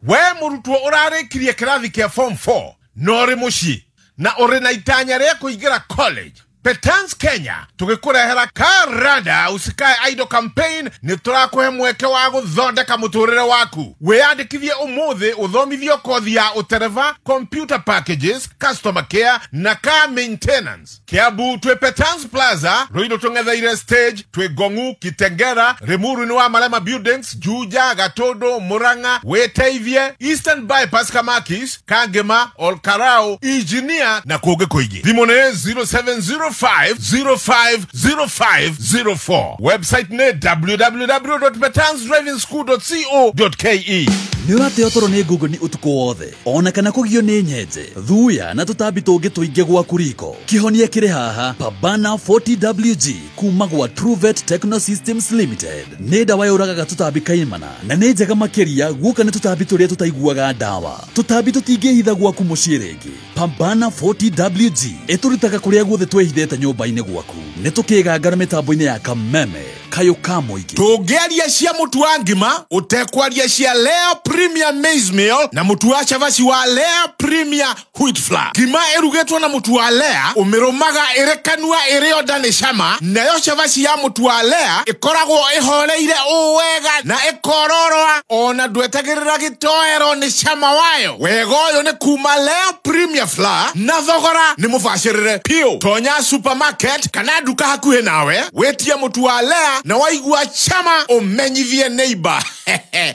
We mũrutwo ũrarĩkirie kĩrathi kĩa form 4 na ũrĩ mũciĩ na ũrĩ na itanya rĩa kũingĩra college, Petans Kenya tũgĩkũrehera Karada usikae idle campaign nĩ tũrakũhe mweke wa gũthondeka mũtũrĩre waku. Wĩyandĩkithie ũmũthĩ ũthomithio kothi ya ũtereva, computer packages, customer care na car maintenance. Kiambu twĩ Petans Plaza, Ruiru tũng'etheire stage, twĩ Ngong'u, Kitengera, Limuru nĩ wa Malema Buildings, Juja, Gatondo, Murang'a, wĩteithie Eastern Bypass, Kamakis, Kangema, Olkarau, Engineer na kũngĩ kũingĩ. Thimũ nĩ 0705 050504. Website nĩ www.petansdrivingschool.co.ke. Nĩ ũrateo toro nĩ ngũngũni ũtukũ wothe ona kana kũgio nĩ nyenje, thuya na tũtambi tũngĩ tũingĩ gwaku riko. Kĩhonia kĩrĩ haha, Pabana 40WG kuma gwa Truvet Techno Systems Limited. Nĩ ndawa yũragaga tũtambi kaimana na nĩ njega makĩria guoka nĩ tũtambi tũrĩa tũtaiguaga ndawa. Tũtambi tũtingĩhitha gwaku mũciĩ rĩngĩ. Pambana 40WG ĩtũrutaga kũrĩa guothe twĩhithĩte nyũmba-inĩ gwaku. Nĩ tũkĩgangara mĩtambo-inĩ ya Kameme kayũ ka mũingĩ. Tũngĩaria cia mũtu wa ngima ũtekwaria cia Lea Premier Maize Meal na mũtu wa cabaci wa Lea Premier Wheat Flour. Ngima ĩrugĩtwo na mũtu wa Lea ũmĩrũmaga ĩrĩ kanua ĩrĩ o nda nĩ cama, nayo cabaci ya mũtu wa Lea ĩkoragwo ĩhoreire ũũ wega na ĩkororoa ona ndwetagĩrĩra gĩtoero nĩ cama wayo. Wega ũyũ nĩ kuma Lea Premier Flour na thogora nĩ mũbacĩrĩre piũ. Tonya supermarket kana nduka hakuhĩ nawe wĩtie mũtu wa Lea na waigua chama ũmenyithie neighbor.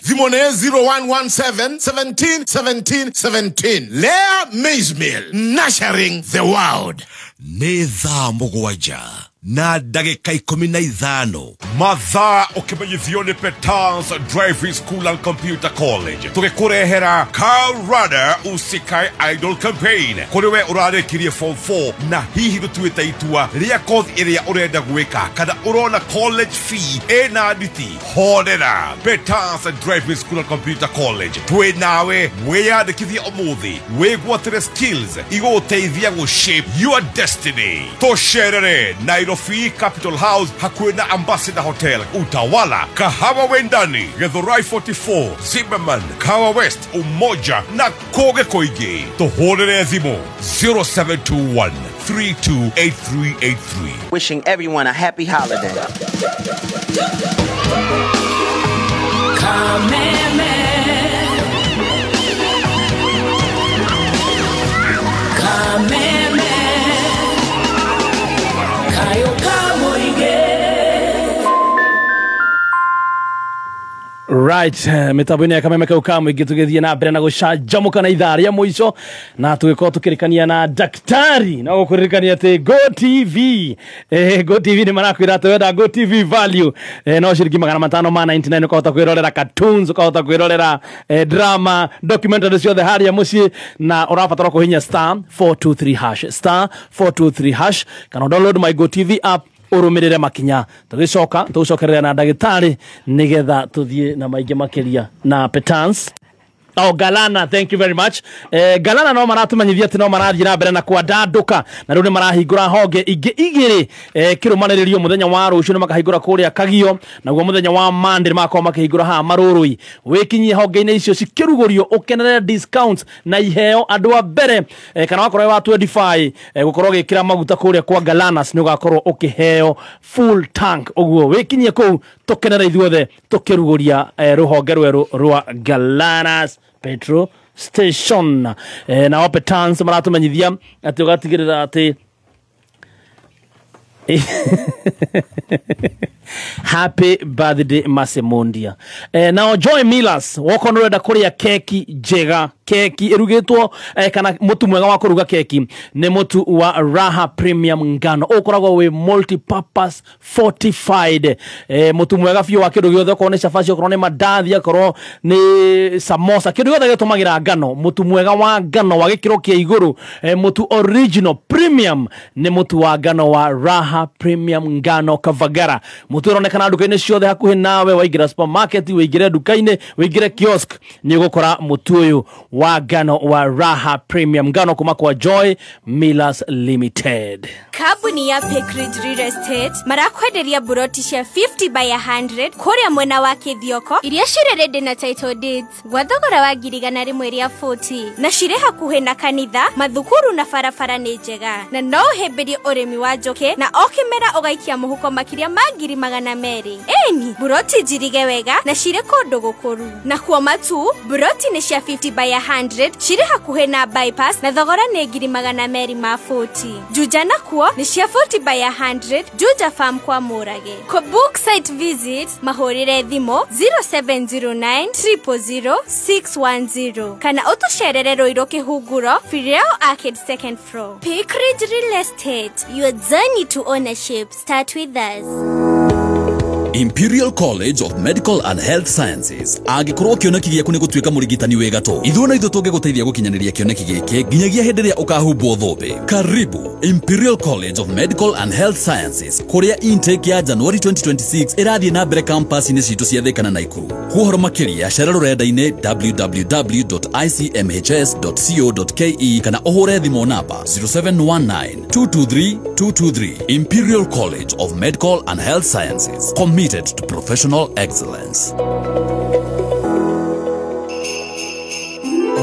Thimũ nĩ 0117 17 17 17. Lea Maize Meal, nurturing the world. Nĩ thaa 7 na ndagĩka 15 mathaa ũkĩmenyithio nĩ Petans Driving School and Computer College tũgĩkũrehera Karada usikae idle campaign kũrĩ we ũrarĩkirie form 4 na hihi gũtuĩte itua rĩa kothi ĩrĩa ũrenda gwĩka kana ũrona college fee ĩna nditi, horera. Petans Driving School and Computer College twĩ nawe, wĩyandĩkithie ũmũthĩ wĩgwatĩre skills igũgũteithia gũ shape your destiny. Tũcerere Nairobi Nairobi Capital House hakuhĩ na Ambassador Hotel, Utawala, Kahawa Wendani, Githurai 44, Zimmerman, Kahawa West, Umoja na kũngĩ kũingĩ. Tũhũrĩre thimũ 0721 328383. Wishing everyone a happy holiday. Kameme. Kameme. Kayo kamuige. Right, mitambo-inĩ ya Kameme kau ka mũingĩ tũgĩthiĩ na mbere na gũcanjamũka na ithaa rĩa mũico na tũgĩkorwo tũkĩrĩkania na daktari na gũkũririkania atĩ Go TV, Go TV nĩ marakwĩra atĩ wenda Go TV value, no ciringi 599 ũkahota kwĩrorera cartoons, ũkahota kwĩrorera drama, documentary ciothe harĩa mũciĩ, na ũrabatara kũhinya star 423 hash, star 423 hash kana download my Go TV app urumirire makinya. Tugicoka tugucokerera na ndagitari nigetha tuthie na maingi makiria na Petans. Oh, Galana, thank you very much. Galana no maratumenyithia ati no marathie na mbere na kwandanduka na riu ni marahingura honge ingi igiri, kirumaniririo muthenya wa rucio ni makahingura kuria Kagio, naguo muthenya wa Monday makorwo makihingura haha Marurui. Wikinyie honge-ini icio cikirugurio ukenerere discounts na iheo andu a mbere, kana wakorwo wa 25 gukorwo gikira maguta kuria kwa Galanas ni ugakorwo ukiheo full tank. Uguo wikinyie kuu tukenere ithuothe tukiruguria ruhonge rweru rwa Galanas Petrol Station. Na wape tans maratumenyithia ati ugatigirira ati happy birthday Masemondia. Nao Joy Millers woko nurenda kuria keki njega, keki irugitwo, kana mutu mwega wa kuruga keki ni mutu wa Raha Premium ngano, ukoragwo wi multi-purpose fortified, mutu mwega biũ wa kindu giothe, okorwo ni cabaci, okorwo ni mandathi, okorwo ni samosa, kindu giothe gitumagira ngano, mutu mwega wa ngano wa gikiro kia iguru, mutu original premium ni mutu wa ngano wa Raha Premium ngano Kavagara. Mutu uronekana nduka-inĩ ciothe hakuhĩ nawe, waingĩra supermarket, waingĩre nduka-inĩ, waingĩre kiosk, nĩ ũgũkora mutu ũyũ wa ngano wa Raha Premium ngano kuma kwa Joy Millers Limited. Kambuni ya Peckridge Real Estate marakwenderia buroti cia 50 by 100 kuria mwena wa Kithioko iria cirĩ ready na title deeds gwa thogora wa 140 na cirĩ hakuhĩ na kanitha, mathukuru na barabara nĩ njega, na no ũhĩmbĩrie ũrĩmi wa njũkĩ na o kĩmera ũgaikia mũhuko makĩria ma 200,000. Eni buroti njirige wega na cirĩ kũndũ gũkũru, na kuo matu buroti nĩ cia 50 by 100 cirĩ hakuhĩ na bypass na thogora nĩ 240,000. Juja nakuo nĩ cia 40 by 100 Juja Farm kwa Murage. Ko book site visit mahũrĩre thimũ 0709 000 610 kana ũtũcerere Ruiru Kĩhunguro, Firiao Arcade second floor. Peckridge Real Estate, your journey to ownership start with us. Imperial College of Medical and Health Sciences. Angĩkorwo kĩoneki gĩaku nĩ gũtuĩka mũrigitani wĩ gatũ, ithuĩ na ithuĩ tũngĩgũteithia gũkinyanĩria kĩoneki gĩkĩ nginyagia hĩndĩ ĩrĩa ũkahumbwo thũmbĩ. Karibu Imperial College of Medical and Health Sciences, kũrĩa intake ya January 2026 ĩrathiĩ na mbere campus-inĩ citũ cia Thika na Naikuru. Kwa ũhoro makĩria cera rũrenda-inĩ www.icmhs.co.ke kana ũhũre thimũ namba 0719 223 223. Imperial College of Medical and Health Sciences, committed to professional excellence.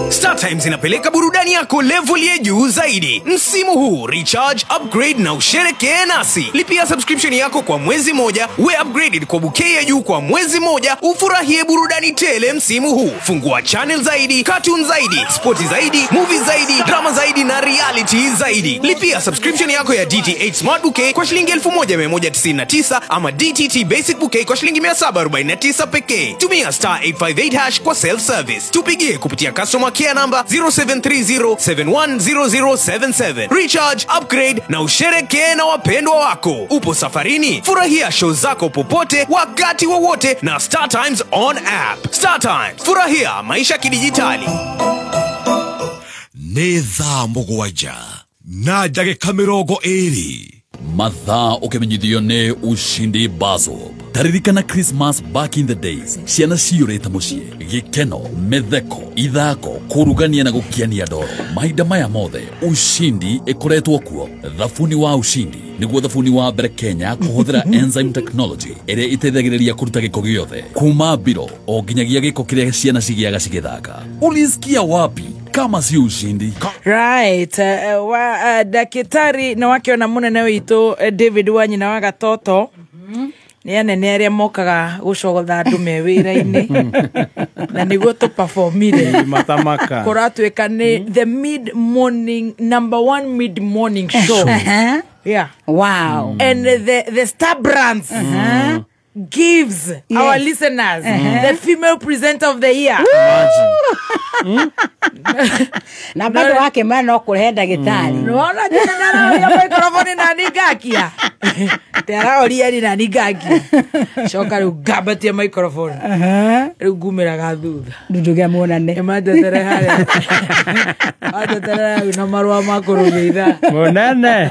Star Times inapeleka burudani yako level ya juu zaidi. Msimu huu recharge, upgrade na usherekee nasi. Lipia subscription yako kwa mwezi moja, we upgraded kwa bouquet ya juu kwa mwezi moja, ufurahie burudani tele msimu huu. Fungua channel zaidi, cartoon zaidi, sporti zaidi, movie zaidi, drama zaidi na reality zaidi. Lipia subscription yako ya DTH Smart Bouquet kwa shilingi 1199 ama DTT Basic Bouquet kwa shilingi 749 pekee. Tumia star 858 hash kwa self service. Tupigie kupitia customer care number 0730710077. Recharge, upgrade na usherekee na wapendwa wako. Upo safarini, furahia show zako popote wakati wowote na Star Times on app. Star Times, furahia maisha kidijitali. Nĩ thaa 7 na ndagĩka 20. Mathaa ũkĩmenyithio nĩ Ushindi Bazob. Taririkana Christmas back in the days, ciana ciyũrĩte mũciĩ, gĩkeno, mĩtheko, ithako, kũrugania na gũkiania ndoro. Mahinda maya mothe Ushindi ĩkoretwo kuo. Thabuni wa Ushindi nĩguo thabuni wa mbere Kenya kũhũthĩra enzyme technology ĩrĩa ĩteithagĩrĩria kũruta gĩko gĩothe kuma mbiro o nginyagia gĩko kĩrĩa ciana cigĩaga cigĩthaka. Ulisikia wapi kama si Ushindi? Right, wa dakitari na wakiona munene witu David wa nyina wa Gatoto. Nĩ anene arĩa mokaga gũcogotha andũ me wĩra-inĩ na nĩguo tũperformire matamaka kũratuĩka nĩ the mid morning number one mid morning show. Yeah. Wow. And the star brands gives our listeners the female presenter of the year. Imagine. Na bado wake mana kũrehe ndagĩtarĩ. Nĩwona njĩra naraoria microphone na ningakia. Teraoria ni na ningakia. Coka rĩu ngambatie microphone. Rĩu ngumĩraga thutha. Ndũgĩa muonane. Ĩmandetere harĩa. Mandetere hau na marũa ma kũrũmia ithaa. Mũnene.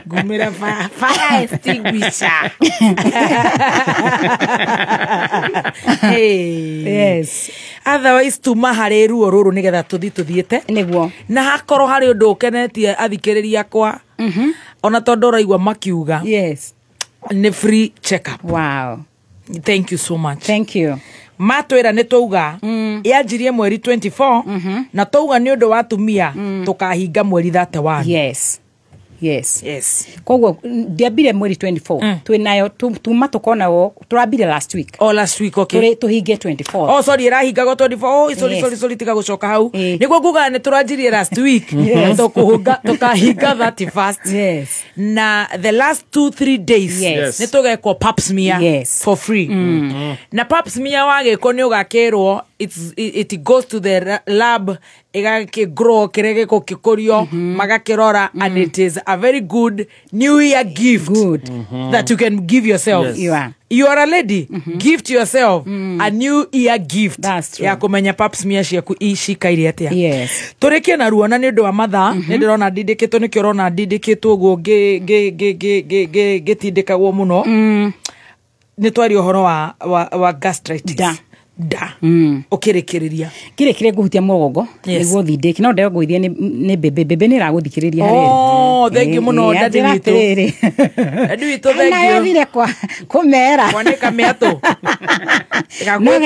Ngumĩra fire extinguisher. Hey. Yes. Otherwise tuma harĩ ruo rũrũ nĩgetha tũthi tũthiĩte nĩguo na hakorwo harĩ ũndũ ũkenetie athikĩrĩria akwa ona tondũ ũraigua makiuga yes nĩ free check up. Wow. Thank you so much. Thank you. Matwĩra nĩ twauga yanjirie mweri 24 na twauga nĩ ũndũ wa atumia tũkahinga mweri 31. Yes. Yes. Yes. Koguo ndiambire mweri 24 twinayo tuma tukona wo turambire last week. Oh, last week, okay. Tuhinge 24. Oh, sorry, irahingago 24. Oh, sorry, yes. Sorry, sorry, tiga gucoka hau. Niguo nguga ni turanjirie last week. Yes. Tukuhunga tukahinga 31st. Yes. Na the last 2-3 days yes. Ni tugekwo pap smear yes. for free. Na pap smear wagĩkwo ni ũgakĩrwo it goes to the lab igakĩgrow kĩrĩa gĩkũkĩkũrio magakĩrora and it is a very good new year gift. Good. That you can give yourself. Yes. You are. You are a lady. Gift yourself a new year gift. That's true. Ya kũmenya pap smear ciaku icikaire atĩa. Yes. Tũrĩkie na ruo na nĩ ũndũ wa mathaa nĩ ndĩrona ndindĩkĩtwo nĩkĩo ũrona ndindĩkĩtwo ũguo ngĩtindĩkagwo mũno. Nĩ twaria ũhoro wa gastritis. Da. Da. Ukirikiriria kirikire nguhutia mugongo niguo thindiki no ndegũithia ni bebe bebe ni raguthikiriria harĩ. Oh, thank you muno dadi witu. Dadi witu thank you. Na yathire kwa kumera kwanĩka mĩatũ. No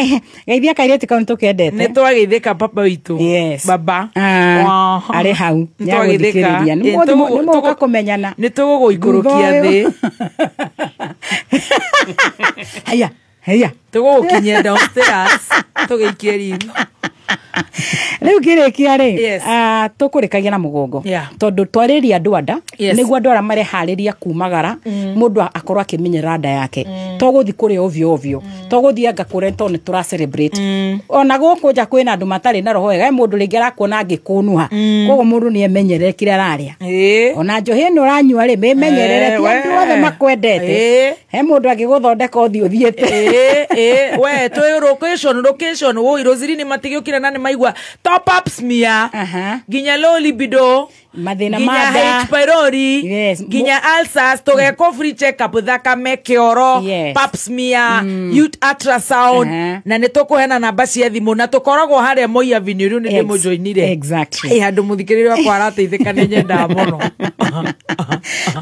geithia kairĩtu kau nĩtũkendete. Nĩtwageithĩka papa witu. Yes. Baba arĩ hau nĩagũthikĩrĩria nĩmũgũka kũmenyana. Nĩtũgũgũikũrũkia thĩ. Haya. Haya. Tũgũgũkinyia downstairs tũgĩikie ritho. Rĩu ngĩrĩkia rĩ tũkũrĩkagia na mũgongo tondũ twarĩria andũ anda nĩguo andũ arĩa mareharĩria kumagara mũndũ akorwo akĩmenyerera nda yake to gũthiĩ kũrĩa ovyo ovyo to gũthiĩ anga kũrĩa tondũ nĩ tũra celebrate ona gũkũ nja kwĩna andũ matarĩ na roho wega mũndũ rĩngĩ arakuona angĩkũnuha koguo mũndũ nĩ emenyerere kĩrĩa ararĩa ona njohi ĩno ũranyua rĩ mĩmenyerere ti andũ othe makwendete he mũndũ angĩgũthondeka ũthiĩ ũthiĩte. We twĩ location woi Rosilini matigĩũkire na nĩ maigua top up smear nginya low libido mathĩna nginya ma nda H pylori yes. nginya ulcers tũgekwo free check up thakame kĩoro pap smear youth ultrasound na nĩ tũkũheana namba cia thimũ na tũkoragwo harĩa Moi Avenue rĩu nĩ ndĩmũjoinire. Exactly. Ĩ handũ mũthikĩrĩria wakwa arateithĩka nĩ nyendaga mũno.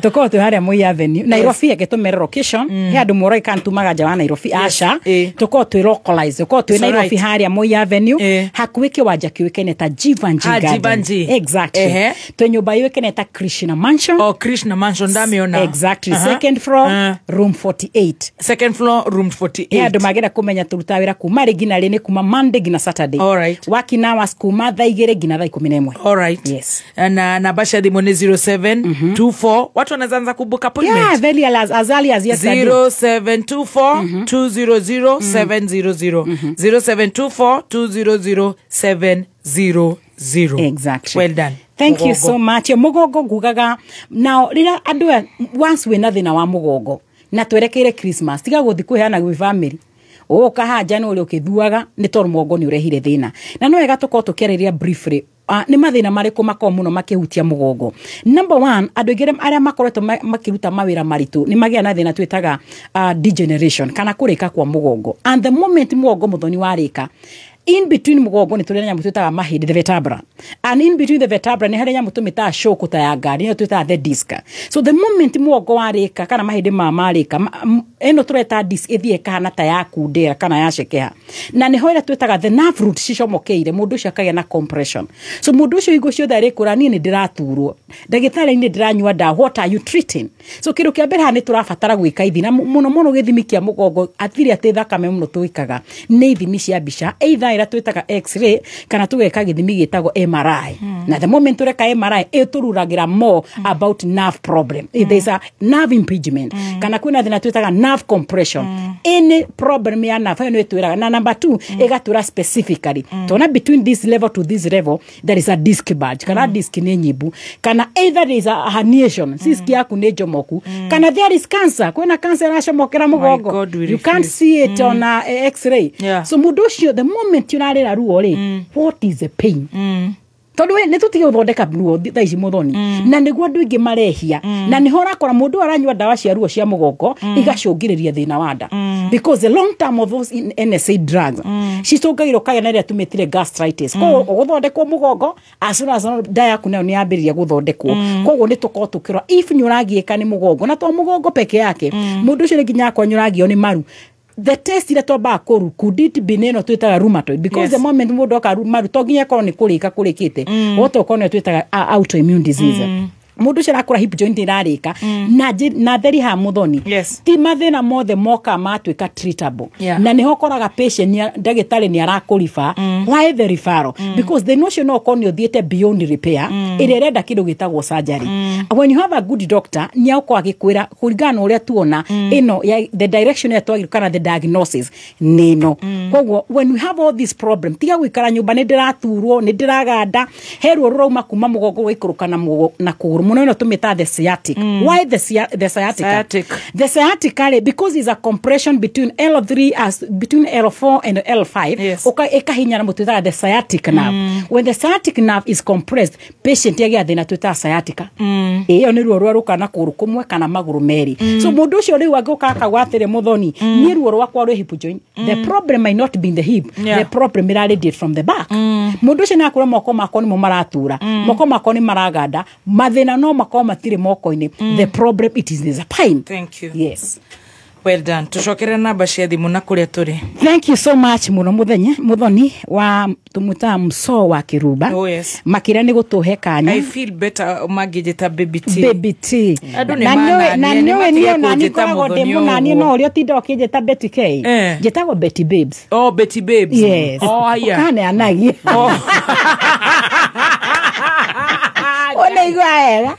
Tũkoragwo twĩ harĩa Moi Avenue Nairobi eke tũmere location he andũ morai kan tumaga nja wa Nairobi aca tũkoragwo twĩ localized tũkoragwo twĩ Nairobi harĩa Moi Avenue hakuhĩ kĩwanja kĩũĩkaine ta Jivanjee Garden. Exactly. Twĩ nyũmba yũĩkaine ta Krishna Mansion. Oh, Krishna Mansion ndamĩona. Exactly. Second floor room 48. Second floor room 48. He andũ magenda kũmenya tũrutaga wĩra kuma rĩ nginya rĩ nĩ kuma Monday nginya Saturday. All right. Working hours kuma thaa 2 nginya thaa 11. All right. Yes. Na namba cia thimũ nĩ 0724 watu wanaweza anza kubook appointment. Yeah, very as early as yesterday. 0724 200 700 0724 200 700. Exactly. Well done. Thank you so much. Mugongo ngugaga now rira andu once wina thina wa mugongo na twerekeire Christmas tiga guthi kuheana gwi family uka haja ni uri ukithuaga ni tondu mugongo ni urehire thina na no wega tukorwo tukiarĩria briefly Nĩ mathĩna marĩkũ makoragwo mũno makĩhutia mũgongo? Number one, andũ aingĩ arĩa makoretwo makĩruta mawĩra maritũ nĩ magĩa na thĩna twĩtaga degeneration kana kũrĩka kwa mũgongo. And the moment mũgongo mũthoni warĩka, in between mũgongo nĩ tũrĩ na nyamũ twĩtaga mahĩndĩ, the vertebra, and in between the vertebra nĩ harĩ nyamũ tũmĩtaga shoku ta ya ngari, nĩyo twĩtaga the disc. So the moment mũgongo warĩka kana mahĩndĩ ma marĩka, ĩno tũreta disc ĩthiĩ ĩkahana ta yakundera kana yacekeha, na nĩho ĩrĩa twĩtaga the nerve root cicomokeire, mũndũ ũcio akagĩa na compression. So mũndũ ũcio hingo ciothe arĩkũra, niĩ nĩ ndĩraturwo, ndagĩtarĩ nĩ ndĩranyua ndawa, what are you treating? So kĩndũ kĩa mbere haha nĩ tũrabatara gwĩka ithimi, na mũno mũno gĩthimi kĩa mũgongo atirĩ atĩ thakame mũno twĩkaga nĩ ithimi cia mbica, either ĩrĩa twĩtaga x-ray kana tũgeka gĩthimi gĩtagwo MRI. Na the moment tũreka MRI ĩtũruragĩra more about nerve problem, if there is a nerve impingement kana kwĩna thĩna twĩtaga nerve compression, any problem ya nerve ĩyo nĩ ĩtwĩraga. Na number two, ĩgatwĩra specifically tona between this level to this level there is a disc bulge kana disc nĩ nyimbu, kana either there is a herniation, disc yaku nĩ njomoku, kana there is cancer, kwĩna cancer ĩracomokera mũgongo. God, we You can't refuse. see it on a x-ray. So mũndũ ũcio, the moment ũrarĩra ruo rĩ, what is the pain? Tondũ we nĩ tũtige gũthondeka ruo thaa ici mũthoni, na nĩguo andũ aingĩ marehia, na nĩho ũrakora mũndũ aranyua ndawa cia ruo cia mũgongo igacũngĩrĩria thĩna wa nda, because the long term of those NSAID drugs cicũngagĩrĩria ũkagĩa na ĩrĩa tũmĩtire gastritis. Koguo ũgũthondekwo mũgongo, as soon as nda yaku nayo nĩ yambĩrĩria gũthondekwo. Koguo nĩ tũkorwo tũkĩrora if nĩ ũragiĩka nĩ mũgongo, na to mũgongo peke yake, mũndũ ũcio nĩ nginya akorwo nĩ ũragio nĩ maru, the test ira twambaga kũru could it be nĩ ĩno twĩtaga rheumatoid, because the moment mũndũ oka maru to nginya akorwo nĩ kũrĩka kũrĩkĩte, wota ũkorwo nĩyo twĩtaga autoimmune disease. Mũndũ ũcio arakũra hip joint ĩrarĩka na theri ha mũthoni. Ti mathĩna mothe moka matuĩka treatable. Na nĩho ũkoraga patient ndagĩtarĩ nĩ arakũriba. Why the referral? Because thĩna ũcio no ũkorwo nĩ ũthiĩte beyond repair, ĩrĩa ĩrenda kĩndũ gĩtagwo surgery. When you have a good doctor, nĩ agũkorwo agĩkwĩra kũringana na ũrĩa tuona ĩno the direction ĩrĩa twagĩrĩirwo kana the diagnosis nĩ ĩno. Koguo when we have all this problem, tiga gũikara nyũmba, nĩ ndĩraturwo, nĩ ndĩraganda, he ruo rũrauma kuma mũgongo gũikũrũka na mũgongo na kũgũrũ mũno, ĩno tũmĩtaga the sciatic. Why the sciatica? Sciatic. The sciatica rĩ, because is a compression between L3 as between L4 and L5. Ũka ĩkahinyana mũtũ the sciatic nerve. When the sciatic nerve is compressed, patient yagĩa thĩna twĩtaga sciatica. Ĩyo nĩ ruo rwarũka na kũgũrũ kũmwe kana magũrũ merĩ. So mũndũ ũcio rĩu angĩũka akauga atĩrĩ, mũthoni, niĩ ruo rwakwa rwĩ hip joint, the problem might not be in the hip, the problem ĩra radiate from the back. Mũndũ ũcio nĩ akwĩra moko makwa nĩmo maratura, moko makwa nĩ maraganda, mathĩna no makorwo matirĩ moko-inĩ, the problem it is the spine. Thank you. Yes. Well done. Tucokere namba cia thimũ na kũrĩa tũrĩ. Thank you so much mũno mũthenya mũthoni wa tũmũtaga mũco wa kĩrumba. Oh, yes. Makĩria nĩ gũtũhe kanya. I feel better mangĩnjĩta Baby T. Baby T. Andũ nĩ Na nĩũĩ na mananie, nĩ nĩũĩ matige niĩ ona niĩ kũnjĩta ngoragwo ndĩ mũthoni mũnanie ũguo. no ũrĩa ũtinda ũkĩnjĩta Betty K. Njĩtagwo Betty Babes. Oh, Betty Babes. Yes. Oh, haya. Ũkaneanagia. Ũnaigua wega.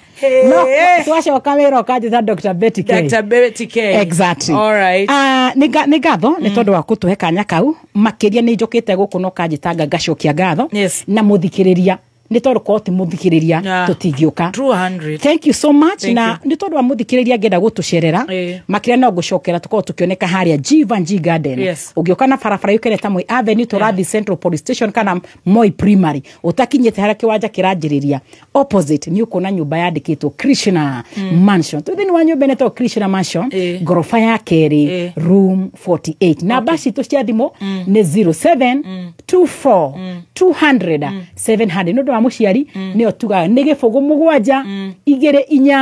No twacoka wĩra ũkanjĩta Dr. Betty K. Dr. Betty K. Exactly. All right. Nĩ ngatho nĩ tondũ wa kũtũhe kanya kau, makĩria nĩ njũkĩte gũkũ no kanjĩtanga ngacokia ngatho. Na mũthikĩrĩria nĩ tondũ korwo ti mũthikĩrĩria tũtingĩũka. True 100. Thank you so much. Thank Na you. nĩ tondũ wa mũthikĩrĩria ngenda gũtũcerera, makĩria no ngũcokera tũkorwo tũkĩoneka harĩa Givenchy Garden. Ũngĩũka na barabara yũkĩre ta Moi Avenue tũrathiĩ Central Police Station kana Moi Primary, ũtakinyĩte harĩa kĩwanja kĩranjĩrĩria, opposite nĩ ũkuona nyũmba yandĩkĩtwo Krishna Mansion. Twĩ thĩinĩ wa nyũmba ĩno ĩtagwo Krishna Mansion, ngoroba ya kerĩ, room 48. Namba citũ cia thimũ nĩ 07 24 200 700. Nĩ ũndũ wa mũciari nĩyo tugaga nĩ 0 7 2 4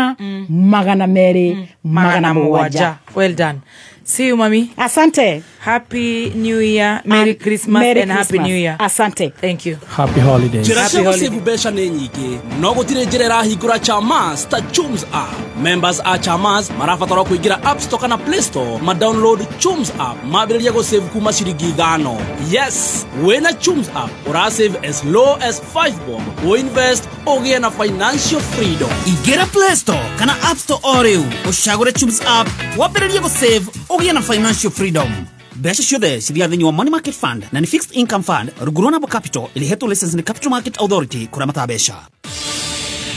200 700. Well done. See you, mami. Asante. Happy New Year. Merry And Christmas Merry and Happy Christmas. New Year. Asante. Thank you. Happy holidays. Njĩra cia Happy holiday. gũsave mbeca nĩ nyingĩ, no gũtirĩ njĩra ĩrahingũra chamas ta Chums app. Members a chamas marabatarwo kũingĩra App Store kana Play Store, ma download Chums app, mambĩrĩrie gũsave kuma ciringi 5. Yes, wĩna Chums app ũrasave as low as 5 bob, ũinvest ũgĩe na financial freedom. Ingĩra Play Store kana App Store o rĩu, ũcagũre Chums app, wambĩrĩrie gũsave, ũgĩe na financial freedom. Mbeca ciothe cithiaga thĩinĩ wa money market fund na nĩ fixed income fund rungu rwa Nabo Capital ĩrĩhetwo license nĩ Capital Market Authority kũramata mbeca.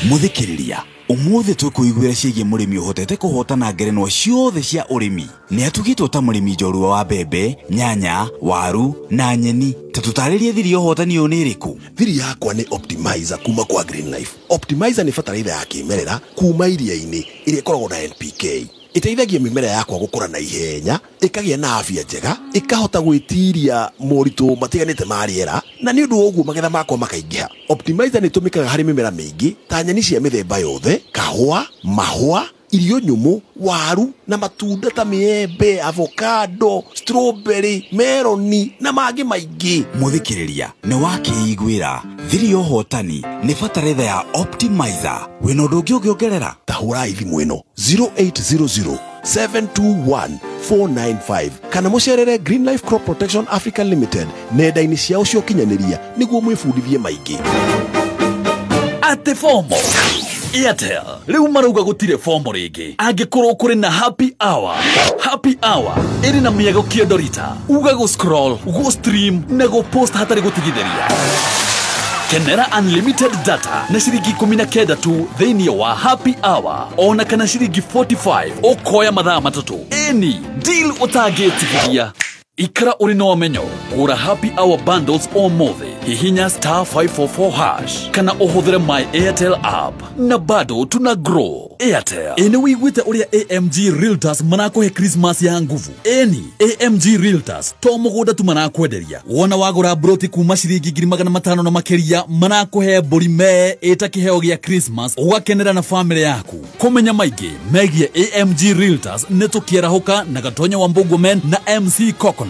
Muthikĩrĩria, Umuthi twikuiguira ciĩgiĩ mũrĩmi ũhotete kũhotana ngerenwa ciothe cia ũrĩmi. Nĩ atugĩtwo ta mũrĩmi njorua wa mbembe, nyanya, waru na nyeni. Ta tũtarĩrie thiri ya ũhotani ũyũ nĩ ĩrĩkũ? Thiri yakwa nĩ Optimizer kuma kwa Green Life. Optimizer nĩ bataraitha ya kĩmerera kuma iria-inĩ ĩrĩa ĩkoragwo na NPK. Ĩteithagia mĩmera yakwa gũkũra na ihenya, ĩkagĩa na afya njega, ĩkahota gwĩtiria moritũ matiganĩte ma rĩera, na nĩ ũndũ wa ũguo magetha makwa makaingĩha. Optimizer nĩ ĩtũmĩkaga harĩ mĩmera mĩingĩ ta nyeni cia mĩthemba yothe, kahũa, mahũa, irio nyũmũ, waru na matunda ta mĩembe, avocado, strawberry, meroni na mangĩ maingĩ. Mũthikĩrĩria nĩ wakĩiguĩra thiri ya ũhotani nĩ bataraitha ya Optimizer. Wĩna ũndũ ũngĩ ũngĩongerera? Ta hũrai thimũ ĩno 0800 721 495 kana mũcerere Green Life Crop Protection Africa Limited nenda-inĩ ciao cia ũkinyanĩria nĩguo mwĩbundithie maingĩ. Ate fomo Airtel rĩu marauga gũtirĩ fomo rĩngĩ angĩkorwo kũrĩ na happy hour. Happy hour ĩrĩ na mĩago kĩondorita uga gũ scroll, gũ stream na gũ post hatarĩ gũtigithĩria. Kenera unlimited data na ciringi 19 tu thĩinĩ wa happy hour ona kana ciringi 45 ũkoya mathaa 3. Ĩni deal ũtangĩtigithia. Ikara ũrĩ na ũmenyo gũra happy hour bundles ũmũthĩ hihinya star 544 hash kana ũhũthĩre my Airtel app na bado tuna grow. Airtel ĩnĩ wĩiguĩte ũrĩa AMG Realtors marakũhe Christmas ya nguvu. Ĩni AMG Realtors to mũgũnda tu marakwenderia, wona wagũra broti kuma ciringi 500 na makĩria marakũhe mbũri mee ĩta kĩheo gĩa Christmas ũgakenera na family yaku. Kũmenya maingĩ megiĩ AMG Realtors nĩ tũkĩarahũka na Gatonya wa Mbũguomen na MC Coconut.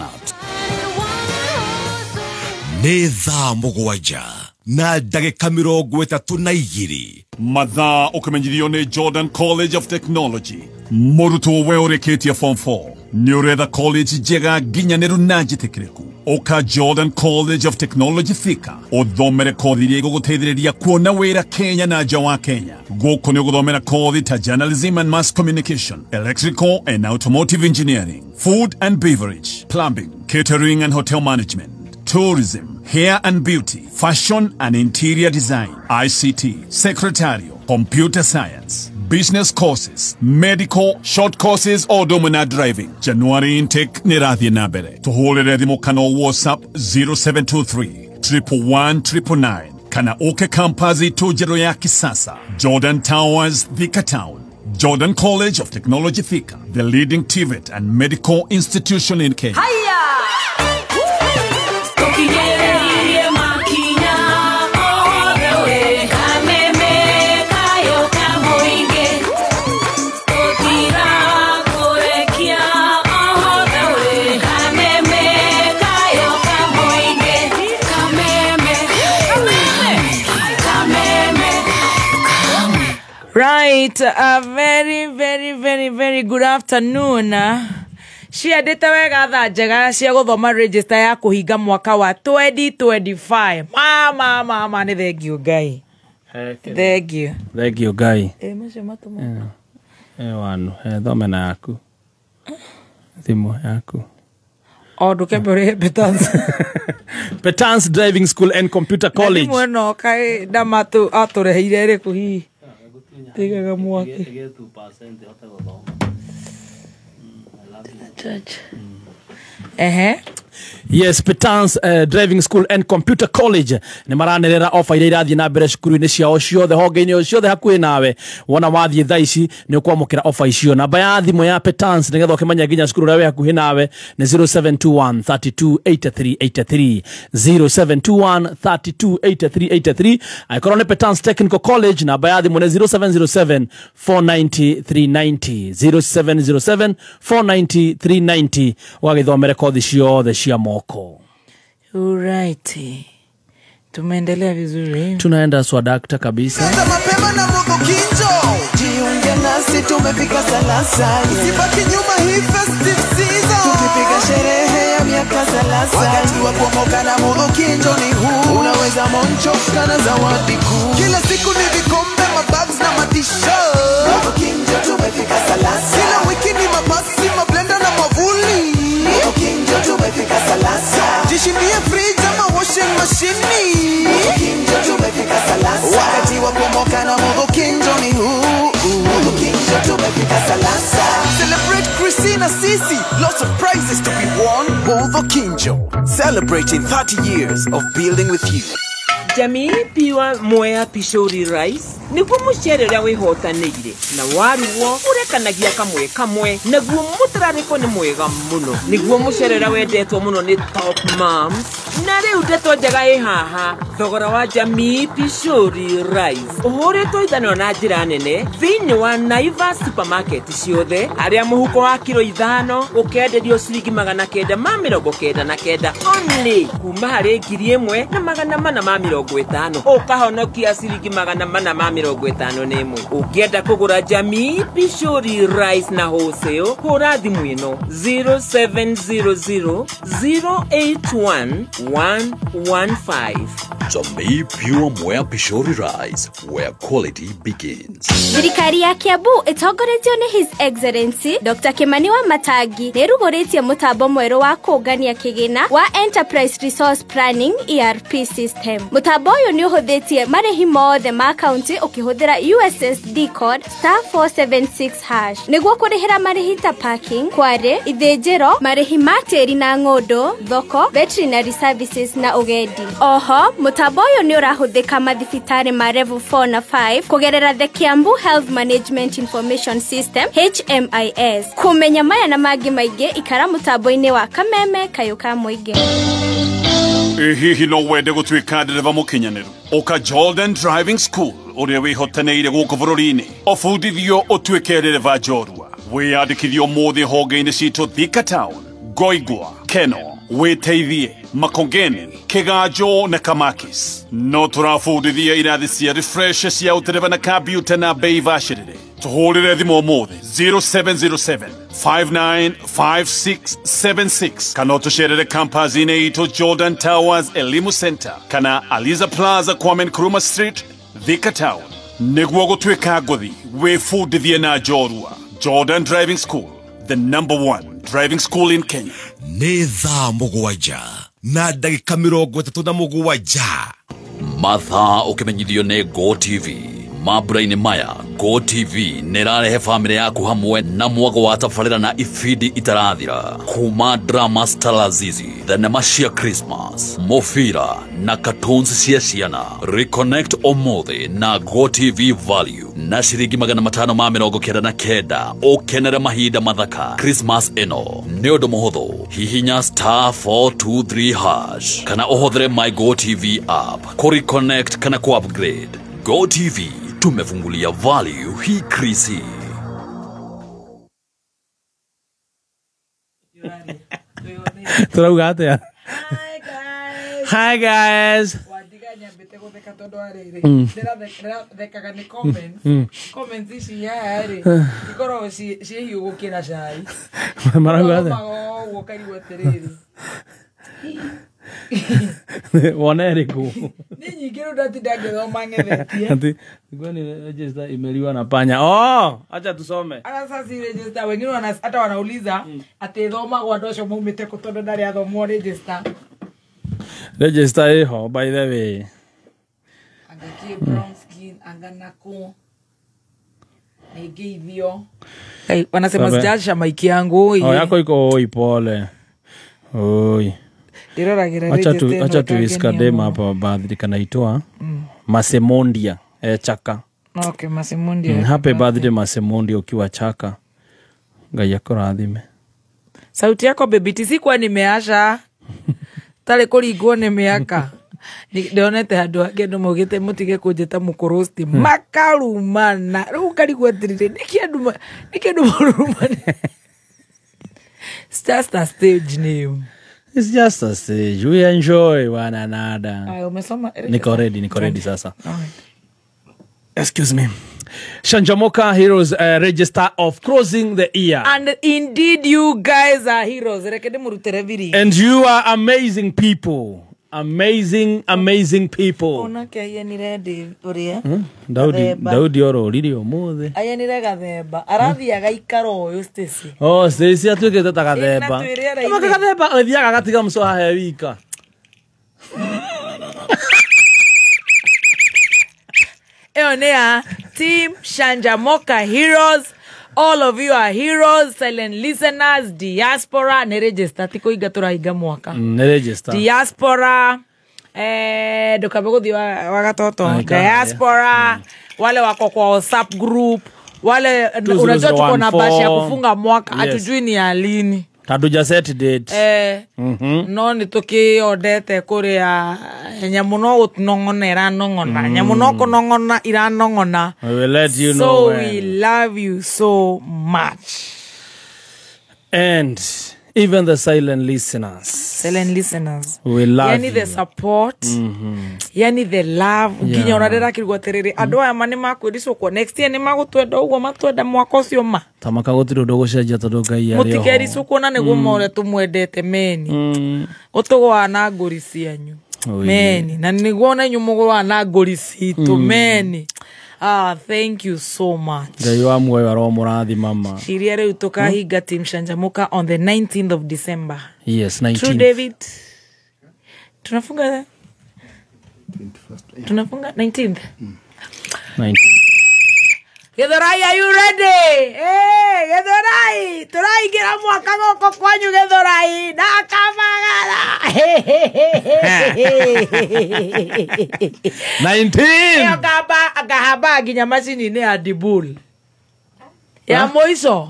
Nĩ thaa 7 na ndagĩka 32. Mathaa ũkĩmenyithio nĩ Jordan College of Technology. Mũrutwo we ũrĩkĩtie form 4 nĩ ũretha college njega nginyanĩru na njĩtĩkĩrĩku. Ũka Jordan College of Technology Thika ũthomere kothi iria igũgũteithĩrĩria kuona wĩra Kenya na nja wa Kenya. Gũkũ nĩ ũgũthomera kothi ta journalism and mass communication, electrical and automotive engineering, food and beverage, plumbing, catering and hotel management, tourism, hair and beauty, fashion and interior design, ICT, secretarial, computer science, business courses, medical, short courses or domina driving. January intake nĩ ĩrathiĩ na mbere. Tũhũrĩre thimũ kana WhatsApp 0723 111 999 kana ũke campus itũ njerũ ya kisasa, Jordan Towers, Thika Town. Jordan College of Technology Thika, the leading TVET and medical institution in Kenya. Right, a very, very, very, very good afternoon. Ciendete wega thaa njega cia gũthoma register ya kũhinga mwaka wa 2025. Mama, mama, nĩ thank you Ngai. Thank you. Thank you Ngai. Macio matũma. Wanu, thome na yaku. Thimũ yaku. O ndũkembe ũrĩhe Petans. Petans Driving School and Computer College. Na thimũ ĩno kaĩ ndamatũ atũreheire ĩrĩkũ hihi? Tigaga mwaki. Ehe. Yes, Petans Driving School and Computer College nĩ maranĩrĩra ofa iria irathiĩ na mbere cukuru-inĩ ciao ciothe, honge-inĩ ciothe hakuhĩ nawe. Wona wathiĩ thaa ici nĩ ũkwamũkĩra ofa icio. Namba ya thimũ ya Petans nĩgetha ũkĩmenya nginya cukuru ũrĩa wĩ hakuhĩ nawe nĩ 0721 32 83 83, 0721 32 83 83. Angĩkorwo nĩ Petans Technical College, namba ya thimũ nĩ 0707 490 390, 0707 490 390, ũgagĩthomere kothi ciothe cia moko. Alright. Tumeendelea vizuri. Tunaenda swadakta kabisa. Mapema na Mugukinjo. Jiunge nasi tumefika salasa. Usibaki nyuma hii festive season. Tukipiga sherehe ya miaka salasa. Wakati wa kuomoka na Mugukinjo ni huu. Unaweza moncho kana zawadi kuu. Kila siku ni vikombe, mabags na matisho. Mugukinjo tumefika salasa. Kila wiki ni mabasi, mablender na mavuli. Mugukinjo tumefika salasa. Jishindie fridge ama washing machine. Mugukinjo tumefika salasa. Wakati wa kuomoka na Mugukinjo ni huu. na sisi. Lots of prizes to be won. Mutho Kinjo, celebrating 30 years of building with you. Jamii Pure Mwea Pishori Rice niguo mucere uria wihotanĩire na waruo urekanagia kamwe kamwe naguo mutararĩko nĩ mwega mũno niguo mucere uria wendetwo mũno nĩ top moms na rĩu ndeto njega ĩ haha thogora wa Jamii Pishori Rice ũhũrĩtwo ithanwa na njĩra nene thĩinĩ wa Naivas supermarket ciothe harĩa mũhuko wa kiro 5 ũkenderio ciringi 999 only kuma harĩ 1450 ũkahonokia ciringi 451. Ũngĩenda kũgũra Jamii Pishori Rice na wholesale hũra thimũ ĩno 0700 081 115. Jamii Pure Mwea Pishori Rice, where quality begins. Thirikari ya Kiambu ĩtongoretio nĩ His Excellency Dr. Kimani wa Matangi nĩ ĩrugũrĩtie mũtambo mwerũ wa kũngania kĩgĩna wa Enterprise Resource Planning ERP system. Mũtambo ũyũ nĩ ũhũthĩtie marĩhi mothe ma kaunti ũkĩhũthĩra USSD code *476# nĩguo kũrĩhĩra marĩhi ta parking, kware, ithĩnjĩro, marĩhi ma tĩri na ng'ũndũ, thoko, veterinary services na ũgendi. Oho, mũtambo ũyũ nĩ ũrahũthĩka mathibitarĩ ma level 4 na 5 kũgerera the Kiambu Health Management Information System HMIS. Kũmenya maya na mangĩ maingĩ ikara mũtambo-inĩ wa Kameme Kayũ ka Mũingĩ. Hihi no wende gũtuĩka ndereba mũkinyanĩru? Ũka Jordan Driving School ũrĩa wĩhotanĩire gũkũ bũrũri-inĩ ũbundithio ũtuĩke ndereba njorua. Wĩyandĩkithio ũmũthĩ honge-inĩ citũ Thika Town, Goigwa, Keno, Wĩteithie, Makongeni, Kĩganjo na Kamakis. No tũrabundithia irathi cia refresh cia ũtereba na kambiuta na bei bacĩrĩre. Tũhũrĩre thimũ ũmũthĩ 0707 595676 kana ũtũcerere campus-inĩ itũ Jordan Towers Elimu Center kana Aliza Plaza, Kwame Nkrumah Street, Thika Town. Nĩguo gũtuĩka ngũthi wĩbundithie na njorua. Jordan Driving School, the number 1 driving school in Kenya. Nĩ thaa 7:37. Mathaa ũkĩmenyithio nĩ Go TV. Mambura-inĩ maya Go TV nĩrarehe famĩlĩ yaku hamwe na mwago wa tabarĩra na ibindi itarathira kuma drama Stalazizi, thenema cia Christmas, mũbira na cartoons cia ciana. Reconnect ũmũthĩ na Go TV Value na ciringi 599 ũkenere mahinda mathaka Christmas ĩno. Nĩ ũndũ mũhũthũ, hihinya *423# kana ũhũthĩre My Go TV app kũ reconnect kana kũ upgrade. Go TV, tumefungulia value hii krisi. Turauga atia? Hi guys. Ndĩrathekaga nĩ comments. Comments ici haha rĩ ikoragwo ciĩ hiũ gũkĩra cai. Marauga atia? Ũguo ũkaigua atĩrĩrĩ. Wone ĩrĩkũ? Nĩ nyingĩ rĩu ndatinda ngĩthoma ng'ethetie. Ati kwani register imeliwa na panya. Oh, acha tusome. Ana sasa si register wengine wana hata wanauliza ati thomagwo andũ acio maumĩte kũ tondũ ndarĩ athomwo register. Register ĩho by the way. Anga kĩ brown skin anga nako. Nĩngeithio. Hey, wanasema sijasha maiki yangu. Oh, yako iko oi pole. Oi. Acha tuiska dema hapa baadhi kanaitwa Masemondia Chaka. Okay, Masemondia. Happy birthday Masemondia ukiwa Chaka. Ngai akũrathime. Sauti yako baby tisikuwa nimeasha. Tale kũringwo nĩ mĩaka. Ndonete handũ hangĩ andũ maugĩte mũtige kũnjĩta mũkũrũsti makarumana. Rĩu ngarigwo atĩrĩrĩ nĩkĩ andũ marumana? It's just a stage name. It's just a stage. We enjoy one another. Umesoma? Niko ready sasa. Excuse me. Shanjamoka Heroes Register of Crossing the Year. And indeed you guys are heroes. And you are amazing people. Amazing, amazing people. Onake ayenire ndi uria. Daudi ororire umuthi. Ayenire gathemba. Arathiaga ikaro uyu Stacy. Oh, Stacy atuikite ta gathemba. Maka gathemba athiaga gatiga mucoha he wika. Eyo ni ya Team Shanjamoka Heroes All of you are heroes, silent listeners, diaspora, nĩ register ti kũhinga tũrahinga mwaka. Nĩ register. Diaspora, ndũkambe gũthiĩ wa gatoto. Diaspora, wale wako kwa WhatsApp group, wale unajua tuko na bashi ya kufunga mwaka, hatujui ni ya lini. Hatuja set date. No nĩ tũkĩondete kũrĩa nyamũ no gũtinong'ona iranong'ona. Nyamũ no kũnong'ona iranong'ona. We will let you know so when. We love you so much. And even the silent listeners. Silent listeners. We love yani you. The support. Yani the love. Nginya ũrarĩra kĩrigwo atĩrĩrĩ andũ aya ma nĩ makwĩricũkwo next year nĩ magũtwenda ũguo matwenda mwaka ũcio ma. Tamaka gũtirĩ ũndũ ũgũcenjia tondũ Ngai arĩ oho. Mũtikericũkwo na nĩguo more tũmwendete meni. Ũtũgũaga na ngũri cianyu. Meni. Na nĩguo na inyuĩ mũgũaga na ngũri citũ meni. Ah, thank you so much. Ngai wa muoyo aromũrathima ma. Ciria rĩu tũkahinga Team Shanjamuka on the 19th of December. Yes, 19th. True David. Tunafunga 21st. Tunafunga 19th. 19th. Githurai, are you ready? Hey, Githurai, tũraingĩra mwaka gũkũ kwanyu Githurai na Kamagara. 19. Ĩyo ngahamba nginya macini-inĩ ya Dibul. Ya mũico.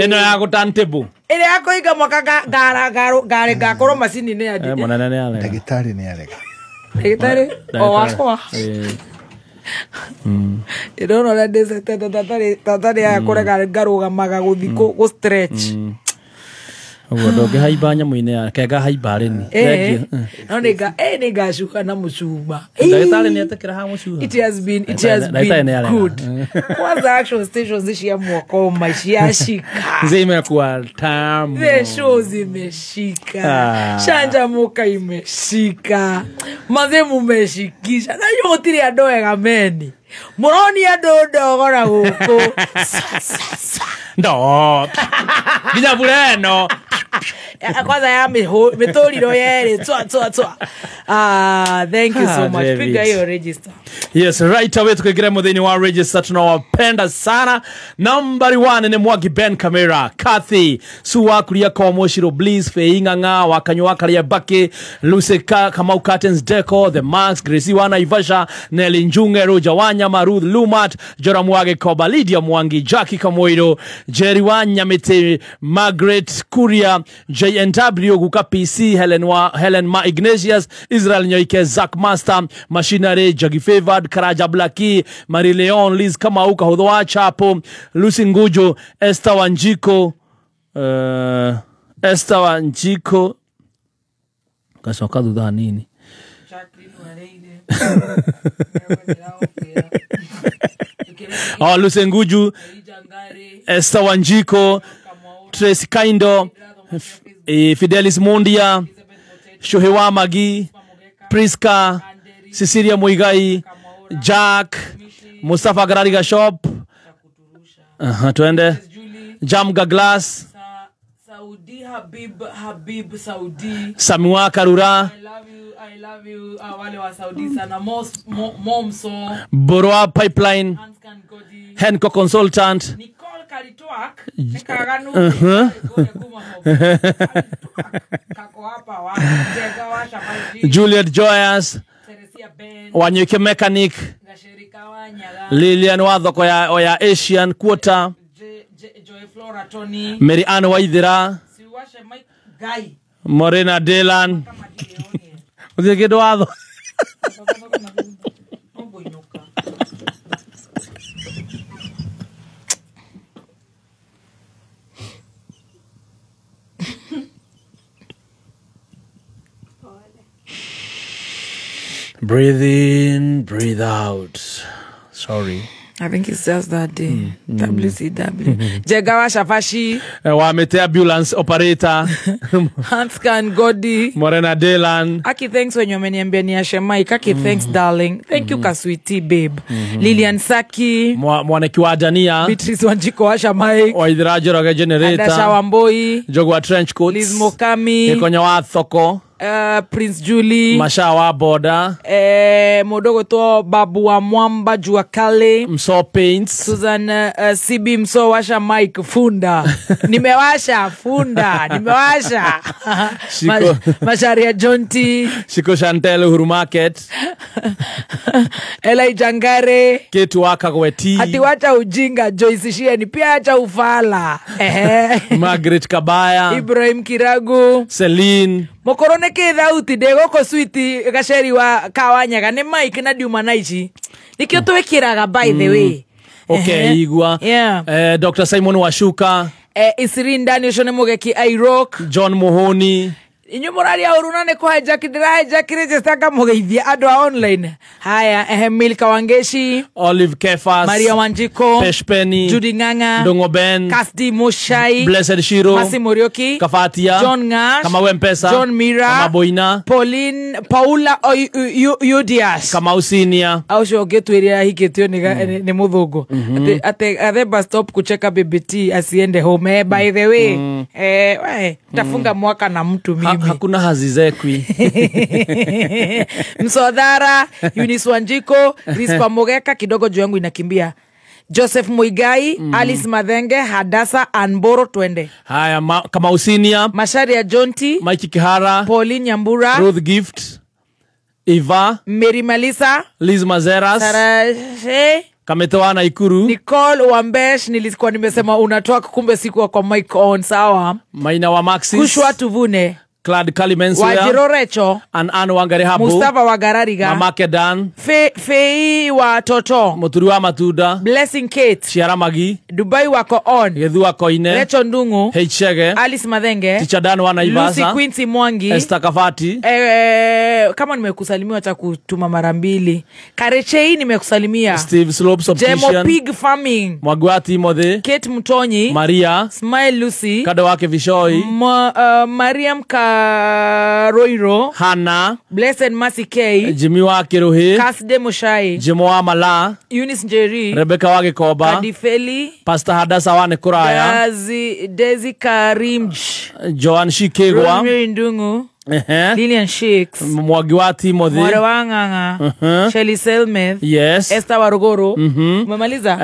Ĩno ya gũtantĩbũ. Ĩrĩa ya kũhinga mwaka ngarĩ ngakorwo macini-inĩ ya Dibul. Mũnene nĩ arega. Ndagĩtarĩ nĩ arega. Ndagĩtarĩ o wakwa. Ndĩrona ũrĩa ndĩcete tatarĩ aya kũrega ngarũgamaga gũthiĩ gũ stretch. Ũguo ndũngĩhaimba nyamũ-inĩ yake ngahaimba rĩni. No nĩ ngacuha na mũcuma. Ndagĩtarĩ nĩ etĩkĩra ha mũcuha. It has been good. Kwanza action stations cia mwaka ũma ciashika. Zimekuwa tamu. The show zimeshika. Shanjamuka imeshika. Maze mumeshikisha. Na inyuĩ mũtirĩ andũ ega meni. Mũronia andũ ndogora gũkũ. Ndo. Nginya mbura ĩno. Kwanza ya mĩtũrirũ yerĩ twa twa twa. Thank you so much. Piga hiyo register. Yes, right away tukaingia muthini wa register. Tunawapenda sana. Number 1 ni Mwagi Ben Kamera, Kathy Suwa Kuria Komoshiro, Bliss Feinganga Wakanywa Karia Baki, Lucy Kamau Curtains Deco, The Max, Gracie Wana Ivasha, Nelly Njunge, Roja Wanyama, Ruth Lumat, Jora Mwage Koba, Lydia Mwangi, Jackie Kamoiro, Jerry Wanyamete, Margaret Kuria, JNW Guka PC, Helen Ma Ignatius, Israel Nyoike, Zach Master, Machinery, Jagi Favored, Karaja Blaki, Marie Leon, Liz Kamau, Kahudhoa Chapo, Lucy Ngujo, Esther Wanjiko, Kasoka thutha nini? Oh, Lucy Nguju, Esther Wanjiko, Tracy Kaindo, Fidelis Mundia, Shohewa Magi, Priska, Cecilia Muigai, Jack, Mustafa Garariga Shop, tuende Jamga Glass, Saudi Habib Saudi, Samua Karura, I love you wale wa Saudi sana, Momso, Boroa Pipeline, Henko Consultant, Nicole Karitoak, Nekaganu, Juliet Joyas, Wanyuke Mechanic, Lilian Wathoko ya Asian Quarter, Mary Ann Waithira, Morena Delan, Breathe in, breathe out. Sorry. I think it's just that day. WCW. Jegawa Shafashi. Wamete ambulance operator. Hanskan Godi. Morena Delan. Aki, thanks when you umeniambia ni Ashemai. Aki, thanks darling. Thank you Kaswiti babe. Lilian Saki. Mwaneki wa Dania. Beatrice Wanjiko Ashamai. Waithira Njoroge generator. Adasha Wamboi. Jogwa trench coats. Liz Mokami. Ikonya wa Thoko. Prince Julie Masha wa boda mundu gwitwo Babu wa Mwamba Jua Kale Mso Paints Susan CB Mso washa mic funda nimewasha funda nimewasha Masharia Jonti Shiko Chantel Uhuru Market Eli Jangare Ketu waka gweti Hati wacha ujinga Joyce Shieni pia acha ufala Margaret Kabaya Ibrahim Kiragu Celine Mokorone ke thauti ndegoko switi gaceri wa kawanyaga ni Mike na Duma naici nikio twikiraga by the way. Okay, igwa. Yeah. Dr. Simon Washuka Isirin Daniel Shone Mugeki Irok John Muhoni inyu muraria uruna ni kuhijack ndirahijack register ngamugeithia andu a online. Haya Milka Wangeshi Olive Kefas Maria Wanjiko Peshpeni Judy Nganga Ndongo Ben Kasdi Mushai Blessed Shiro Masi Morioki Kafatia John Ngash Kamau Mpesa John Mira Kamaboina Pauline Paula Yudias Kamau Senior aucio ngitwirira hikitio ni muthungu ate athe bus stop kucheka BBT asiende home. By the way tafunga mwaka na mtu mimi. Hakuna hazizekwi. Msodhara Eunice Wanjiko Rispa Mogeka kidogo juu yangu inakimbia Joseph Muigai Alice Madhenge Hadasa Anboro twende. Haya Kamau Senior Masharia Jonti Mike Kihara Pauline Nyambura Ruth Gift Eva Mary Malisa Liz Mazeras Sarah Kametoa na Ikuru Nicole Wambesh nilikuwa nimesema unatoa kumbe sikuwa kwa mic on sawa. Maina wa Maxis Kushwa Tuvune Clad Kalimensia Wajiro Recho An An Wangare Habu Mustafa Wagarariga Mamake Dan Fei wa Toto Muturi wa Matuda Blessing Kate Shiara Magi Dubai wako on Gethua Koine Recho Ndungu H Shege Alice Madhenge Ticha Dan wa Naivasa Lucy Quincy Mwangi Esther Kafati kama nimekusalimia acha kutuma mara mbili. Karechei nimekusalimia Steve Slopes Optician Jemo Pig Farming Mwagwa Timothy Kate Mtonyi Maria Smile Lucy Kado wake Vishoi Mariam Karoiro Hana Blessed Mercy K Jimmy wa Kiruhi Kasde Mushai Jimo wa Mala Eunice Njeri Rebecca wa Gikoba Kadifeli Pastor Hadasa wa Nekuraya Desi Karimj Joan Shikegwa Rosemary Ndungu Lilian Shakes Mwagi wa Timothy Mware wa Nganga Shelly Selmeth yes Esther Waruguru umemaliza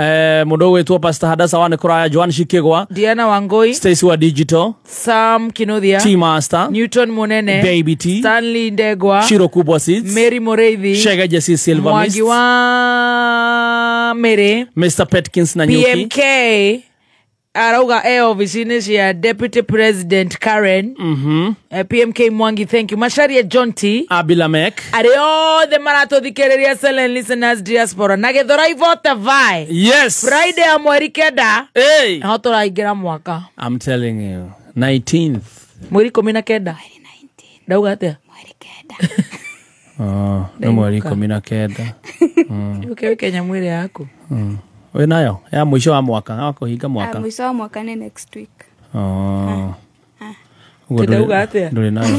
mundu wetwo Pastor Hadasa wa Nekuraya Joan Shikegwa Diana Wangoi Stacy wa Digital Sam Kinothia T Master Newton Munene Baby T Stanley Ndegwa Shiro Kubwa Seeds Mary Moreithi Shega Jesse Silver Mwangi wa Mary Mr Petkins na Nyuki PMK arauga ofisini cia Deputy President Karen PMK Mwangi thank you Masharia John T Abila Mek ari othe maratuthikiriria Silent Listeners Diaspora na githora ivote vai yes Friday ya mweri 9 hey naho turaingira mwaka I'm telling you 19th mweri 19 ndauga atia mweri 9 oh ni mweri 19 okay Kenya mwiri yaku we nayo ya mwisho wa mwaka wa kuhinga mwaka mwisho wa mwaka ni next week. Ndauga atia nduri nayo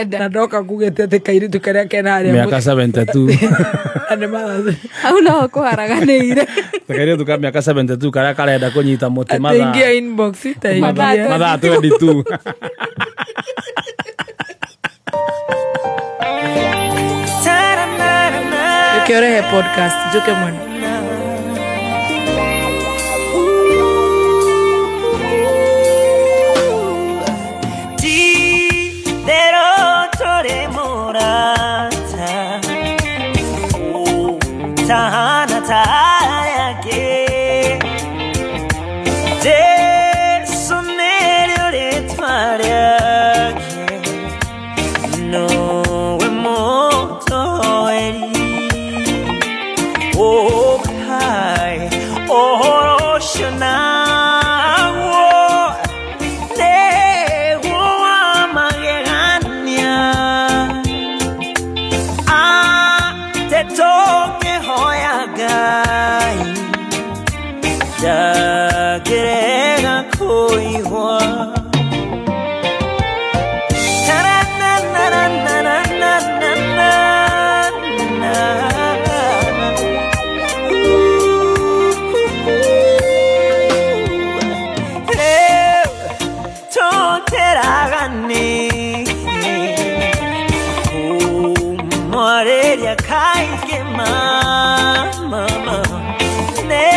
na ndoka kugete ati kairitu karia kena haria miaka 72 hau no kuharaganire kairitu ka miaka 72 karia karenda kunyita muti mathaa ingia inbox itaingia mathaa 22 Ukiore podcast Njoke Mwene. Tahana tayake Jesu neliolitwariake Nowe moto eri Okai oroshonawo Newo amagegania Atetoke hoya gai Dagerega koiwa Na na na na na Ngĩmwarĩria kaingĩ mama Nĩ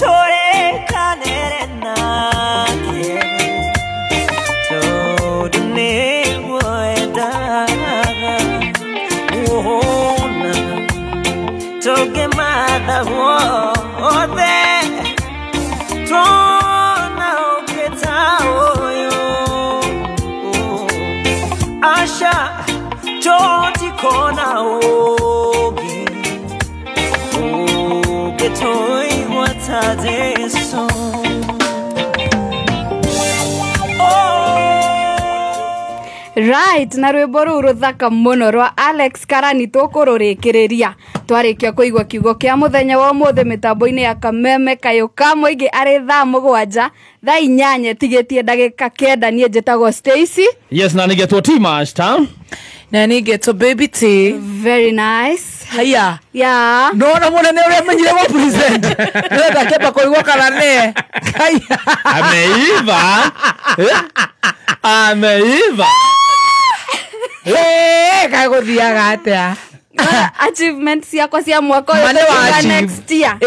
tũrĩkanĩre nake Tondũ nĩguo endaga Wona tũngĩmatha wothe Tuona ũngĩ ta ũyũ Asha tũtikona ũngĩ Ũngĩ tũigua ta Jesũ. Right, na rwĩmbo rũu rũthaka mũno rwa Alex Karani tũkũrũrĩkĩrĩria twarĩkia kũigua kiugo kĩa mũthenya wa ũmũthĩ mĩtambo-inĩ ya Kameme Kayũ ka mũingĩ arĩ thaa 7 thaa 8 tigĩtie ndagĩka 9. Niĩ njĩtagwo Stacy. Yes, na nĩgetwo T Master. Na nĩgetwo Baby T. Very nice. Haya. Yeah. No na mũnene ũrĩa menyire gũ present. Ndĩrenda kĩamba kũigua kana nĩe. Haya. Ameiva. Ameiva. Kaĩ gũthiaga atĩa? Achievements ciakwa cia mwaka ũyũ tukiuga next year.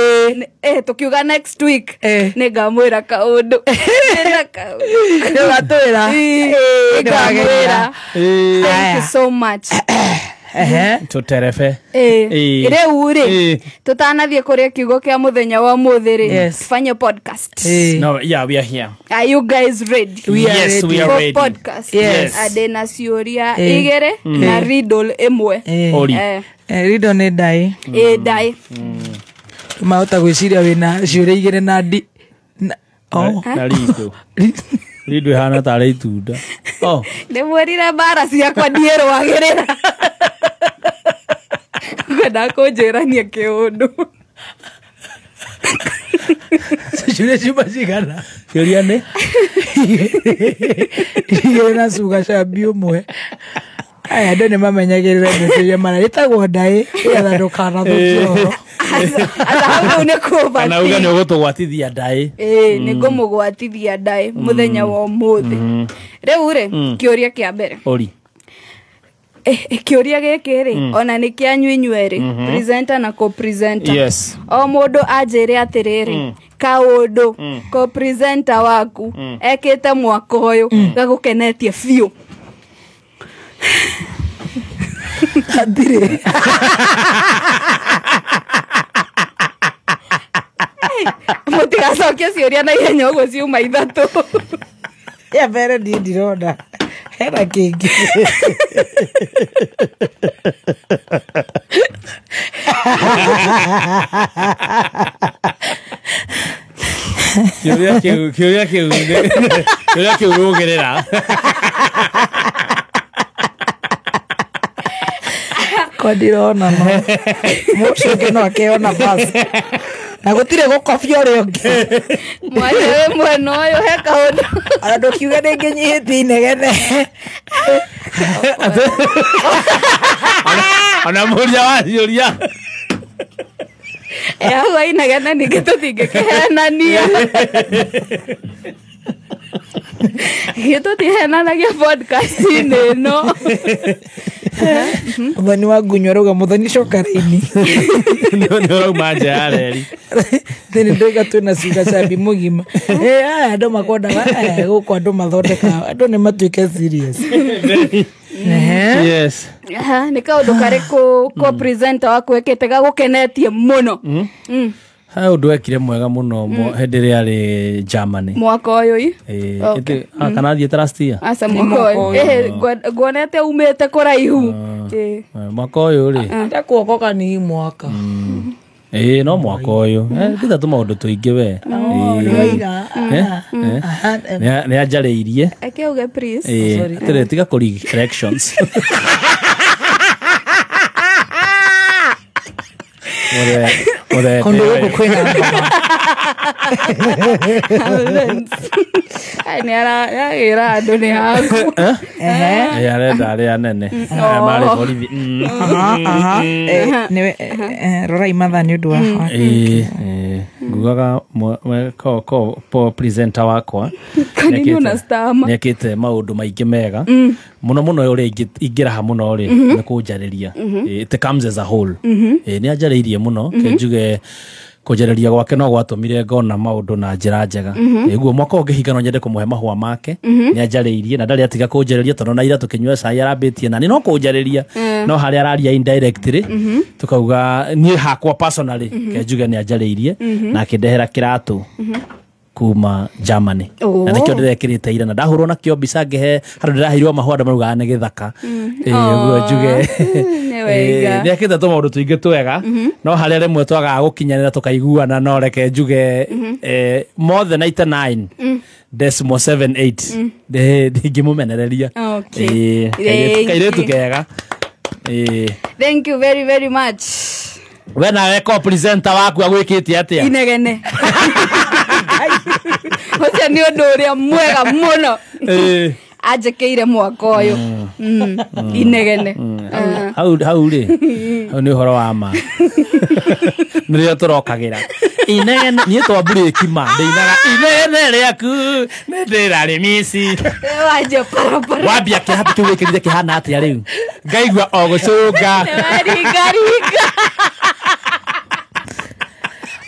Tukiuga next week nĩngamwĩra kaũndũ. Nĩũgatwĩra. Nĩngamwĩra. Thank you so much. Tũterebe. Rĩu rĩ tũtanathiĩ kũrĩa kiugo kĩa mũthenya wa ũmũthĩ rĩ tufanye podcast. No, yeah, we are here. Are you guys ready? We are yes, we are for ready. Podcast. Yes. Ade na ciũria igĩrĩ na riddle ĩmwe. Riddle nĩ ndai. Ndai. Mahota gwĩciria wĩna ciũria igĩrĩ na ndi na riddle. Riddle ĩhana tarĩ itunda. Ndĩmwĩrire mbara ciakwa ndiĩrũagĩrĩra. Kwenda kũnjĩrania kĩũndũ. Ciũria ciuma cigana? Ciũria nĩ? Igĩrĩ na cuga cambi ũmwe. Aya andũ nĩ mamenyagĩrĩra meciria mara ĩtagwo ndaĩ nĩgetha ndũkanathũkie ũhoro. Ata hau nĩ kũbati. Kana uga nĩ ũgũtũgwatithia ndaĩ. Nĩ ngũmũgwatithia ndaĩ mũthenya wa ũmũthĩ. Rĩu rĩ kĩũria kĩa mbere. Ori. Kĩũria gĩkĩ rĩ ona nĩ kĩanyu inyuerĩ presenter na co-presenter. Yes. O mũndũ anjĩre atĩrĩrĩ kaũndũ co-presenter waku ekĩte mwaka ũyũ gagũkenetie biũ. Hatirĩ. Mũtigacokie ciũria na ihenya ũguo ciuma 3. Ya mbere niĩ ndirona hena kĩngĩ. Kĩũria kĩu rũgĩrĩra. Kwa ndirona no mũcio ũngĩ no akeona basi na gũtirĩ gũkobia ũrĩa ũngĩ. Mwaria wĩ mwena ũyũ he kaũndũ. Ona ndũkiuge nĩngĩnyihĩtie inegene. Ona mũria wa ciũria. Hau inegene ningĩ tũtingĩkĩhenania. Githĩ tũtihenanagia podcast-inĩ ĩno. Mũthoni wa ngunyũ arauga mũthoni coka raini. Nĩ ũrauma nja ya reri. Thĩinĩ ndoiga twĩna ciuga cambi mũgima. Aya andũ makwendaga gũkũ andũ mathondekaga andũ nĩ matuĩke serious. Yes. Nĩ kaũndũ karĩkũ co-presenter waku ekĩte gagũkenetie mũno? He ũndũ ekire mwega mũno hĩndĩ ĩrĩa arĩ Germany. Mwaka ũyũ i? Kana athiĩte last year? Aca mwaka ũyũ. Nguonete umĩte kũraihu. Mwaka ũyũ rĩ. Ndakuokoka ni mwaka. No mwaka ũyũ. Ndĩta tũmaũndũ tũingĩ we. Nĩ anjarĩirie. Eke uge please. Atĩrĩ tiga kũ elections. Kũndũ gũkũ kwĩna Nĩ aragĩra andũ nĩ haku. Arenda arĩa nene. Marĩ borithi. Rorai mathaa nĩ ũndũ wa. Ngugaga ko presenter wakwa nĩekĩte maũndũ maingĩ mega mũno mũno ũrĩa ingĩraha mũno rĩ nĩ kũnjarĩria. It comes as a whole. Nĩ anjarĩirie mũno kĩnjuge kũnjarĩria gwake no gwatũmire ngona maũndũ na njĩra njega. Nĩguo mwaka ũngĩhinga no nyende kũmũhe mahũa make. Nĩ anjarĩirie na ndarĩ atiga kũnjarĩria tondũ na ira tũkĩnyua cai arambĩtie na nĩ no kũnjarĩria no harĩa araria indirectly tukauga niĩ hakwa personally kĩnjuge nĩ anjarĩirie na akĩndehera kĩratũ kuma Germany. Na nikio ndirekirite ira na ndahurwo nakio mbica ngihe handu ndiraheirwo mahũa andu maraugaga nĩ gĩthaka. Ũguo njuge nĩ ekĩte tũmaũndũ tũingĩ twega no harĩa rĩmwe twagaga gũkinyanĩra tũkaiguana no reke njuge mothe 99.78 ndingĩmũmenereria. Kairĩtu kega. Thank you very very much. We nawe ko presenter waku agwĩkĩte atĩa? Inegene. Ũcio nĩ ũndũ ũrĩa mwega mũno anjĩkĩire mwaka ũyũ. Inegene. Hau rĩ hau nĩ ũhoro wa ma nĩrĩo tũrokagĩra inegene. Niĩ twamburĩki ma ndĩinaga inegene rĩaku nĩ ndĩrarĩmici. Wanjia parapara. Wambia kĩhabi kĩu wĩkĩrire kĩhana atĩa rĩu ngaigua o gũcũnga. Nĩwaringaringa.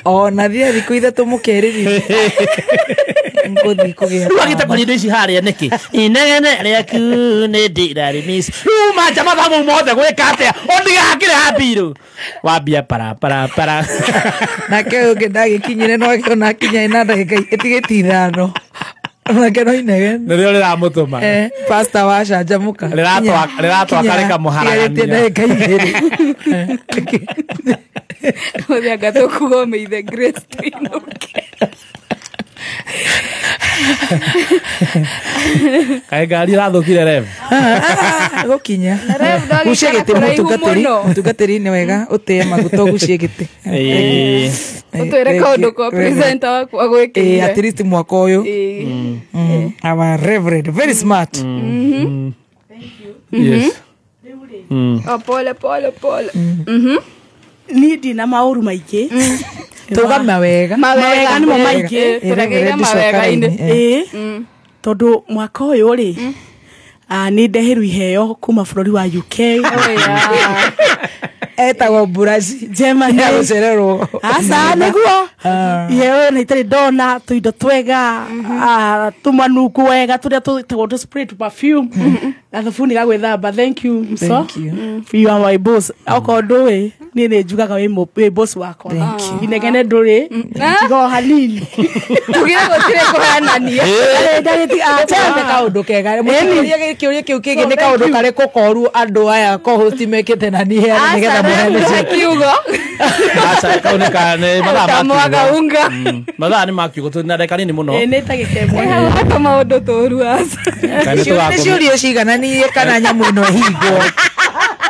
Ona thia thikũ ithatũ mũkerĩrire ngũthiĩ kũgĩa. Rĩu agĩte kwaria indo ici harĩa nĩkĩ? Inegene rĩaku nĩ ndĩrarĩmici. Rĩu manja mathaa mau mothe gwĩka atĩa? Ũndigakĩre hampirũ. Wambia para para para. Nake ũyũ ũngĩ ndagĩkinyire no akĩona akinya ĩna ndagĩka ĩtigĩte ithano. Nake no inegene. Nĩrĩo rĩramũtũma. Pastor wa canjamũka. Rĩratwaka rĩkamũharagania. Ndagĩka igĩrĩ. Ũthĩanga tũkuga may the grace tuinũke. Kaĩ ngari ĩrathũkire Rev? Gũkinya. Gucia gĩtĩ mũtungatĩri nĩ wega ũtĩe maguta ũgucie gĩtĩ. Ũtwĩre kaũndũ ko presenter waku agwĩkĩire. At least mwaka ũyũ. Our reverend very smart. Thank you. Yes. Oh, pole pole pole. Niĩ ndina maũru maingĩ. Tuga mawega. Mawega nĩmo maingĩ. Tũragĩire mawega-inĩ. Tondũ mwaka ũyũ rĩ nĩ ndeheirwo iheo kuma bũrũri wa UK. Etagwo Buraci Germany. Gũcererwo. Aca nĩguo. Iheo nĩ itarĩ ndona tũindo twega tũmanungu wega tũrĩa tũtagwo tũ spray tũ perfume na thabuni ga gwĩthamba. Thank you so. You are my boss. Okorwo ndũĩ niĩ nĩ njugaga wĩ boss wakwa. Inegene ndũrĩ tiga o hanini. Tugire gũtirĩ kũhenania. Nĩ kaũndũ kega. Mũtũrie kĩũria kĩu kĩngĩ nĩ kaũndũ karĩkũ koru andũ aya co-host mekĩte na niĩ heane nĩgetha mũhene kiugo. Aca kau nĩ ka nĩ mathaa ma kiugo. Mathaa nĩ ma kiugo tũrĩ na ndagĩka nini mũno. Nĩ ndagĩka ĩmwe. Hau maũndũ tũru aca. Nĩ ciũria cigananirie kana nyamũ ĩno ĩhingwo.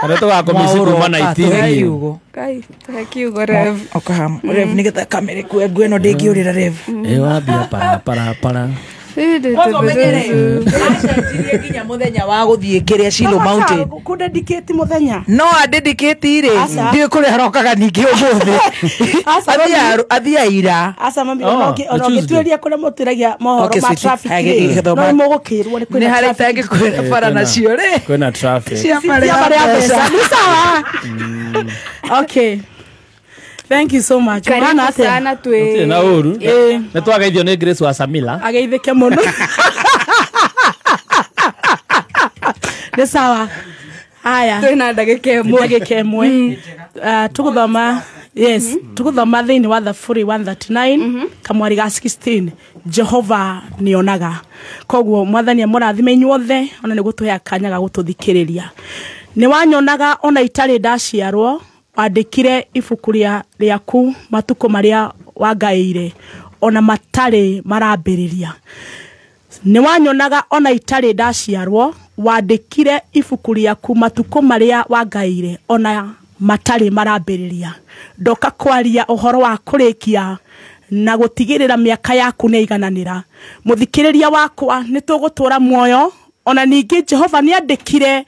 Kana tũgakũmici kuma 19. Kai, tũhe kiugo Rev. Ũkaha Rev nĩgetha kamera ĩkue nguo ĩno ndĩngĩũrĩra Rev. Wambia para para para. Kwanza ũmenyere acenjirie nginya mũthenya wa gũthiĩ kĩrĩa Shiloh Mountain. Kũndedicate mũthenya. No andedicate rĩ ndiũĩ kũrĩa arokaga ningĩ ũmũthĩ. Athiĩ ira. Aca mami ona ũngĩtuĩria kũrĩa mũtuĩragia mohoro ma traffic rĩ no mũgũkĩrwo nĩ kwĩna nĩ harĩa itangĩkwĩra bara nacio rĩ. Kwĩna traffic. Cia marĩa mbeca. Nĩ sawa. Okay. Thank you so much. Karibu sana twe. Na uru. Nĩ twageithio nĩ Grace wa Samila. Ageithĩke mũno. Nĩ sawa. Haya. Twĩna ndagĩka ĩmwe. Ndagĩka ĩmwe. Tũgũthoma yes, tũgũthoma thĩinĩ wa Thaburi 139 kamwari ga 16. Jehova nĩonaga. Koguo Mwathani amũrathime inyuothe ona nĩ gũtũhe akanya ga gũtũthikĩrĩria. Nĩ wanyonaga ona itarĩ ndaciarwo wandĩkire ibuku rĩaku matukũ marĩa wangaĩire ona matarĩ marambĩrĩria. Nĩ wanyonaga ona itarĩ ndaciarwo wandĩkire ibuku rĩaku matukũ marĩa wangaĩire ona matarĩ marambĩrĩria. Ndoka kwaria ũhoro wa kũrĩkia na gũtigĩrĩra mĩaka yaku nĩ igananĩra. Mũthikĩrĩria wakwa nĩ tũgũtũra muoyo ona ningĩ Jehova nĩ andĩkire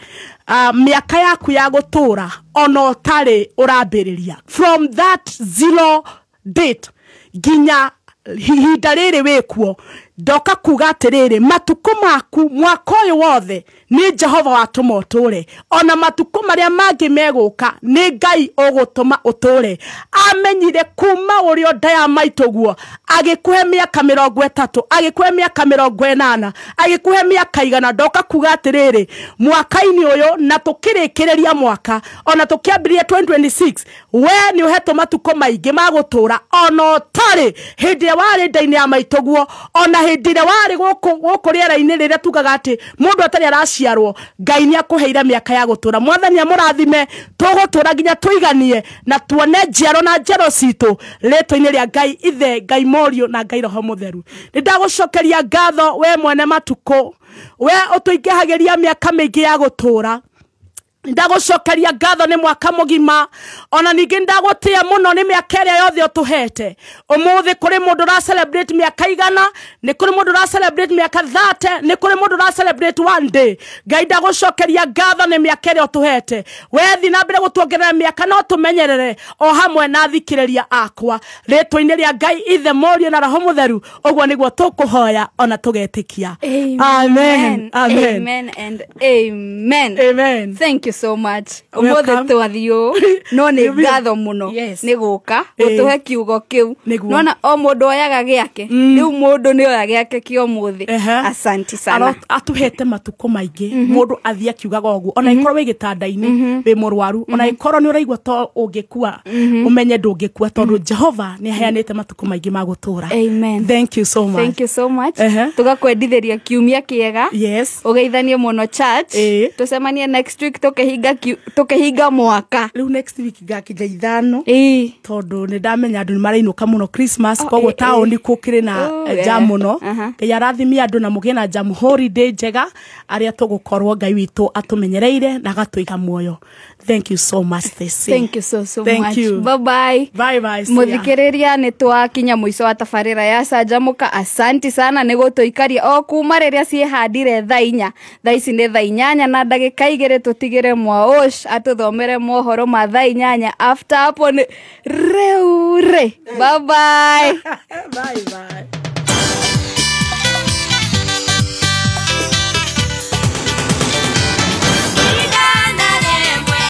miaka yaku ya gũtũra ona ũtarĩ ũrambĩrĩria. From that zero date Nginya ihinda rĩrĩ wĩkuo ndoka kuga atĩrĩrĩ matukũ maku mwaka ũyũ wothe nĩ Jehova watũma ũtũre ona matukũ marĩa mangĩ megũka nĩ Ngai ũgũtũma ũtũre. Amenyire kuma ũrĩ nda ya maitũguo agĩkũhe mĩaka 30 agĩkũhe mĩaka 80 agĩkũhe mĩaka 100. Ndoka kuga atĩrĩrĩ mwaka-inĩ ũyũ na tũkĩrĩkĩrĩria mwaka ona tũkĩambĩrĩria 2026 we nĩ ũhetwo matukũ maingĩ ma gũtũra ona ũtarĩ hĩndĩ ĩrĩa warĩ nda-inĩ ya maitũguo ona hĩndĩ ĩrĩa warĩ gũkũ rĩera-inĩ rĩrĩa tugaga atĩ mũndũ atarĩ araciarwo Ngai nĩ akũheire mĩaka ya gũtũra. Mwathani amũrathime tũgũtũra nginya tũiganie na tuone njiaro na njiaro citũ rĩtwa-inĩ rĩa Ngai Ithe, Ngai Mũriũ na Ngai Roho Mũtheru. Nĩ ndagũcokeria ngatho we mwene matukũ, we ũtũingĩhagĩria mĩaka mĩingĩ ya gũtũra. Ndagũcokeria ngatho nĩ mwaka mũgima ona ningĩ ndagũtĩa mũno nĩ mĩaka ĩrĩa yothe ũtũhete. Ũmũthĩ kũrĩ mũndũ ũra celebrate mĩaka 100, nĩ kũrĩ mũndũ ũra celebrate mĩaka 30, nĩ kũrĩ mũndũ ũra celebrate one day. Ngai ndagũcokeria ngatho nĩ mĩaka ĩrĩa ũtũhete. We thiĩ na mbere gũtuongerera mĩaka no tũmenyerere o hamwe na athikĩrĩria akwa rĩtwa-inĩ rĩa Ngai Ithe, Mũriũ na Roho Mũtheru. Ũguo nĩguo tũkũhoya ona tũgetĩkia. Amen. Amen. Amen and amen. Amen. Thank you so much. Umuthi twathio no nĩ ngatho mũno nĩ gũka gũtũhe kiugo kĩu. Nona o mũndũ oyaga gĩake rĩu mũndũ nĩ oya gĩake kĩa ũmũthĩ. Asanti sana. Atuhete matukũ maingĩ mũndũ athiĩ akiugaga ũguo ona ikorwo wĩ gĩtanda-inĩ wĩ mũrwaru ona ikorwo nĩ ũraigua to ũngĩkua ũmenye ndũngĩkua tondũ Jehova nĩ aheanĩte matukũ maingĩ ma gũtũra. Amen. Thank you so much. Thank you so much. Tugakwendithĩria kiumia kĩega. Yes. Ũgeithanie mũno church. Tũcemanie next week tukihinga mwaka. Rĩu next week ngakinya 5 tondũ nĩ ndamenya andũ nĩ marainũka mũno Christmas koguo taũni kũkĩrĩ na jam mũno. Ngai arathimie andũ na mũgĩe na jam holiday njega arĩa tũgũkorwo Ngai witũ atũmenyereire na agatũiga muoyo. Thank you so much, Stacy. Thank you so Thank much. you. Bye bye. Bye bye. Mũthikĩrĩria nĩ twakinya mũico wa tabarĩra ya Canjamũka. Asanti sana nĩ gũtũikaria o kuma rĩrĩa ciĩhandire thaa 4. Thaa ici nĩ thaa 8 na ndagĩka 2 tũtigĩre Mwaũsh atũthomere mohoro ma thaa 8. After hapo ni rĩu rĩ. Bye bye. Bye bye.